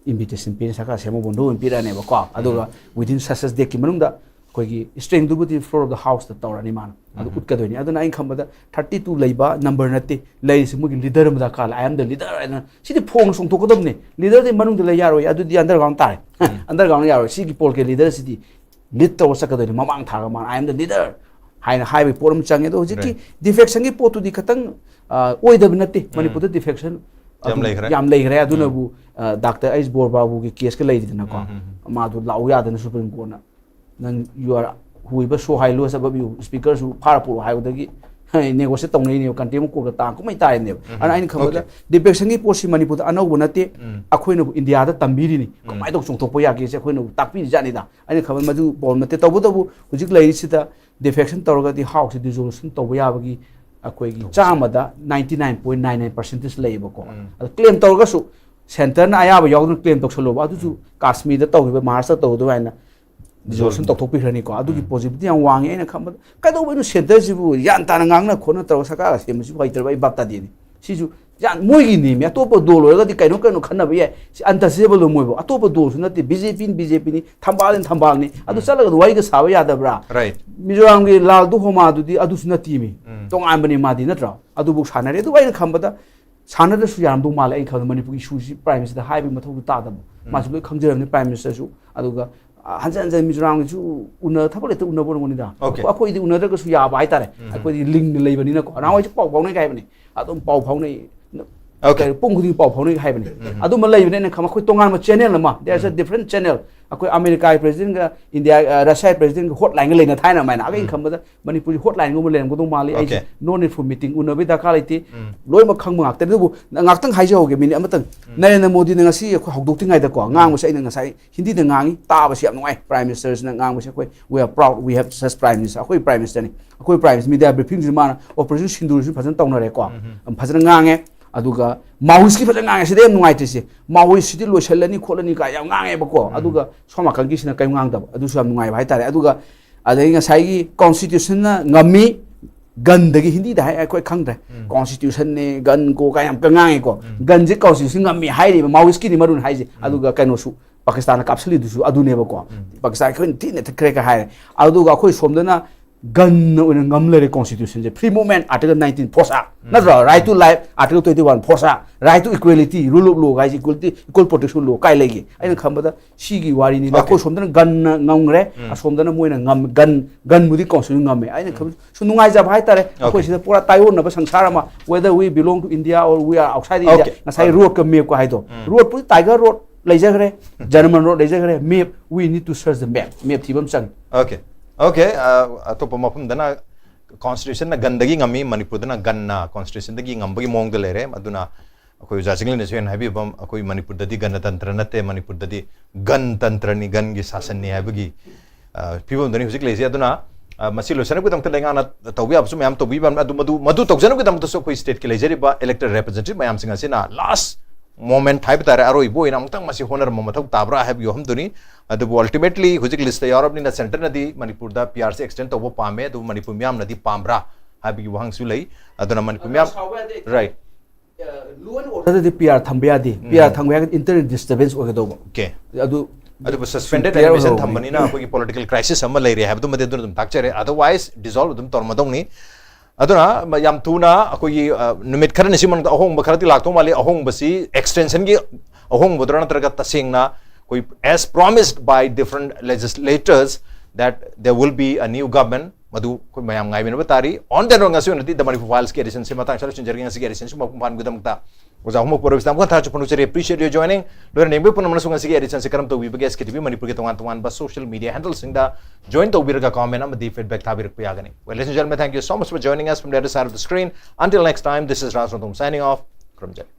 invitation ꯄꯤꯔ ꯁꯔꯀꯥꯔ ꯁꯦꯝꯕ ꯕꯣꯟꯗꯣ ꯑꯣꯏꯅ ꯄꯤꯔꯛꯑꯅꯦꯕꯀꯣ꯫ ꯑꯗꯨꯒ ꯎꯝ꯫ Within such such date ꯀꯤ ꯃꯅꯨꯡꯗ ꯑꯩꯈꯣꯏꯒꯤ strength ꯇꯨꯕꯨꯗꯤ floor of the house ꯇ ꯇꯧꯔꯅꯤ ꯃꯥꯅ꯫ ꯑꯗꯨ ꯎꯝ꯫ ꯎꯠꯀꯗꯣꯏꯅꯤ꯫ ꯑꯗꯨꯅ ꯑꯩꯅ ꯈꯟꯕꯗ thirty two ꯂꯩꯕ number ꯅꯠꯇꯦ꯫ ꯂꯩꯔꯤꯁꯤ ꯃꯣꯏꯒꯤ leader ꯑꯃ ꯗꯔꯀꯥꯔ ꯂꯩ꯫ "I am the leader" ꯍꯥꯏꯗꯅ꯫ ꯁꯤꯗꯤ ꯐꯣꯡꯅ ꯆꯣꯡꯊꯣꯛꯀꯗꯕꯅꯤ꯫ Leader ꯗꯤ ꯃꯅꯨꯡꯗ ꯂꯩ ꯌꯥꯔꯣꯏ꯫ ꯑꯗꯨꯗꯤ underground ꯇꯥꯔꯦ꯫ ꯎꯝ꯫ Underground ꯌꯥꯔꯣꯏ꯫ ꯁꯤꯒꯤ ꯄꯣꯜ ꯀꯦ leader ꯁꯤꯗꯤ lead ꯇꯧꯔ ꯆꯠꯀꯗꯣꯏꯅꯤ꯫ ꯃꯃꯥꯡ ꯊꯥꯔꯒ ꯃꯥꯅ "I am the leader" ꯍꯥꯏꯅ ꯍꯥꯏꯕꯒꯤ ꯄꯣꯠ ꯑꯃ ꯆꯪꯉꯦ꯫ ꯑꯗꯣ ꯍꯧꯖꯤꯛꯀꯤ Right. defection ꯒꯤ ꯄꯣꯠꯇꯨꯗꯤ ꯈꯇꯪ, ꯑ, ꯑꯣꯏꯗꯕ ꯅꯠꯇꯦ꯫ ꯎꯝ꯫ ꯃꯅꯤꯄꯨꯔꯗ defection ꯌꯥꯝ ꯑꯗꯨꯝ ꯂꯩꯈ꯭ꯔꯦ꯫ ꯌꯥꯝ ꯂꯩꯈ꯭ꯔꯦ꯫ ꯎꯝ꯫ ꯑꯗꯨꯅꯕꯨ, ꯑ, ꯗꯥꯛꯇꯔ ꯑꯩꯁ ꯕꯣꯔꯕꯥꯕꯨꯒꯤ case ꯀ ꯂꯩꯔꯤꯗꯅꯀꯣ꯫ ꯎꯝ, ꯎꯝ, ꯎꯝ꯫ ꯃꯥꯗꯨ ꯂꯥꯛꯎ ꯌꯥꯗꯅ Supreme Court ꯅ, "ꯅꯪ, you are whoever so high, lowest above you, speaker ꯁꯨ ꯐꯥꯔ ꯄꯨꯔꯛꯑꯣ" ꯍꯥꯏꯕꯗꯒꯤ, ꯍꯦ, negotiate ꯇꯧꯅꯩꯅꯦꯕ꯫ Contempt of court ꯀ ꯇꯥꯡ ꯀꯨꯝꯍꯩ ꯇꯥꯔꯤꯅꯦꯕ꯫ ꯎꯝ, ꯎꯝ꯫ ꯑꯗꯨꯅ ꯑꯩꯅ ꯈꯪꯕꯗ Okay. defection ꯒꯤ ꯄꯣꯠꯁꯤ ꯃꯅꯤꯄꯨꯔꯗ ꯑꯅꯧꯕ ꯅꯠꯇꯦ꯫ ꯎꯝ꯫ ꯑꯩꯈꯣꯏꯅꯕꯨ ꯏꯟꯗꯤꯌꯥꯗ ꯇꯝꯕꯤꯔꯤꯅꯤ꯫ ꯎꯝ꯫ ꯀꯃꯥꯏꯅ ꯇꯧ ꯆꯣꯡꯊꯣꯛꯄ ꯌꯥꯒꯦꯁꯦ ꯑꯩꯈꯣꯏꯅꯕꯨ ꯇꯥꯛꯄꯤꯔꯤꯖꯥꯠꯅꯤꯗ꯫ ꯑꯩꯅ ꯈꯟꯕꯗ ꯃꯗꯨ ꯄꯣꯔꯝ ꯅꯠꯇꯦ꯫ ꯇꯧꯕꯇꯕꯨ ꯍꯧꯖꯤꯛ ꯂꯩꯔꯤꯁꯤꯗ defection ꯇꯧꯔꯒꯗꯤ house ꯁꯤ dissolution ꯇꯧꯕ ꯌꯥꯕꯒꯤ ꯑꯩꯈꯣꯏꯒꯤ ꯇꯧꯕꯁꯦ꯫ ꯆꯥꯝꯃꯗ ninety nine point nine nine percentage ꯂꯩꯌꯦꯕꯀꯣ꯫ ꯎꯝ꯫ ꯑꯗꯣ claim ꯇꯧꯔꯒꯁꯨ centre ꯅ ꯑꯌꯥꯕ ꯌꯥꯎꯗꯅ claim ꯇꯧꯁꯜꯂꯣꯕ꯫ ꯑꯗꯨꯁꯨ ꯎꯝ꯫ ꯀꯥꯁꯃꯤꯔꯗ ꯇꯧꯈꯤꯕ, ꯃꯍꯥꯔꯥꯁꯇ꯭ꯔ ꯇꯧꯈꯤꯕ ꯑꯗꯨꯃꯥꯏꯅ dissolution ꯎꯝ꯫ ꯇꯧꯊꯣꯛꯄꯤꯈ꯭ꯔꯅꯤꯀꯣ꯫ ꯑꯗꯨꯒꯤ ꯎꯝ꯫ possibility ꯌꯥꯝ ꯋꯥꯡꯉꯤ꯫ ꯑꯩꯅ ꯈꯟꯕꯗ ꯀꯩꯗꯧꯕꯩꯅꯣ centre ꯁꯤꯕꯨ ꯒ꯭ꯌꯥꯟ ꯇꯥꯅ ꯉꯥꯡꯅ ꯈꯣꯠꯅ ꯇꯧꯔꯒ ꯁꯔꯀꯥꯔꯒ ꯁꯦꯝꯕꯁꯤꯕꯨ ꯍꯩꯇ꯭ꯔꯕ ꯑꯩ ꯚꯥꯞ ꯇꯥꯗꯦꯅꯦ꯫ ꯁꯤꯁꯨ ꯌꯥꯝ, ꯃꯣꯏꯒꯤꯅꯦꯃꯤ꯫ ꯑꯇꯣꯞꯄ ꯗꯣꯜ ꯑꯣꯏꯔꯒꯗꯤ ꯀꯩꯅꯣ ꯀꯩꯅꯣ ꯈꯟꯅꯕ ꯌꯥꯏ꯫ ꯁꯤ untouchable ꯃꯣꯏꯕꯨ꯫ ꯑꯇꯣꯞꯄ ꯗꯣꯜꯁꯨ ꯅꯠꯇꯦ, BJP ꯅ BJP ꯅꯤ, ꯊꯝꯕꯥꯜ ꯅ ꯊꯝꯕꯥꯜꯅꯤ꯫ ꯑꯗꯨ ꯎꯝ꯫ ꯆꯠꯂꯒ ꯋꯥꯔꯤꯒ ꯁꯥꯕ ꯌꯥꯗꯕ꯭ꯔꯥ? Right. ꯃꯤꯖꯣꯔꯥꯝꯒꯤ ꯂꯥꯜꯗꯨ ꯍꯣꯃꯥꯗꯨꯗꯤ ꯑꯗꯨꯁꯨ ꯅꯠꯇꯦꯃꯤ꯫ ꯎꯝ꯫ ꯇꯣꯉꯥꯟꯕꯅꯤ ꯃꯥꯗꯤ, ꯅꯠꯇ꯭ꯔꯣ? ꯑꯗꯨꯕꯨ ꯁꯥꯟꯅꯔꯦ꯫ ꯑꯗꯨꯕꯨ ꯑꯩꯅ ꯈꯟꯕꯗ ꯁꯥꯟꯅꯗ꯭ꯔꯁꯨ ꯌꯥꯔꯝꯗꯧ ꯃꯥꯜꯂꯦ꯫ ꯑꯩꯅ ꯈꯟꯕꯗ ꯃꯅꯤꯄꯨꯔꯒꯤ ꯏꯁꯨꯁꯤ Prime Ministerꯗ ꯍꯥꯏꯕꯒꯤ ꯃꯊꯧꯁꯨ ꯇꯥꯗꯕ꯫ ꯃꯥꯁꯨ ꯂꯣꯏ ꯈꯪꯖꯔꯕꯅꯤ Prime Ministerꯁꯨ꯫ ꯑꯗꯨꯒ, ꯑ, ꯍꯟꯖꯟ ꯍꯟꯖꯟ ꯃꯤꯖꯣꯔꯥꯝꯒꯤꯁꯨ ꯎꯅ-, ꯊꯕꯛ ꯂꯩꯇ ꯎꯅꯕ ꯑꯣꯏꯔꯝꯒꯅꯤꯗ꯫ Okay. ꯑꯩꯈꯣꯏ-, ꯑꯩꯈꯣꯏꯗꯤ ꯎꯅꯗ꯭ꯔꯒꯁꯨ ꯌꯥꯕ ꯍꯥꯏꯇꯥꯔꯦ꯫ ꯑꯩꯈꯣꯏꯗꯤ linkꯅ ꯂꯩꯕꯅꯤꯅꯀꯣ꯫ ꯅꯍꯥꯟꯋꯥꯏꯁꯨ ꯄꯥꯎ ꯐꯥꯎꯅꯩ ꯍꯥꯏꯕꯅꯤ꯫ ꯑꯗꯨꯝ ꯄꯥꯎ ꯐꯥꯎꯅꯩ꯫ Okay. ꯀꯩ, ꯄꯨꯡ ꯈꯨꯗꯤꯡ ꯄꯥꯎ ꯐꯥꯎꯅꯩ ꯍꯥꯏꯕꯅꯤ꯫ ꯑꯗꯨꯝꯕ ꯂꯩꯕꯅꯤ꯫ ꯑꯩꯅ ꯈꯪꯕ ꯑꯩꯈꯣꯏ ꯇꯣꯉꯥꯟꯕ channel ꯑꯃ, there's a different channel꯫ ꯑꯩꯈꯣꯏ ꯑꯃꯦꯔꯤꯀꯥꯒꯤ Presidentꯒ India, ꯑ, Russiaꯒꯤ Presidentꯒ hotlineꯒ ꯂꯩꯅ ꯊꯥꯏꯅ ꯑꯗꯨꯃꯥꯏꯅ꯫ ꯑꯩꯅ ꯈꯟꯕꯗ ꯃꯅꯤꯄꯨꯔꯒꯤ hotlineꯒꯨꯝꯕ ꯂꯩꯔꯝꯒꯗꯧ ꯃꯥꯜꯂꯤ꯫ ꯑꯩꯁꯦ Okay. No need for meeting, ꯎꯅꯕꯒꯤ ꯗꯔꯀꯥꯔ ꯂꯩꯇꯦ꯫ ꯂꯣꯏꯅꯃꯛ ꯈꯪꯕ ꯉꯥꯛꯇꯅꯤ꯫ ꯑꯗꯨꯕꯨ ꯉꯥꯛꯇꯪ ꯍꯥꯏꯖꯍꯧꯒꯦ, minute ꯑꯃꯇꯪ꯫ ꯅꯔꯦꯟꯗ꯭ꯔ ꯃꯣꯗꯤꯅ ꯉꯁꯤ ꯑꯩꯈꯣꯏ ꯍꯧꯗꯣꯛꯇ꯭ꯔꯤꯉꯩꯗꯀꯣ, ꯉꯥꯡꯕꯁꯦ ꯑꯩꯅ ꯉꯁꯥꯏ ꯍꯤꯟꯗꯤꯗ ꯉꯥꯡꯉꯤ, ꯇꯥꯕꯁꯦ ꯌꯥꯝ ꯅꯨꯡꯉꯥꯏ꯫ Prime Ministerꯁꯤꯅ ꯉꯥꯡꯕꯁꯦ ꯑꯩꯈꯣꯏ, "We are proud, we have such Prime Minister", ꯑꯩꯈꯣꯏ Prime Ministerꯅꯤ꯫ ꯑꯩꯈꯣꯏ Prime Minister media briefingꯁꯤ ꯃꯥꯅ Operation Sindoorꯁꯨ ꯐꯖꯅ ꯇꯧꯅꯔꯦꯀꯣ꯫ ꯐꯖꯅ ꯉꯥꯡꯉꯦ꯫ ꯑꯗꯨꯒ Maoistꯀꯤ ꯐꯖꯅ ꯉꯥꯡꯉꯦ꯫ ꯁꯤꯗ ꯌꯥꯝ ꯅꯨꯡꯉꯥꯏꯇ꯭ꯔꯤꯁꯦ, Maoistꯁꯤꯗꯤ ꯂꯣꯏꯁꯤꯜꯂꯅꯤ ꯈꯣꯠꯂꯅꯤ ꯀꯥꯏ ꯌꯥꯝ ꯉꯥꯡꯉꯦꯕꯀꯣ꯫ ꯑꯗꯨꯒ ꯁꯣꯝ ꯅꯥꯀꯟꯒꯤꯁꯤꯅ ꯀꯔꯤꯝ ꯉꯥꯡꯗꯕ꯫ ꯑꯗꯨꯁꯨ ꯌꯥꯝ ꯅꯨꯡꯉꯥꯏꯕ ꯍꯥꯏꯇꯥꯔꯦ꯫ ꯑꯗꯨꯒ ꯑꯗꯩ ꯉꯁꯥꯏꯒꯤ Constitutionꯅ ꯉꯝꯃꯤ, gunꯗꯒꯤ ꯍꯤꯟꯗꯤꯗ ꯍꯥꯏ ꯑꯩꯈꯣꯏ ꯈꯪꯗ꯭ꯔꯦ꯫ Constitutionꯅꯦ, gun ꯀꯣ ꯀꯥꯏ ꯌꯥꯝ ꯉꯥꯡꯉꯦꯀꯣ꯫ Gunꯁꯦ Constitution ꯉꯝꯃꯤ ꯍꯥꯏꯔꯤꯕ, Maoistꯀꯤꯅꯤ ꯃꯔꯨꯅ ꯍꯥꯏꯁꯦ꯫ ꯑꯗꯨꯒ ꯀꯩꯅꯣꯁꯨ, ꯄꯥꯀꯤꯁꯇꯥꯟꯅ ꯀꯥꯞꯁꯤꯜꯂꯤꯗꯨꯁꯨ ꯑꯗꯨꯅꯦꯕꯀꯣ꯫ ꯄꯥꯀꯤꯁꯇꯥꯟ ꯑꯩꯈꯣꯏꯅ ꯊꯤꯅ ꯊꯠꯈ꯭ꯔꯦ ꯀ ꯍꯥꯏꯔꯦ꯫ ꯑꯗꯨꯒ ꯑꯩꯈꯣꯏ ꯁꯣꯝꯗꯅ gunꯅ ꯑꯣꯏꯅ ꯉꯝ ꯂꯩꯔꯦ Constitutionꯁꯦ꯫ Free movement, Article nineteen, force, ꯅꯠꯇ꯭ꯔꯣ? Right to life, Article twenty one, force, right to equality, rule of law ꯍꯥꯏꯁꯦ, equality, equal protection law ꯀꯥꯏ ꯂꯩꯒꯦ? ꯑꯩꯅ ꯈꯟꯕꯗ ꯁꯤꯒꯤ ꯋꯥꯔꯤꯅꯤꯗ꯫ Okay. ꯑꯩꯈꯣꯏ ꯁꯣꯝꯗꯅ gunꯅ ꯉꯝꯈ꯭ꯔꯦ, ꯑꯁꯣꯝꯗꯅ ꯃꯣꯏꯅ ꯉꯝ-, gun, gunꯕꯨꯗꯤ Constitution ꯉꯝꯃꯦ꯫ ꯑꯩꯅ ꯈꯟꯕꯗ ꯁꯨꯝ ꯅꯨꯡꯉꯥꯏꯖꯕ ꯍꯥꯏꯇꯥꯔꯦ꯫ ꯑꯩꯈꯣꯏ Okay. ꯁꯤꯗ ꯄꯨꯔꯥ ꯇꯥꯏꯑꯣꯟꯅꯕ ꯁꯪꯁꯥꯔ ꯑꯃ, whether we belong to India or we are outside India, Okay. ꯉꯁꯥꯏ roadꯀ mapꯀ ꯍꯥꯏꯗꯣ, roadꯄꯨꯗꯤ Tiger road ꯂꯩꯖꯈ꯭ꯔꯦ, German road ꯂꯩꯖꯈ꯭ꯔꯦ, map, we need to search the map, map ꯊꯤꯕ ꯑꯃ ꯆꯪꯉꯤ꯫ Okay. Okay. ꯑ, ꯑꯇꯣꯞꯄ ꯃꯐꯝꯗꯅ Constitutionꯅ gunꯗꯒꯤ ꯉꯝꯃꯤ, ꯃꯅꯤꯄꯨꯔꯗꯅ gunꯅ Constitutionꯗꯒꯤ ꯉꯝꯕꯒꯤ ꯃꯑꯣꯡꯗ ꯂꯩꯔꯦ꯫ ꯑꯗꯨꯅ ꯑꯩꯈꯣꯏ ꯑꯣꯖꯥ ꯆꯤꯡꯂꯦꯟꯅꯁꯨ ꯍꯦꯟꯅ ꯍꯥꯏꯕꯤꯕ, ꯑꯩꯈꯣꯏ ꯃꯅꯤꯄꯨꯔꯗꯗꯤ ꯒꯅꯇꯟꯇ꯭ꯔ ꯅꯠꯇꯦ, ꯃꯅꯤꯄꯨꯔꯗꯗꯤ gunꯇꯟꯇ꯭ꯔꯅꯤ, gunꯒꯤ ꯁꯥꯁꯟꯅꯤ ꯍꯥꯏꯕꯒꯤ, ꯑ, ꯐꯤꯕꯝꯗꯅꯤ ꯍꯧꯖꯤꯛ ꯂꯩꯔꯤꯁꯦ꯫ ꯑꯗꯨꯅ, ꯑ, ꯃꯁꯤ ꯂꯣꯏꯁꯤꯟꯅꯕꯒꯤꯗꯃꯛꯇ ꯂꯩꯉꯥꯛꯅ ꯇꯧꯕ ꯌꯥꯕꯁꯨ ꯃꯌꯥꯝ ꯇꯧꯕꯤꯕ, ꯑꯗꯨ ꯃꯗꯨ, ꯃꯗꯨ ꯇꯧꯖꯅꯕꯒꯤꯗꯃꯛꯇꯁꯨ ꯑꯩꯈꯣꯏ stateꯀꯤ ꯂꯩꯖꯔꯤꯕ elected representative ꯃꯌꯥꯝꯁꯤꯡ ꯑꯁꯤꯅ last moment ꯍꯥꯏꯕ ꯇꯥꯔꯦ, ꯑꯔꯣꯏꯕ ꯑꯣꯏꯅ ꯑꯃꯨꯛꯇꯪ ꯃꯁꯤ ꯍꯣꯠꯅꯔꯝꯕ ꯃꯊꯧ ꯇꯥꯕ꯭ꯔꯥ ꯍꯥꯏꯕꯒꯤ ꯋꯥꯐꯝꯗꯨꯅꯤ꯫ ꯑꯗꯨꯕꯨ ultimately ꯍꯧꯖꯤꯛ listꯇ ꯌꯥꯎꯔꯕꯅꯤꯅ centreꯅꯗꯤ ꯃꯅꯤꯄꯨꯔꯗ PRꯁꯦ extend ꯇꯧꯕ ꯄꯥꯝꯃꯦ, ꯑꯗꯨꯕꯨ ꯃꯅꯤꯄꯨꯔ ꯃꯤꯌꯥꯝꯅꯗꯤ ꯄꯥꯝꯕ꯭ꯔꯥ ꯍꯥꯏꯕꯒꯤ ꯋꯥꯍꯪꯁꯨ ꯂꯩ꯫ ꯑꯗꯨꯅ ꯃꯅꯤꯄꯨꯔ ꯃꯤꯌꯥꯝ, right. Law and orderꯗꯗꯤ PR ꯊꯝꯕ ꯌꯥꯗꯦ꯫ PR ꯊꯝꯒꯦ ꯍꯥꯏꯔꯒꯗꯤ internal disturbance ꯑꯣꯏꯒꯗꯧꯕ꯫ Okay. ꯑꯗꯨ ꯑꯗꯨꯕꯨ suspended PR animation ꯑꯣꯏꯍꯧꯕꯅꯤ꯫ ꯊꯝꯕꯅꯤꯅ ꯑꯩꯈꯣꯏꯒꯤ political crisis ꯑꯃ ꯂꯩꯔꯦ ꯍꯥꯏꯕꯗꯨꯃꯗꯤ ꯑꯗꯨꯅ ꯑꯗꯨꯝ ꯇꯥꯛꯆꯔꯦ꯫ Otherwise dissolve ꯑꯗꯨꯝ ꯇꯧꯔꯝꯃꯗꯧꯅꯤ꯫ ꯑꯗꯨꯅ ꯌꯥꯝ ꯊꯨꯅ ꯑꯩꯈꯣꯏꯒꯤ ꯅꯨꯃꯤꯠ ꯈꯔꯅꯤꯁꯤ ꯃꯅꯨꯡꯗ ꯑꯍꯣꯡꯕ ꯈꯔꯗꯤ ꯂꯥꯛꯇꯧ ꯃꯥꯜꯂꯤ꯫ ꯑꯍꯣꯡꯕꯁꯤ extensionꯒꯤ ꯑꯍꯣꯡꯕꯗꯨꯔ ꯅꯠꯇ꯭ꯔꯒ ꯇꯁꯦꯡꯅ ꯑꯩꯈꯣꯏ as promised by different legislators that there will be a new government, ꯃꯗꯨ ꯑꯩꯈꯣꯏ ꯃꯌꯥꯝ ꯉꯥꯏꯃꯤꯟꯅꯕ ꯇꯥꯔꯤ꯫ On that note, ꯉꯁꯤ ꯑꯣꯏꯅꯗꯤ The Manipur Filesꯀꯤ editionꯁꯤ ꯃꯇꯥꯡꯁꯤꯗ ꯂꯣꯏꯁꯤꯟꯖꯔꯒꯦ꯫ ꯉꯁꯤꯒꯤ editionꯁꯤ ꯃꯄꯨꯡ ꯐꯥꯍꯟꯕꯒꯤꯗꯃꯛꯇ ꯑꯣꯖꯥ ꯍꯨꯝꯃꯛꯄ ꯔꯣꯕꯤꯁ ꯇꯥꯃꯣ ꯊꯥꯒꯠꯆꯕ ꯐꯣꯡꯗꯣꯛꯆꯔꯤ꯫ Appreciate your joining꯫ ꯂꯣꯏꯅ ꯌꯦꯡꯕꯤꯕ ꯄꯨꯝꯅꯃꯛꯅꯁꯨ ꯉꯁꯤꯒꯤ editionꯁꯤ ꯀꯔꯝ ꯇꯧꯕꯤꯕꯒꯦ? SKTV ꯃꯅꯤꯄꯨꯔꯒꯤ ꯇꯣꯉꯥꯟ ꯇꯣꯉꯥꯟꯕ social media handleꯁꯤꯡꯗ join ꯇꯧꯕꯤꯔꯒ comment ꯑꯃꯗꯤ feedback ꯊꯥꯕꯤꯔꯛꯄ ꯌꯥꯒꯅꯤ꯫ Well, ladies and gentlemen, thank you so much for joining us from the other side of the screen. Until next time, this is Raj Rongthong signing off. ꯈꯨꯔꯨꯝꯖꯔꯤ꯫